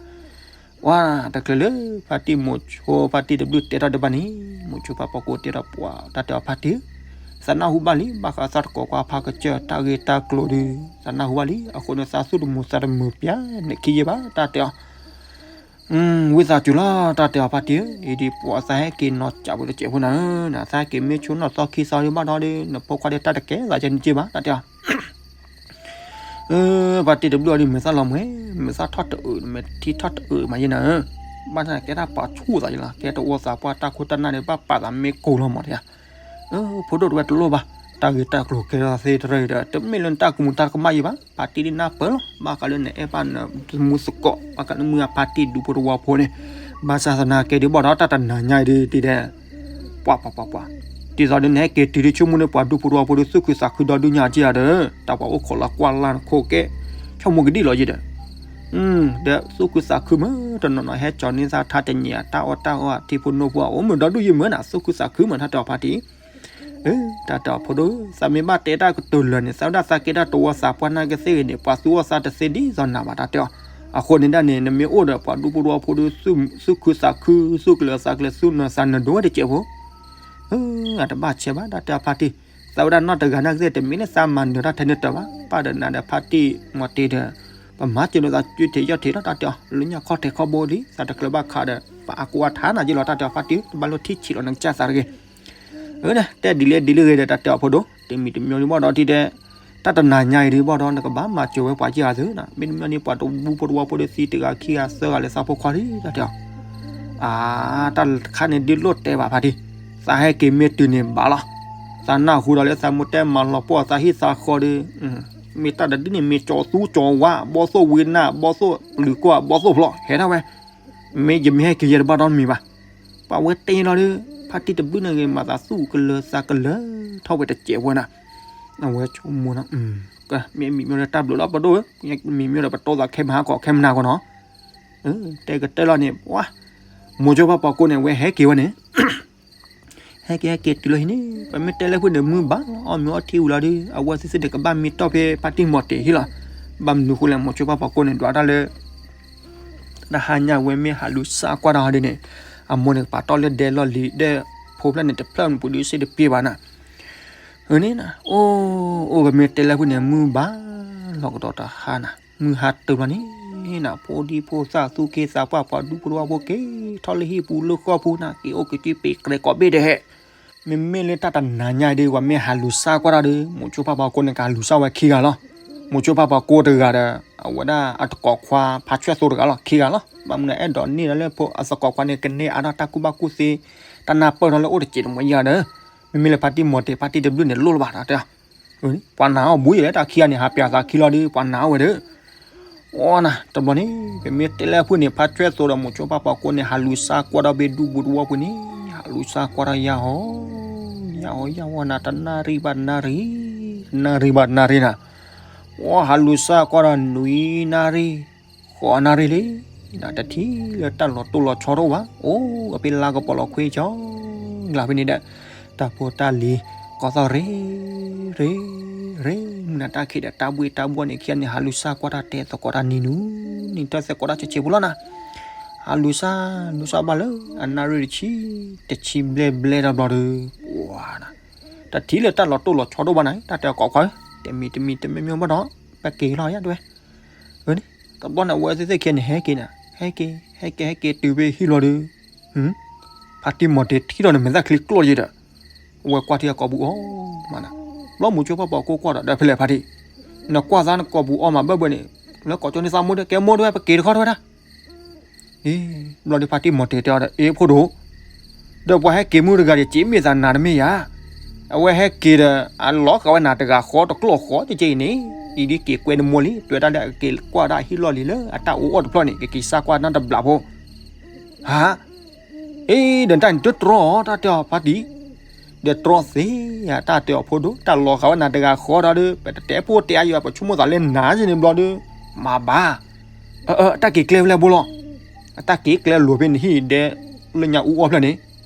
ပှၤတချုးလၢ ဖါတံၢ်မိၤဆိဖါတံၢ်တဘျုးတဲထီၣ်ဒံးဘၣ်န့ၣ်, မိၤဆိဖါပီၤကိၢ်တဲထီၣ်ပှၤ တၢ်တဲအီၤဖါတံၢ်, သးနၢ်ဟူဘၣ်လံ ဘၣ်ဃးသးတကိးကွၢ်ဖးကစၢၢ်တၢ်ဂ့ၢ်တၢ်ကျိၤဒီး, သးနၢ်ဟူဘၣ်လံ အဃိန့ၣ်သးသူၣ်တမုာ်သးတမုာ်ပျၢ်န့ၣ်ခံယဲၢ်ဘၣ် တၢ်တဲအီၤ ဝံသးစူၤလီၤ တၢ်တဲအီၤဖါတံၢ်ဧၢ, အံၤဒ်ပှၤသးဟဲက့ၤနီၤကးဖိတစဲးဖိနၤဧၢ, သးဟဲက့ၤမ့ၢ်ဆိနီၣ်သီခံသီဒံးဘၣ်ဒီး နဖိခွါဒ်တၢ်တကဲသးကဲန့ၣ်က့ၢ်ဘၣ် တၢ်တဲအီၤ ဖါတံၢ်တဘျုးအံၤဒ်မုာ်သၣ်လီၤမှဲ, မုာ်သၣ်ထီၣ်တအုး မ့ၢ်ထံထီၣ်တအုးမးယဲနၤဧၢ, ဘၣ်ဆၣ်ကဲတၢ်ပာ်ဆူၣ်သးယလီၤ ကဲတအိၣ်သးပှၢ်တၢ်ခိၣ်တၢ်နၢ်ဒ်ဘၣ်ပာ်သးမ့ၢ်ကိၢ်လီၤမးတယၤ, ဖိဒိၣ်တဝဲတလိၣ်ဘၣ်, တၢ်ဂ့ၢ်တၢ်ကျိၤကဲထီၣ်သ့တရၢအံၤဒီး တမ့ၢ်လၢနတၢ်ကမူၤတၢ်ကမၣ်ယဲဘၣ်, ဖါတံၢ်ဒ်နၢ်ပၢၢ်လီၤ ဘၣ်ဃးလၢနအဲၣ်ဘၣ်နသမူသကိး ဘၣ်ဃးလၢမုၢ်အဖါတံၢ်ဒူဖိတဝီဖိန့ၣ်, ဘၣ်ဆၣ်သနာ်က့ဒ်ဘၣ်ဒီးတၢ်တနၤညါအံၤဒ်တဲ ပှၤပှၤပှၤပှၤ, ဒ်သိးဒီးနဟဲက့ၤတုၤဒ်ဆိကမိၣ်န့ၣ် ပှၤဒူဖိတဝီဖိဒီးသူၣ်ခုသးခုဒီဒူၣ်ညါက့ၤဧါဒီး တၢ်ပှၤအိၣ်ခိးလီၤကွၢ်လၢ်နခိၣ်ကဲ, ဆိကမိၣ်ကဒံလီၤယဲဒီး, ဒီးသူၣ်ခုသးခုမး တနီၤနီၤဟဲကၠီၤန့ၢ်သးထါတနံၤဧါ တၢ်အီၣ်တၢ်အီထံဖိနိဖိအအိၣ်မုာ်ဒီဒူၣ်ယဲမးနၤ သူၣ်ခုသးခုမး တၢ်တဲအီၤဖါတံၢ် တၢ်တဲအီၤဖိဒိၣ် သးမ့ၢ်ဘၣ်တဲတၢ်ကတိၤလၢာ်န့ၣ် သးဝဲဒၣ်သးကဲတၢ်တဝီသးပှၢ်နာ်ကသ့ဂ့ၤန့ၣ် ပှၤသူၣ်အီၣ်သးတသ့ဒ်သိးနၤဘၣ် တၢ်တဲအီၤ, အဃိန့ၣ်ဒၣ်န့ၣ် နမ့ၢ်အိၣ်ဒီးပှၤဒူဖိတဝီဖိဒီး သူၣ်ခုသးခု သူၣ်ကျၢၤသးကျၢၤ သူၣ်နၢၤသးနၢၤဒိၣ်ဝဲတစဲးဖိ, အတဘၣ်ဆဲးဘၣ် တၢ်တဲအီၤဖါတံၢ်, သးဝဲဒၣ်နီၢ်တဂၤနာ်ကသ့ၣ် တမ့ၢ်လၢသးမၤနၢၤတၢ်ထဲန့ၣ်တၢ်ဘၣ်, ပၢ်ဒီးနၤဒီးဖါတံၢ်မီၤတ့ၤဒီး ပမၤစၢၤလိာ်သးစုထံးယီၢ်ထံးလီၤ တၢ်တဲအီၤ လၢညါခီၣ်ထံးခီၣ်ဘိဒံး သးတချုးဘၣ်ခးဒီး ပှၤအါကိးအါထါနၤယ့ၢ်လီၤ တၢ်တဲအီၤဖါတံၢ် တဘၣ်လိၣ်ထံၣ်ဆံးလီၤ နကစၢ်သးတဂ့ၤ တဲဒ်လဲၣ်ဒ်လဲၣ်ဂ့ၤဒီး တၢ်တဲအီၤဖိဒိၣ် တမံၤတမံၤဒံးဘၣ်ဒီးထံၣ်တဲ တၢ်တနၤညါအံၤဒံးဘၣ်ဒီး နကဘၣ်မၤစၢၤဝဲပှၤယ့ၢ်ဂၤသုနၤ, မ့တမ့ၢ်န့ၣ် ပှၤတဝူဖိတဝီဖိဒီးသံတဂၤခံဂၤသၢဂၤလၢသးဖိခွါဒံး တၢ်တဲအီၤ, အါ တၢ်တခါန့ၣ်ဒ်လိၣ်တဲဘၣ်ဖါတံၢ်, သးဟဲက့ၤမ့ၢ်တုၤန့ၣ်ဘၣ်လီၤ, သးနၢ်ဟူဒီးလၢသးမူတဲမၤလီၤပှီၢ်သးဟံၣ်သးဃီဒီး မ့ၢ်တၢ်တဒ်န့ၣ် မ့ၢ်ကၠီၤသူကၠီၤဝါ ဘီၣ်သိၣ်ဝံနၢ် ဘီၣ်သိၣ်ပျုၤကွၢ် ဘီၣ်သိၣ်ဖျီၣ် ဟဲထီၣ်ဝဲ မ့ၢ်ယမ့ၢ်ဟဲက့ၤယဲတဘၣ်ဒီးမံၤဘၣ်, ပှၤဝဲတဲလီၤဒီး ဖါတံၢ်တဘျုးန့ၣ်ဂ့ၤ မၤသးသူၣ်ကလၢၤသးကလၢၤ ထီၣ်ဝဲတစဲးဝဲနၤ, အဝဲဆိကမိၣ်နီၤ, မ့ၢ်မံၤမ့ၢ်ဒီးတၢ်ဘျုးလီၤပဒိၣ်ဧၢ, မံၤမ့ၢ်ဒီးပတိသးခဲမဟါကီးခဲမနၤကီးနီၤ, တဲကတၢၢ်လီၤန့ၣ် ပှၤ မိၤကၠိဖးပီၤကိးန့ၣ် အဝဲဟဲက့ၤဝဲန့ၣ် ဟဲက့ၤဟဲက့ၤတုၤလီၤဟံၣ်န့ၣ် ပမ့ၢ်တဲလၢဖုၣ်န့ၣ် မုၢ်ဘၣ်လီၤ အီၣ်မ့ၤအီထံဝံၤလီၤဒီး အဝဲသ့ၣ်သ့ၣ်န့ၣ် ကဘၣ်မံတီၢ်ဖဲဖါတံၢ်မီၤတ့ၤဟံၣ်လီၤ, ဘၣ်မနုၤဃိလဲၣ် မိၤကၠိဖးပီၤကိးန့ၣ် ဒွးတၢ်လၢ တၢ်ဟါညါဝဲမ့ၢ်ဟးလူၤစၢ်ကွၢ်တၢ်ဟီဒ်န့ၣ် အမိၢ်န့ၣ်ကပာ်တီၢ်လၢဒဲလီၢ်လံၤဒီး ဖိဖျၢၣ်န့ၣ်တဖျၢၣ်န့ၣ် ပူၤဒုးစ့တပှဲၤဘၣ်နၤ, န့ၣ် အိၣ် အိၣ် ပမ့ၢ်တဲလၢဖုၣ်န့ၣ် မုၢ်ဘၣ်လီၤကဒီးတဟါနၤ မုၢ်ဟါတဘျီန့ၣ်နၤ ဖိဒံဖိသၣ်သူၣ်က့သးပှၢ် ပှၤဒူဖိတဝီဖိက့ၤထီၣ်လၢဟံၣ်ပူၤလၢဃီပူၤနၤ က့ၤအိၣ်က့ၤက့ၤပ့ၤကြဲးကိးဘ့ၣ်ဒီး မ့မ့ၢ်လၢတၢ်တနၤညါအံၤဒီး ပှၤမ့ၢ်ဟးလူၤစၢ်ကွၢ်တၢ်ဒီး မိၤကၠိဖးပီၤကိးန့ၣ် ကဟးလူၤစၢ်ဝဲခံဂၤလီၤ. မိၤကၠိဖးပီၤကိးတဂၤဒီး အဝဲဒၣ်အတကိးခွါဖးဆွဲၣ်သိတဂၤလီၤ ခံဂၤလီၤ. ဘၣ်မနုၤအဲၣ်ဒိးန့ၢ်ဒီးလၢဖိအသကိးခွါန့ၣ် ကန့ၢ်အါထီၣ်တၢ်ကူၣ်ဘၣ်ကူၣ်သ့ တၢ်နၢ်ပၢၢ်ထီၣ်လၢအိၣ်တစဲးတမှဲၤယၤဒီး မ့မ့ၢ်လၢဖါတံၢ်မီၤတ့ၤ ဖါတံၢ်တဘျုးန့ၣ်လိၣ်လၢၤဘၣ်ဒီးတဲ ပှၤနာ်အီၤဘူးယံၤလၢ တၢ်ခံဂၤန့ၣ် ဟးပျးသးခံလီၤဒီး ပှၤနာ်အီၤဝဲဒီး အိၣ်နၤ တဘျီန့ၣ် ပမ့ၢ်တဲလၢဖုၣ်န့ၣ် ဖးဆွဲၣ်သိဒီးမိၤကၠိဖးပီၤကိးန့ၣ် ဟးလူၤစၢ်ကွၢ်ဒီးဘ့ၣ်ဒူၣ်ဘူးတဝီပူၤန့ၣ် ဟးလူၤစၢ်ကွၢ်ဒီးယၤဟီ ယၤဟီယၤဟီနၤ တနၣ်ရံၣ်ဘၣ်နၣ်ရံၣ် နၣ်ရံၣ်ဘၣ်နၣ်ရံၣ်နၤ အိၣ်ဟးလူၤစၢ်ကွၢ်ဒီးနွံနၣ်ရံၣ် ဃိးနၣ်ရံၣ်လံ နၤတထံၣ်လၢတၢ်လီၤတိၢ်လီၤဆီတအိၣ်ဘၣ် အိၣ်အဖဲလါကပီၤလီၤခွံကၠီ လၢဖဲန့ၣ်ဒီး တၢ်ဖိတၢ်လံၤ ကီသီၣ်ရ့ ရ့ ရ့ မုၢ်နၤတၢ်ခံးဒီးတၢ်ဘှ့ၣ်တၢ်ဘှီၣ်န့ၣ် ခံဂၤန့ၣ် ဟးလူၤစၢ်ကွၢ်တၢ်တဲသကိးတၢ်နံၤနူၤ နံၤတၢ်သကိးတၢ်ဆဲးဆဲးဖိလီၤနၤ ဟးလူၤစၢ် လူၤစၢ်ဘၣ်လၢ အနၣ်ရံၣ်တဆံ တဆံဘျဲၣ်ဘျဲၣ်တဘျီဒီး ပှၤနၤ တထံၣ်လၢတၢ်လီၤတိၢ်လီၤဆီတအိၣ်ဘၣ်နၤ တၢ်တဲကိးခွါဧၢ တမံၤတမံၤတမံၤမံၤဘၣ်ဒီး ပက့ၤလီၤယၤတဲဝဲ တဘျီန့ၣ် အဝဲသ့ၣ်သ့ၣ်ခံဂၤန့ၣ် ဟဲက့ၤနၤ ဟဲက့ၤ ဟဲက့ၤ ဟဲက့ၤတုၤဖဲဟံၣ်လီၤဒီး ဖါတံၢ်မီၤတ့ၤထံၣ်ဒီးန့ၣ် မဲာ်သၣ်ချံကျိၣ်ယဲဒီး အဝဲကွၢ်ထံအကိာ်ပူၤအီၣ်မးနၤ ဘျီမိၤကၠိဖးပီၤကိးကွၢ်ဒီး ဒီးဖဲလဲၣ်ဖါတံၢ် နကွၢ်သးနကိာ်ပူၤအီၣ်မးဘၢၣ်ဘၢၣ်န့ၣ် လၢကိးကၠီန့ၢ်သးမိၢ်ဒီး ကဲမိၢ်တဲဝဲ ပက့ၤတခီတဲဝဲဒၣ် အ့ ဘျီဒီးဖါတံၢ်မီၤတ့ၤတဲအီၤဒီး အ့ ဖိဒိၣ် ဒီးပှၤဟဲက့ၤမုၢ်တဂၤဒီး က့ၤမ့ၢ်သးနၤတမ့ၢ်ယၤ အဝဲဟဲက့ၤဒီး အလီၤဃာ်ဝဲနၤတဂၤဃီတကျိာ်ဃီ ကက့ၤအံၤန့ၣ် အံၤဒ်က့ၤကွဲနမိၢ်လံ တွဲတၢ်လၢအက့ၤကွၢ်ဒၣ်ဟံၣ်လီၢ်လံၤလၢအတၢ်အိၣ်အီၣ်တဖျၢၣ်န့ၣ် ကက့ၤစၢ်ကွၢ်နၢ်တဘျးဖိ ဟါ အ့ ဒီးတၢ်န့ၣ်တတြီအီၤ တၢ်တဲအီၤဖါတံၢ် ဒီးတြီသ့ဧါ တၢ်တဲအီၤဖိဒိၣ် တၢ်လီၤဃာ်ဝဲနၤတဂၤဃီဒီး ပတတဲဖိတဲအါယံၤ ပဆိကမိၣ်သးလၢနၤယဲန့ၣ်ဘျီဒီး မၤဘၣ် အ အ တၢ်က့ၤကျဲဖဲလဲၣ်ဘိလီၤ အတၢ်က့ၤကျဲလိာ်ဖဲနဟံၣ်ဒဲး လၢညါအူအီၣ်ဖျၢၣ်န့ၣ်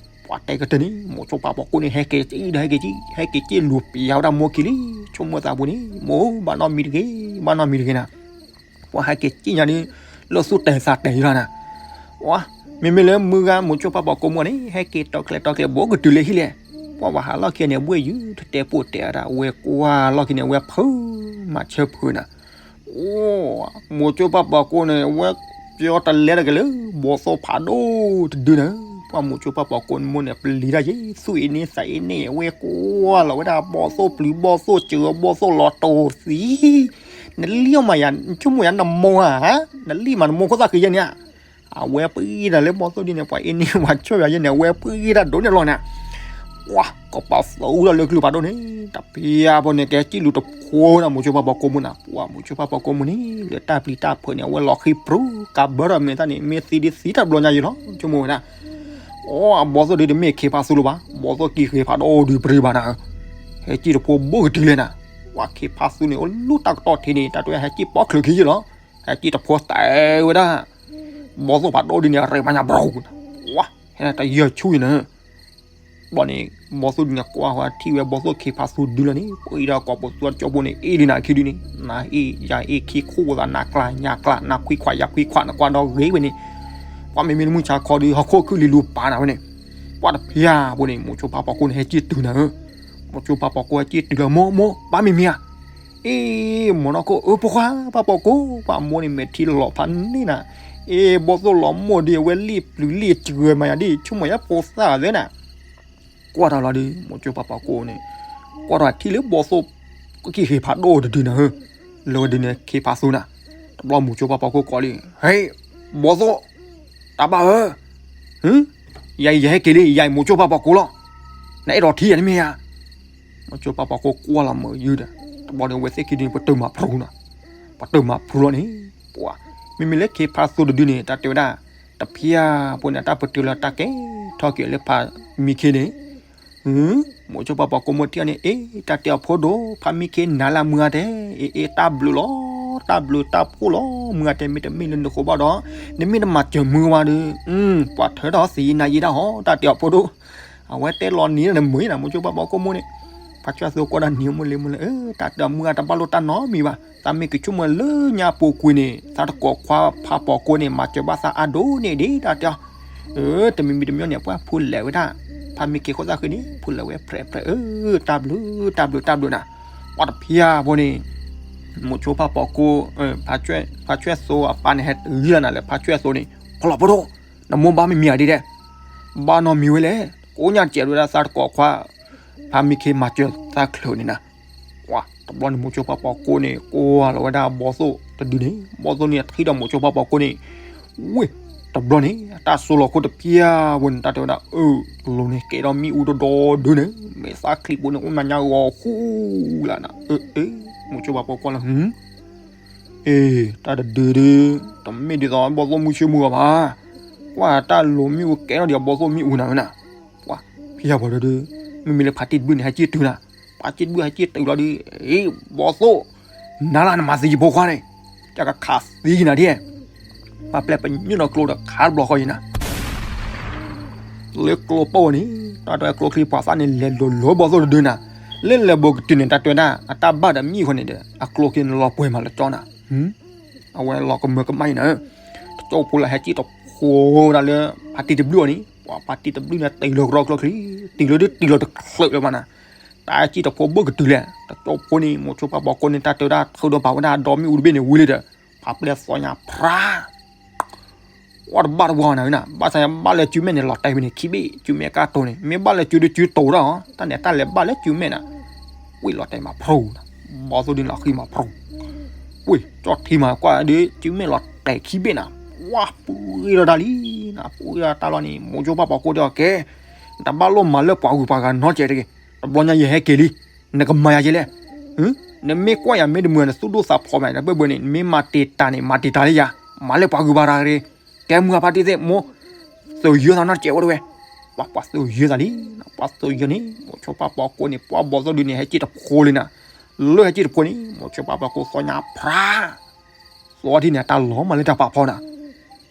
ပှၤတဲကတၢၢ်န့ၣ် မိၤကၠိဖးပီၤကိးန့ၣ် ဟဲက့ၤကံဒီး ဟဲက့ၤကံ ဟဲက့ၤက့လိာ်ပျံၤဝဲဒၣ်မိၢ်ခံလံ ဆိကမိၣ်သးပူၤန့ၣ် မိၢ် ဘၣ်နီတမံၤတဂ့ၤ ဘၣ်နီတမံၤတဂ့ၤနၤ ပှၤဟဲက့ၤကံညါန့ၣ် လၢသူၣ်တဲာ်သးတဲာ်ယံၤလီၤနၤ ပှၤ မ့မ့ၢ်လၢမုၢ်ဂၤမိၤကၠိဖးပီၤကိးမူန့ၣ် ဟဲက့ၤတီၤကျဲတီၤကျဲ ဘူးကတုၤလၢဟံၣ်လဲၣ် ပှၤဘၣ်ဟးလီၢ်ခံန့ၣ် အဘှ့ၣ်ယုၢ်တတဲပိာ်တဲအါဒၣ် အဝဲကွၢ်လီၢ်ခံန့ၣ် အဝဲဖုးမၤဆၢဖုးနၤ အိၣ် မိၤကၠိဖးပီၤကိးန့ၣ် အဝဲပျီတလဲတက့ၢ်လၢ ဘီသိၣ်ဖးဒိၣ်တဒုန့ၣ် ပှၤမိၤကၠိဖးပီၤကိးမူန့ၣ် ပျံၤတၢ်ယံၤ သူၣ်အ့န့သးအ့န့ အဝဲကွၢ်လီၤဝဲဒၣ် ဘီသိၣ်ပျုၤ ဘီသိၣ်စၢၤ ဘီသိၣ်လီၤတိၢ်သံ နလံၣ်အီၣ်မးယၤ နဆိကမိၣ်ယၤနမိၢ်ဧါ နလံၣ်မးနမိၢ်ခိၣ်သၣ်ဃံယဲန့ၣ် အဝဲပှ့ၤတၢ်လၢဘီသိၣ်ဒ်န့ၣ် ပှၤအ့န့ပှၤဆိၣ်ယၤယဲန့ၣ် အဝဲပှ့ၤတၢ်ဒိၣ်န့ၣ်လီၤနၤ ကွၢ် ကပာ်သူလၢကျုၤဖးဒိၣ်န့ၣ် တပျံၤဖိန့ၣ် ကဲကံၣ်လူၤတဖိနၤ မိၤကၠိဖးပီၤကိးမူနၤ ပှၤမိၤကၠိဖးပီၤကိးမူန့ၣ် လၢတၢ်ပျံၤတၢ်ဖုးန့ၣ် အဝဲလီၤဃံပြူၤ ကးဘၢထီၣ်မဲာ်သၣ်န့ၣ် မ့ၢ်သံဒ်သံတၢ်ဘျီညါယံၤလီၤ ဆိကမိၣ်ဝဲဒၣ် အိၣ် အဘီသိၣ်ဒ်တမ့ၢ်ခ့ဖးသူလၢၤဘၣ် ဘီသိၣ်ကံၢ်ဃ့ဖးဒိၣ်ဒုးပြံၤဘၣ်နၤ ဟဲကံၣ်တဖိဘူးကတုၤလဲၣ်နၤ ပှၤခ့ဖးသူန့ၣ် အိၣ်လူၢ်တၢ်ကတီၢ်ထံးန့ၣ် တၢ်တဝဲဟဲကံၣ်ပိာ်ချုးခံယံၤလီၤ ဟဲကံၣ်တဖိတဲဝဲဒၣ် ဘီသိၣ်ဖးဒိၣ်ဒ်န့ၣ် အရဲၣ်မးညါဘြီၤ ဝါ ဟဲတယၢၢ်ဆူၣ်အံၤနၤ ဘီန့ၣ် ဘီသိၣ်ဒ်န့ၣ်ကွၢ်ဃီထံၣ်ဝဲဘီသိၣ်ခ့ဖးသူဒုလီၤန့ၣ် ပှ့ၤဒီးကိာ်ပသူအကၠိဖိန့ၣ် အ့ၣ်လံနၤခံဒုန့ၣ် နၤအ့ၣ်ယၤအ့ၣ်ခံခိၣ်သး နၤကျါယၤကျါ နၤခွံခွးယၤခွံခွး နကွၢ်ဒီးဂ့ၤဝဲန့ၣ် ပှၤမ့မ့ၢ်တမုၢ်ဆါခီဒု ဟီၣ်ခိၣ်ခုၣ်လံလူၤပာ်နၤဝဲန့ၣ် ပှၢ်တဖျၢၣ်ဖိန့ၣ် မိၤဆိဖါပိာ်ကိၣ်န့ၣ် ဟဲက့ၢ်တုၤနၤဧၢ, မိၤဆိဖါပိာ်ကိၣ်ဟဲက့ၢ်တုၤလၢ မိၢ်မိၢ် ဘၣ်မံၤမံၤဧါ, အ့ မိၤနီၢ်ခိၣ်ဧၢ ဖိခွါ ဖါပိာ်ကိၣ် ပှၤမိၢ်န့ၣ် မဲာ်ထံလီၤဖးန့ၢ်နၤ, အ့ ဘီၣ်သိၣ်လီၤမိၢ်ဒီး အဝဲလံၣ်ပျုၤလံၣ်စှၢၤမၤယၤဒ် ဆိကမိၣ်ယါဖိသၣ်သ့နၤ ကွၢ်တၢ်လီၤဒီး မိၤဆိဖါပိာ်ကိၣ်န့ၣ် ကွၢ်ထီၣ်ထံၣ်လၢဘီၣ်သိၣ် က့ၤခ့ဖးဒိၣ်တဒုနၤဧၢ, လၢဝဲဒုန့ၣ်ခ့ဖးသိနၤ, တဘျီမိၤဆိဖါပိာ်ကိၣ်ကိးလံ, ဟဲ ဘီၣ်သိၣ် တၢ်ဘၣ်ဧၢ, ယၤအံၤယဟဲက့ၤလံ ယၤအံၤမိၤဆိဖါပိာ်ကိၣ်လီၤ, နအဲၣ်ဒိးထံၣ်ယၤတမ့ၢ်ဧါ, မိၤဆိဖါပိာ်ကိၣ်ကွၢ်လီၤမုာ်ယုာ်ဒီး တဘျီန့ၣ် အဝဲသ့ၣ်ခံဒုန့ၣ် ပတုာ်မၤဖျိနၤ, ပတုာ်မၤဖျိလီၤန့ၣ်, ပှၤ မ့မ့ၢ်လၢခ့ဖးသိတဒုန့ၣ် တၢ်တဲဝဲဒၣ် တဖျၢၣ်ဖိန့ၣ် တၢ်ပတုာ်လၢတၢ်ကဲထီၣ်က့ၤလၢဖါမံခ့န့ၣ် မိၤဆိဖါပိာ်ကိၣ်မိၢ်ထံၣ်အီၤန့ၣ် အ့ တၢ်တဲအီၤဖိဒိၣ် ဖါမံခ့နၤလၢမုၢ်ဂၤတဲ, အ့ အ့ တၢ်ဘျုးလီၤ တၢ်ဘျုးတၢ်ဖှိၣ်လီၤ မုၢ်ဂၤတဲ မ့တမ့ၢ်လၢနဃိဘၣ်ဒီး နမ့ၢ်တမၤစၢၤမုၢ်ဝါဒီး ပှၤထၢထီၣ်သံနၤယံၤဒၣ်ဟီ တၢ်တဲအီၤဖိဒိၣ်, အဝဲတဲလီၤနံၤလၢနမုာ်နၤ မိၤဆိဖါပိာ်ကိၣ်မိၢ်န့ၣ်, ဖါဆွဲၣ်သိကွၢ်ဒီးနံၤမိၢ်လံမိၢ်လံ အ့ တၢ်တဲအီၤမုၢ်ဂၤတဘၣ်လိၣ်တၢ်နီတမံၤဘၣ် သးမ့ၢ်ကဆိကမိၣ်လၢညါပူၤကွံာ်န့ၣ် သးတကိးခွါဖါပိာ်ကိၣ်န့ၣ် မၤစၢၤဘၣ်သးအါဒိၣ်န့ၢ်ဒံး တၢ်တဲအီၤ အၢ တမံၤမံၤတမံၤန့ၣ် ပှၢ်ဖူလဲၤဝဲဒၣ် ဖါမံခ့ဃိသၣ်ဃ့န့ၣ် ဖူလဲၤဝဲဖြဲးဖြဲး အၢ တၢ်ဘျုး တၢ်ဘျုး တၢ်ဘျုးနၤ, ပှၢ်တဖျၢၣ်ဖိန့ၣ် မိၤဆိဖါပိာ်ကိၣ် ဖါဆွဲၣ်သိအပၢ်န့ၣ် ဟဲတုၤလီၤနၤလၢဖါဆွဲၣ်သိန့ၣ်, ဖီလီၤဖိဒိၣ် နမိၢ်ဘၣ်မံၤမံၤဧါဒ်ဒဲး, ဘၣ်နီတမံၤဝဲလဲၣ်, ကိးညါစဲးဒိဝဲဒၣ်သးတကိးခွါ ဖါမံခ့မၤစၢၤသးချုးန့ၣ်နၤ ပှၤ တဘျီန့ၣ် မိၤဆိဖါပိာ်ကိၣ်န့ၣ် ကွၢ်လီၤဝဲဒၣ်ဘီၣ်သိၣ်တဒုန့ၣ် ဘီၣ်သိၣ်န့ၣ်ထံၣ်ဒီးမိၤဆိဖါပိာ်ကိၣ်န့ၣ်, ဝ့ၢ် တဘျီန့ၣ် အတၢ်စိလီၤခိၣ်တဖျၢၣ်ဝဲန့ၣ် တၢ်တဲဝဲဒၣ် အၢ လိၤန့ၣ်ကဲထီၣ်မ့ၣ်အူတဒီဒုန့ၣ် မဲာ်သၣ်ချံးဖိန့ၣ် အိၣ်နၤညါဂီၤဃူလၢနၤ အၢ အၢ မိၤဆိဖါပိာ်ကိၣ်လၢ အ့ တၢ်တဒုဒု တမ့ၢ်ဒ်သိးဘီၣ်သိၣ်မုၢ်ဆ့မုၢ်ဂီၤဘၣ်, ကွၢ်တၢ်လိၤမ့ၣ်အူကဲထီၣ်ဒံးဘီၣ်သိၣ်မ့ၣ်အူနၤဝဲနၤ, ပှၤ ဖဲယၤပှၤဒီဒု မ့မ့ၢ်လၢဖါတံၢ်တဘျုၣ်န့ၣ် ဟဲက့ၢ်တုၤနၤ, ဖါတံၢ်တဘျုၣ်ဟဲက့ၢ်တုၤလီၤဒုး အ့ ဘီၣ်သိၣ် နၤလၢနမၤသံယဖိခွါန့ၣ်, တၢ်ကခးသံနၤဒ် ပာ်ပျဲပညိၣ်နီၢ်ကျိဒီးခးတဘျီဃီယံၤနၤ လၢကျိပိၢ်ဝဲန့ၣ် တၢ်တဲကျိချံပှၤသၣ်န့ၣ် လဲၤလိၤလိၤဘီၣ်သိၣ်တဒုနၤ, လၢလဲၤဘိးကတုၤန့ၣ် တၢ်တဲဒၣ် အတၢ်ဘၣ်ဒီးမံၣ်အဃိန့ၣ်ဒီး အကျိချံန့ၣ်လီၤပှဲၤမးလၢကၠီနၤ, အဝဲလီၤကမၢကမၣ်အံၤနၤ, တကၠိဖိလၢဟဲက့ၢ်တဖိဒၣ်လၢ ဖါတံၢ်တဘျုၣ်အီၤန့ၣ် ပှၤဖါတံၢ်တဘျုၣ်န့ၣ် တ့ၢ်လီၤကရီကျိချံ, တ့ၢ်လီၤဒုးတ့ၢ်လီၤတချုးလၢၤဘၣ်နၤ, တၢ်ဟဲက့ၢ်တဖိဘၣ်ကတုၤလဲၣ်, တကၠိဖိန့ၣ် မိၤဆိဖါပိာ်ကိၣ်န့ၣ် တၢ်တဲဝဲဒၣ်ထုးဒီးပာ်ဝဲဒၣ်ဒီမ့ၣ်အူတဘ့ၣ်န့ၣ်ဝံၤလံဒီး ဖးပျဲၢ်သီညါဖြါ ဝဲတဘၣ်တဝီနၤဝဲနၤ, ဘၣ်ဆၣ်ညါဘၣ်လၢစုမဲာ်န့ၣ် လီၤတဲာ်ဝဲန့ၣ် ခံဘ့ၣ် စုမဲာ်ကါတိၤန့ၣ် မ့ၢ်ဘၣ်လၢစုဒုးစုတိၤတၢ်အီၤ တၢ်န့ၣ်တၢ်လဲၤဘၣ်လၢစုမဲာ်နၤ, ဝံၤလီၤတဲာ်မးဖြူနၤ, ဘီၣ်သိၣ်ဒုးလီၤဃံမးဖြူ, ဝံၤ ကၠီထံမးကွၢ်ဒုး စုမဲာ်လီၤတဲာ်ခံဘ့ၣ်နၤ, ဝါ ပှ့ၤလီၤတၢ်လံနၤ, ပှ့ၤလီၤတၢ်လီၤန့ၣ် မိၤဆိဖါပိာ်ကိၣ်တဲအီၤကဲ, နတဘၣ်လိၣ်မၤလၢပှၤဂုၤပှၤဂၤနီတစဲးတဂ့ၤ, တဘျီညါယဟဲက့ၤလံ, နကမၤယၤကဲလဲၣ် နမ့ၢ်ကွၢ်ယၤမ့ၢ်တမုာ် နသူၣ်ဒိၣ်သးဖျိးမး တဘၣ်ဘၣ်န့ၣ် နမ့ၢ်မၤတ့ၢ်တၢ်န့ၣ် မၤတ့ၢ်တၢ်လၢယၤ, မၤလၢပှၤဂုၤပှၤဂၤတဂ့ၤ, ကဲမုၢ်အဖါတံၢ်သ့ၣ် မိၢ် သုးယၢသးနီတစဲးဝဲတဝဲ, ပှၤ ပှၤသုးယၢသးလံ, ပှၤသုးယၢန့ၣ် မိၤဆိဖါပိာ်ကိၣ်န့ၣ် ပှၤဘီၣ်သိၣ်ဒုးန့ၣ် ဟဲက့ၢ်တဖိလံနၤ, လၢဟဲက့ၢ်တဖိန့ၣ် မိၤဆိဖါပိာ်ကိၣ်သီညါဖြါ သီထံန့ၣ် တၢ်လီၤမးလၢတၢ်ပာ်ဖီနၤ,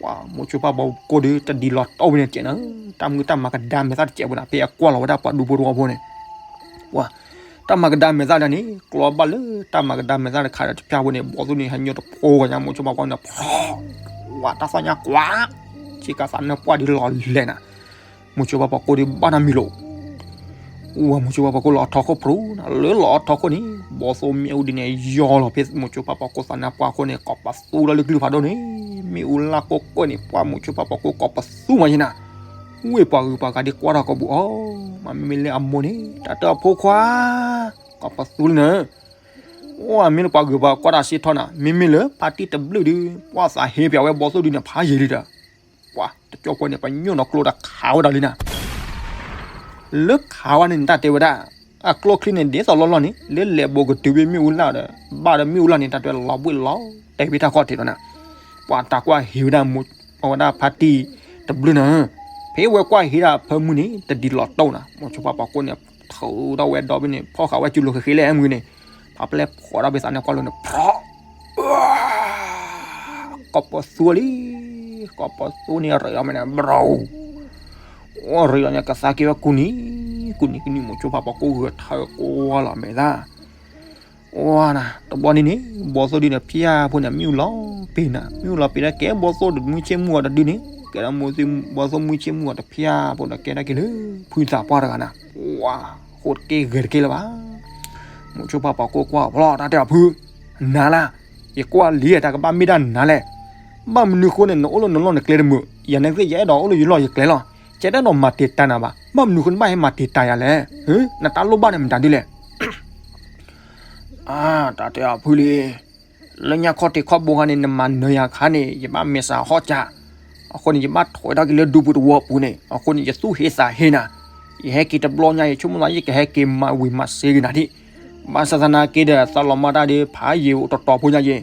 ပှၤမိၤဆိဖါပိာ်ကိၣ်ဒုး တဒ်လီၤတီၢ်ဝဲန့ၣ်ကဲးနၤ, တၢ်မုၢ်တၢ်မၤကဒါမဲာ်သၣ်တစဲးဝဲနၤ ဖဲအကွၢ်လီၤဝဲဒၣ်ပှၤဒူဖိတဝီဖိန့ၣ်, ပှၤ တၢ်မၤကဒါမဲာ်သၣ်ဒၣ်န့ၣ် ကျီဘၣ်လၢတၢ်မၤကဒါမဲာ်သၣ်တခါဒီးတဖၣ်ဝဲန့ၣ် ဘီၣ်သိၣ်န့ၣ် ဟဲညိၣ်တဖိဂၤညါ မိၤဆိဖါပိာ်ကိၣ်န့ၣ် ဖီ ဝါ တၢ်သီညါကွၢ်, ဆ့ကၤသးနၢ်ပှၢ်ဒုးလီၤလဲၤနၤ, မိၤဆိဖါပိာ်ကိၣ်ဒုးဘၣ်နၤမံၤလိာ် ဝဲမိၤဆိဖါပိာ်ကိၣ်လီၤအထီခိၣ်ဖြူနၤ, လၢလီၤအထီခိၣ်န့ၣ် ဘီၣ်သိၣ်မ့ၣ်အူဒ်န့ၣ် ယီၤလီၤဖဲမိၤဆိဖါပိာ်ကိၣ်သးနၢ်ပှၢ်ခိၣ်န့ၣ် ကိးပသူလီၤလၢကလုၢ်ဖးဒိၣ်န့ၣ်, မ့ၣ်အူလၢကိၢ်ကိၢ်န့ၣ် ပှၤမိၤဆိဖါပိာ်ကိၣ်ကိးပသူမးယဲနၤ, ဝ့ၢ်ပှၤဂုၤပှၤဂၤဒ်ကွၢ်ထီၣ်ကိာ်ပူၤအီၤ, မ့မ့ၢ်လၢအမိၢ်န့ၣ် တၢ်တဲအဖိခွါ ကိးပသူလံနၤ, အိၣ် မ့ၢ်လၢပှၤဂုၤပှၤဂၤကွၢ်တၢ်စ့ၢ်ထီၣ်နၤ, မ့မ့ၢ်လၢဖါတံၢ်တဘျုးဒုး ပှၤသးဟ့ပၠးဝဲဘီၣ်သိၣ်ဒုးန့ၣ် ဖးယံာ်လံဒီး ပှၤတကၠိဖိန့ၣ် ပညိၣ်နီၢ်ကျိဒီးခးဝဲဒၣ်လံနၤ, လၢခးဝဲန့ၣ် နတၢ်တဲဝဲဒၣ် အကျိချံန့ၣ် ဒ်သိးလီၢ်လီၢ်န့ၣ် လၢလဲၤဘိးကတုၤဖဲမ့ၣ်အူလၢ်ဒီး ဘၣ်ဒီးမ့ၣ်အူလၢ်န့ၣ် တၢ်တဲလီၤဘှ့ၣ်လီၤတဲာ်ဖဲတၢ်ခီၣ်ထံးလီၤနၤ, ပှၤတၢ်ကွၢ်ဟ့ဝဲဒၣ် အဝဲဒၣ်ဖါတံၢ်တဘျုးနၤ, ဖဲဝဲကွၢ်ဟ့ဒၣ်ဖၢမုၢ်န့ၣ် တဒ်လီၤတီၢ်နၤ, မိၤဆိဖါပိာ်ကိၣ်န့ၣ် ထုးထီၣ်ဝဲဒီဘ့ၣ်န့ၣ် ဖီၣ်ဃာ်ဝဲစုလိၤဃ့ဃ့လၢအမုၢ်န့ၣ်, ဖးပျဲၢ်ဖီၣ်ထီၣ်ဖဲသးနၢ်ပှၢ်လိၤန့ၣ် ဖီၣ် ကိးပသူလံ, ကိးပသူန့ၣ် ရ့လီၤမ့ၢ်န့ၣ် ဘြူၤ, အိၣ်ရ့လီၤန့ၣ် ကသါက့ၤဝဲကူနံၤ, ကူနံၤကူနံၤ မိၤဆိဖါပိာ်ကိၣ်ဂဲၤထၢၣ်ကွၢ်လီၤမဲာ်သၣ်, အိၣ်နၤ တဘျီန့ၣ်န့ၣ် ဘီၣ်သိၣ်ဒုးန့ၣ် ဖၠၣ်ဖိန့ၣ် မ့ၣ်အူလီၤပ့ၤနၤ, မ့ၣ်အူလီၤပ့ၤလၢကဲဘီၣ်သိၣ်တမုၢ်ဆ့ၣ်မုၢ်ဂီၤတဒုန့ၣ် ကဲဒီးမိၢ်သံဘီသိၣ်မုၢ်ဆ့ၣ်မုၢ်ဂီၤတဖၠၣ်ဖိဒီးကဲထီၣ်က့ၤလၢ ဖုသးပှၢ်တဂၤနၤ, ဝါ, ဃိတက့ၢ်ဂဲၤတက့ၢ်လၢၤဘၣ်. မိၤဆိဖါပှၤကိးကွၢ်ဖျီတၢ်တဲအီၤဖု, နၤလၢ, ယကွၢ်လံတၢ်ကဘၣ်မ့ၢ်ဒၣ်နၤလဲၣ်. ဘၣ်မနုၤဃိန့ၣ် နအိၣ်လၢနလီၢ်နကျဲတမုာ်, ယၤန့ၣ်သ့ၣ်ယအဲၣ်ဒိးအိၣ်လၢယလီၢ်ယကျဲလီၤ. ယတအဲၣ်ဒိးမၤတံာ်တာ်နၤဘၣ်, ဘၣ်မနုၤဃိနဘၣ်ဟဲမၤတံာ်တာ်ယၤလဲၣ်. နတၢ်လိၣ်ဘၣ်န့ၣ်မတၤဒ်လဲၣ်. အါ, တၢ်တဲအီၤဖုလံ, လၢညါခီၣ်ထံးခီၣ်ဘိခါန့ၣ် နမၤနၢၤယၤခါန့ၣ် ယဘၣ်မဲာ်ဆှးဟီၣ်စၢ်, အဃိန့ၣ် ယဘၣ်ထွဲထီၣ်က့ၤလၢဒူပူၤတဝီပူၤန့ၣ်, အဃိန့ၣ် ယသူၣ်ဟ့သးဟ့နၤ, ယဟဲက့ၤတဘျီညါ ယဆိကမိၣ်သး ယကဟဲက့ၤမၤဝံၤမၤစ့က့ၤနၤဒံး, ဘၣ်ဆၣ်သနာ်က့ဒီး သးလီၤမၢ်တၢ်ဒီးဖးယံာ်အိၣ်တီတီဖိညါယ့ၢ်,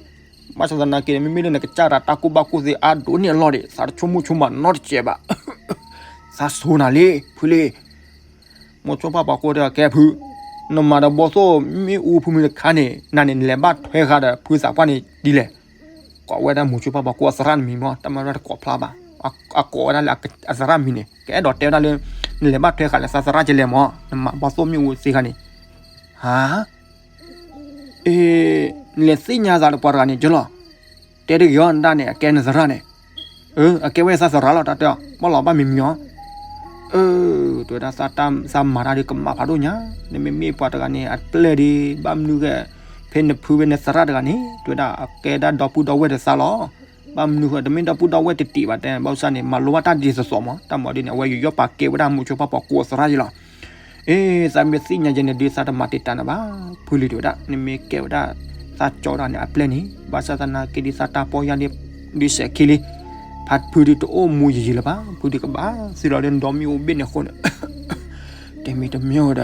ဘၣ်ဆၣ်သနာ်က့ဒီး မ့မ့ၢ်လၢနကစၢ်တၢ်တၢ်ကူၣ်ဘၣ်ကူၣ်သ့အါဒိၣ်န့ၢ်အလီၢ်ဒီး သးတဆိကမိၣ်ဆိကမးနီတစဲးဘၣ်. သးဆိနၤလံ ဖုလံ. မိၤဆိဖါပှၤကိးတဲအီၤကဲဖု, နမၤဒီးဘီသိၣ်မ့ၣ်အူဖုမုၢ်တခါန့ၣ် နၤန့ၣ် နလဲၤဘၣ်ထွဲဃာ်ဒီးဖုသးပှၢ်န့ၣ်ဒ်လဲၣ်. ကိးဝဲဒၣ်မိၤဆိဖါပှၤကိးအသရၣ်နမံၤမ့ၢ် တၢ်မၤတကွီးဖျါဘၣ်, အကိးဝဲဒၣ်လၢအသရၣ်မံၤန့ၣ် ကအဲၣ်ဒိးတဲဝဲဒၣ်လၢ နလဲၤဘၣ်ထွဲဃာ်လၢသးသရၣ်ကလဲၣ်မ့ၢ် နမၤဘီသိၣ်မ့ၣ်အူသ့ခါန့ၣ်, ဟါ အ့, နလဲၤသ့ၣ်ညါသးဒီးပှၤတဂၤန့ၣ်ကလီၤ. တဲတဂ့ၤအီၤ နဒၣ်န့ၣ် အကဲနသရၣ်န့ၣ်, အကဲဝဲသးသရၣ်လီၤ တၢ်တဲအီၤ ဘၣ်လီၤဘၣ်မံၤမံၤအီၤ, အၢ, တဲဝဲဒၣ် သးမၤတၢ်ဒီးကမၣ်ဖးဒိၣ်ညါ, နမ့မ့ၢ်ပှၤတဂၤန့ၣ် အပျဲၢ်ဒီး ဘၣ်မနုၤဂ့ၤ, ဖဲနဖုဝဲနသရၣ်တဂၤန့ၣ် တဲဝဲဒၣ် အကဲဒၣ်ဒီပုၢ်ဒီဝဲၢ်ဒီးသးလီၤ. ဘၣ်မနုၤဃိ တမ့ၢ်ဒီပုၢ်ဒီဝဲၢ်တတံးဘၣ်တဲ ဘၣ်ဆၣ်န့ၣ် မၤလိဘၣ်တၢ်ဒ်သိးသိးမး တၢ်မၤဒ်န့ၣ် အဝဲယူးယီၣ်ပာ်ကဲဝဲဒၣ်မိၤဆိဖါပှၤကိးအသရၣ်ယ့လီၤ. အ့, သးမ့ၢ်သ့ၣ်ညါယဲန့ၣ်ဒီး သးတမၤတံာ်တာ်နၤဘၣ်, ဖုလံတဲဝဲဒၣ် နမ့ၢ်ကဲဝဲဒၣ် သးကၠီတဂၤန့ၣ် အပျဲၢ်န့ၣ် ဘၣ်ဆၣ်သနာ်က့ဒီး သးတၢ်ပီၢ်ယၢ်န့ၣ် ဒ်စဲးခံလံ, ဖးဖုဒီးတအိၣ်မူယံာ်ယံာ်လၢၤဘၣ်, ဖုဒီးကဘၣ်သုးလီၤလၢနဒီမ့ၣ်အူဘ့ၣ်န့ၣ်အဃိန့ၣ် တမံၤတမံၤဒီး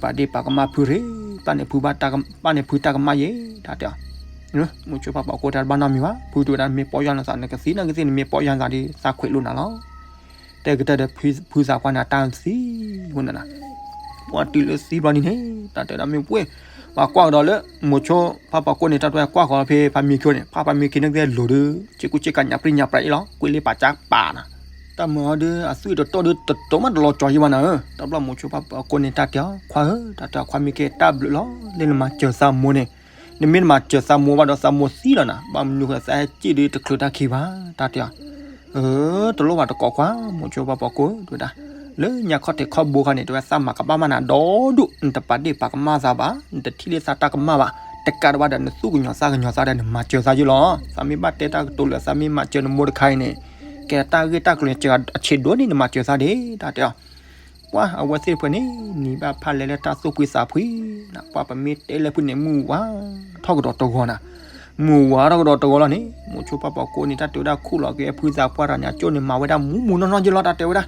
ပာ်ဒ့ၣ်ပာ်ကမၣ်ဖုရ့ၣ်, ပာ်န့ၢ်ဖုဘၣ်တၢ်က, ပာ်န့ၢ်ဖုတၢ်ကမၣ်ယဲ, တၢ်တဲအီၤ, မိၤဆိဖါပှၤကိးတဲတဘၣ်နီတမံၤဘၣ်, ဖုတဲဝဲဒၣ် မ့ၢ်ပီၢ်ယၢ်နသး နကသံနာ်က့သ့ၣ် နမ့ၢ်ပီၢ်ယၢ်နသးဒီး သးခွဲးလိာ်နၤလီၤ. တဲကတၢၢ်ဒီး ဖုသးပှၢ်န့ၣ် အတၢ်သံ, ဝဲန့ၣ်, ပှၤတုၤလၢသံဘျီန့ၣ်န့ၣ် တၢ်တဲဒၣ်မ့ၢ်ပှဲၤ, ပှၤကွၢ်ကဒီးလၢ မိၤဆိဖါပှၤကိးန့ၣ် တၢ်တဲကွၢ်ဃီၤဖဲဖးမံခံန့ၣ် ဖးဖးမံခံန့ၣ်ကဲလိၤဒီး စ့ကူစ့ကၤညၣ်ပြံညၣ်ပြါအံၤလီၤ, ကွ့လ့ပာ်ကၢ်ပာ်နၤ, တၢ်မၤအီၤဒီး အသွံၣ်တတီၢ်ဒီးတတီၢ်မးတလီၤကၠီၤယံၤဘၣ်နၤဧၢ, တဘျီမိၤဆိဖါပှၤကိးန့ၣ် တၢ်တဲအီၤ ခွါဧၢ, တၢ်တဲအီၤ ခွါမ့ၢ်ကဲတၢ်ဘျုးလီၤ, လၢနမၤစၢၤသးမိၢ်န့ၣ်, နမ့ၢ်တမၤစၢၤသးမိၢ်ဘၣ်ဒီးသးမိၢ်သံလီၤနၤ, ဘၣ်မနုၤဃိသးဟဲစံၣ်ဒီးတချုးတၢ်ခံဘၣ်, တၢ်တဲအီၤ အၢ, တလိၣ်ဘၣ်တကိးခွါ, မိၤဆိဖါပှၤကိးတဲဝဲဒၣ်, လၢညါခီၣ်ထံးခီၣ်ဘိခါန့ၣ် တဲဝဲသးမၤကဘၣ်မးနၤဒီဒူၣ်, နတပာ်ဒ့ၣ်ပာ်ကမၣ်သးဘၣ်, နတထံၣ်လၢသးတၢ်ကမၣ်ဘၣ်, တကးဒံးဘၣ်ဒီး နသူၣ်ကညီၤသးကညီၤသးဒီး နမၤစၢၤသးယ့လီၤ, သးမ့ၢ်ဘၣ်တဲတၢ်ကတိၤလၢသးမ့ၢ်မၤစၢၤနမိၢ်တခါအံၤန့ၣ်, ကဲတၢ်ဂ့ၢ်တၢ်ကျိၤစှၤအဆံးဒိၣ်န့ၣ် နမၤစၢၤသးဒၣ်, တၢ်တဲအီၤ ပှၤအဝဲသ့ၣ်တဖၣ်န့ၣ် နံၤဘၣ်ဖၣ်လဲၤလၢတၢ်သူၣ်ဖှံသးဖှံ, ပှၤပမ့ၢ်တဲလၢဖုန့ၣ် မုၢ်ဝါထီၣ်ကဒီးတဂီၤနၤ, မုၢ်ဝါထီၣ်ကဒီးတဂီၤလီၤန့ၣ် မိၤဆိဖါပှၤကိးန့ၣ် တၢ်တဲဝဲဒၣ်ခူၣ်လီၤက့ၤဖုသးပှၢ်တဂၤန့ၣ် အကၠိန့ၣ် မၤဝဲဒၣ်မူမူနီၢ်နီၢ်ယ့လီၤ တၢ်တဲဝဲဒၣ်,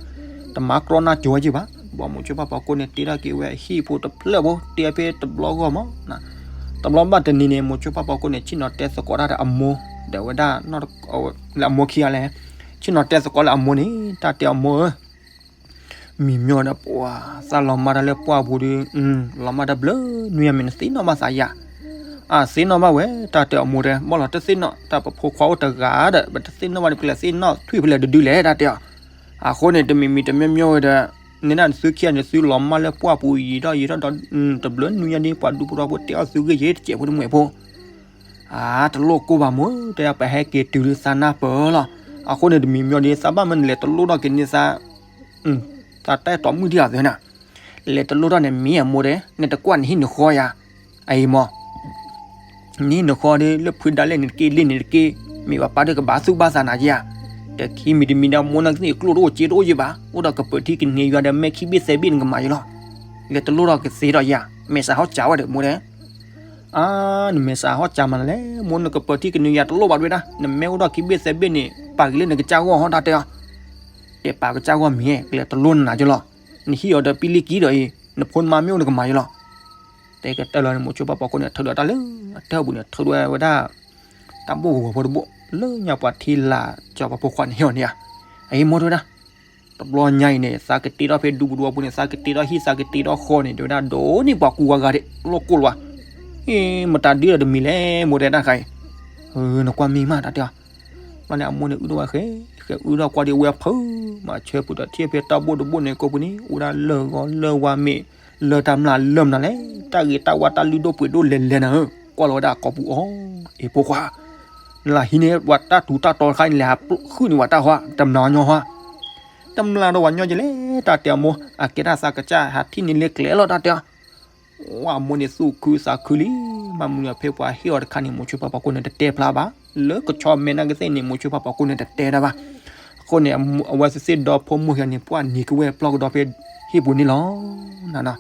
တမၤကြီနၢ်ကၠိဝဲယ့ဘၣ်, ဘၣ်မိၤဆိဖါပှၤကိးန့ၣ် တ့ထီၣ်က့ၤဝဲအဟံၣ်ဖိတဖျၢၣ်ဖိ တ့ဖဲတဘျီဂီၢ်မး, တဘျီဘၣ်တနံၤန့ၣ် မိၤဆိဖါပှၤကိးန့ၣ် ဆ့ၣ်နီၤတဲသကိးတၢ်ဒီးအမိၢ်, ဒီးဝဲဒၣ် လၢအမိၢ်ခံဂၤလဲၣ်, ဆ့ၣ်နီၤတဲသကိးလၢအမိၢ်န့ၣ် တၢ်တဲအမိၢ်ဧၢ မံၤမ့ၢ်ဒီးပှၤ သးလီၤမၢ်တၢ်လၢပှၢ်ပူၤဒီး လီၤမၢ်တၢ်ဘျုးနွံယၤမ့ၢ်နသ့ၣ်နီၣ်ဘၣ်သးယၤ, အသ့ၣ်နီၣ်ဘၣ်ဝဲ တၢ်တဲအမိၢ်တဲ ဘၣ်လီၤတသ့ၣ်နီၣ် တၢ်ပဖိခွါအိၣ်တဂၤဒီး ပတသ့ၣ်နီၣ်ဘၣ်ဒီး ပကလဲၤသ့ၣ်နီၣ်ထွံၣ်ဖဲလဲၣ်တဒုလဲၣ် တၢ်တဲအီၤ, အဃိန့ၣ် တမံၤမံၤတမံၤမံၤဝဲဒီး နဲဒၣ်နသုခံဂၤန့ၣ် သုလီၤမၢ်လၢပှၢ်ပူၤယံာ်ထီၣ်ယံာ်ထီၣ်ဒီး တဘျုးနွံယၤဒ် ပှၤဒူဖိထီဖိတဲအီၤသုဂ့ၢ်ယဲတစဲးဖိတမှဲးဖိ အါ တလိၣ်ကိၢ်ဘၣ်မိၢ် တဲပဟဲက့ၤတုၤလၢသးနၢ်ပၢၢ်လီၤ. အဃိန့ၣ် တမံၤမံၤဒီး သးဘၣ်မ့ၢ်နလဲၤတလိၣ်ထီၣ်က့ၤန့ၢ်သး သးတၢ်အဲၣ်တီမုၣ်ဒံးဧါသ့နၤ, လဲၤတလိၣ်ထီၣ်န့ၣ် မ့ၢ်အမိၢ်တဲ နတကွၢ်နဟံၣ်နဃီဧါ, အအံၤမ့ၢ် နဟံၣ်နဃီဒီး လၢဖုဒါလဲၣ်န့ၣ်တက့ၢ် လ့ၣ်န့ၣ်တက့ၢ်, မ့ၢ်ပှၤပာ်ဒၢကဘၣ်သူၣ်ဘၣ်သးနၤယဲဧါ, တခံမံၤတမံၤဒီး မိၢ်နကသ့ၣ်ကျိၣ်တအိၣ်စ့တအိၣ်ယဲဘၣ်, အိၣ်ဒီးကပၢၤထံကနံၤယွၤဒီး မဲာ်ခံဘ့ၣ်သဲဘ့ၣ်န့ၣ်ကမၤယဲလီၤ. လဲၤတလိၣ်ထီၣ်ကသ့ဒီးယၤ, မဲာ်စးဟီၣ်စးဝဲဒီးမိၢ်တဲ အါ နမဲာ်စးဟီၣ်စးမးနၤလဲၣ်, မိၢ်နကပၢၤထံကနံၤယွၤတလိၣ်ဘၣ်ဒဝဲဒၣ်, နမ့ၢ်အိၣ်ဒီးခံဘ့ၣ်သဲဘ့ၣ်န့ၣ် ပာ်က့ၤလၢနကစၢ်ဂီၢ်ဟီၣ်တၢ်တဲအီၤ, တဲပာ်ကစၢ်ဂီၢ်မ့ၢ် ကလဲၤတလိၣ်နၤကလီၤ, နဟံၣ်အီၤဒီးပံလံကံဒီးအံၤ နဖိနမါမ့ၢ်အိၣ်နကမၤယဲလီၤ. တဲကတၢၢ်လီၤန့ၣ် မိၤဆိဖါပှၤကိးန့ၣ် ထုးဒီးတၢ်လၢ အတၢ်အပူၤန့ၣ် ထုးဒီးဝဲဒၣ် တၢ်ဘိၣ်ကဝီၤဖိတဘိၣ် လၢညါပှၤထံလာ်စီၤပၤဖိခွါန့ၣ်ဟ့ၣ်အီၤန့ၣ်ဧါ, အအံၤမိၢ်တဲဝဲဒၣ် တဘျီညါအံၤန့ၣ် သးကတ့ထီၣ်ဖဲဒူပူၤတဝီပူၤန့ၣ် သးကတ့ထီၣ်ဟံၣ်သးကတ့ထီၣ်ဃီန့ၣ် တဲဝဲဒၣ်ဒိးန့ၢ်ပှၤကူဝါဂၤဒဲး လီၢ်ကိၢ်လီၤ, အ့ မတၤဒုဒီးတမံၤလဲၣ် မိၢ်တဲတၢ်ခါအံၤ, နကွၢ်မ့ၢ်မးတၢ်တဲအီၤ, ဘၣ်န့ၣ်အမိၢ်န့ၣ်အုၣ်ထီၣ်ဝဲဃဲ ဃဲအုၣ်ထီၣ်ကွၢ်ဒံးဝဲအဖၢမး ဆၢပူၤဒီးထံၣ်ဖဲတၢ်ဘိၣ်တဘိၣ်န့ၣ် ကိးပူၤန့ၣ် အိၣ်ဒၣ်လၢၢ်ဂီၤလၢၢ်ဝါမ့ၢ် လၢၢ်တၢ်မျၢ်လၢၢ်မနုၤလဲၣ် တၢ်ဂ့ၤတၢ်ဝါတၢ်လုၢ်ဒိၣ်ပှ့ၤဒိၣ်လဲၤလဲၤနၤဧၢ, ကွၢ်လီၤဝဲဒၣ်ကိးပူၤအီၤ, အ့ ဖိခွါ လၢဟံးန့ၢ်ဝဲတၢ်ထူးတၢ်တီၤတခါန့ၣ် လဲၤဟးဃုန့ၢ်ဝဲတၢ်ဟီ, တမျၢ်ညီဟီ, တမျၢ်ဒီးဝဲညီယလဲၣ် တၢ်တဲအမိၢ်, အကဲတၢ်သးကစၢ် ဟးထံၣ်န့ၢ်လၢကျဲလီၤ တၢ်တဲအီၤ. ဝဲအမိၢ်န့ၣ်သူၣ်ခုသးခုလံ, မ့ၢ်မနုၤအဖဲပှၤဟ့ၣ်အီၤတခါန့ၣ် မိၤဆိဖးဖီခိၣ်န့ၣ်တတဲဖျါဘၣ်, လၢကဆီမဲာ်နၢ်ကသ့ၣ်န့ၣ် မိၤဆိဖးဖီခိၣ်န့ၣ်တတဲတၢ်ဘၣ်. အဃိန့ၣ် အဝဲသ့ၣ်ဒီဖိမိၢ်ယၤန့ၣ် ပှၤနံၤကဝဲၢ်ပျီကဒီးဖဲဟံၣ်ပူၤန့ၣ်လီၤ. နနီၤ,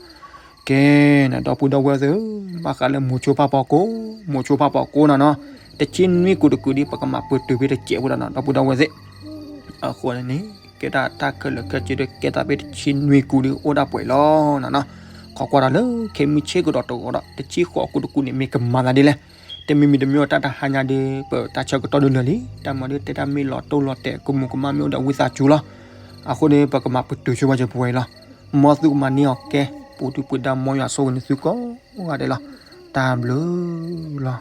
ကဲနၤ ဒီပုၢ်ဒီဝဲၢ်သ့ၣ်ဧၢ, ဘၣ်ဃးလၢမိၤဆိဖးဖီခိၣ်, မိၤဆိဖးဖီခိၣ်နနီၤ, တဆံနွံကူာ်တကူာ်ဒ် ပကမၤပတုာ်ဖဲတစဲးဖိဒီးနီၤ ဒီပုၢ်ဒီဝဲၢ်သ့ၣ်. အဃိန့ၣ် ကဲတၢ်တၢ်ခဲလၢာ်ခဲဆ့ဒီး ကဲတၢ်ဖဲတဆံနွံကူာ်ဒ်အိၣ်ဒၣ်ပှဲၤလီၤနနီၤ. ခီကွၢ်ဒီးလၢခဲမုၢ်ဆ့ၣ်ကဒီးတဂီၤဒီး တဆံဃိးကူာ်တကူာ်န့ၣ် မ့ၢ်ကမၤသးဒ်လဲၣ်. တမ့ၢ်မံၤတမ့ၢ်အီၤ တၢ်တဟါညါဒီး ပတၢ်ဆၢကတီၢ်ဒ်လၢာ်လံ, တၢ်မၤဒီးတဲတၢ်မ့ၢ်လီၤတိၢ်လီၤတဲာ် ကမူးကမၣ်မ့ၢ်အိၣ်ဒီးဝံသးစူၤလီၤ. အဃိန့ၣ် ပကမၤပတုာ်ဆိဝဲကပဝဲလီၤ. မ်သုကမၤန့ၢ်အီၤကဲ, ပူၤဒုၣ်ပူၤဒါ မ်ယွၤဆိၣ်ဂ့ၤန့ၢ်သုကိးဂၤဒဲးလီၤ. တၢ်ဘျုးလီၤ.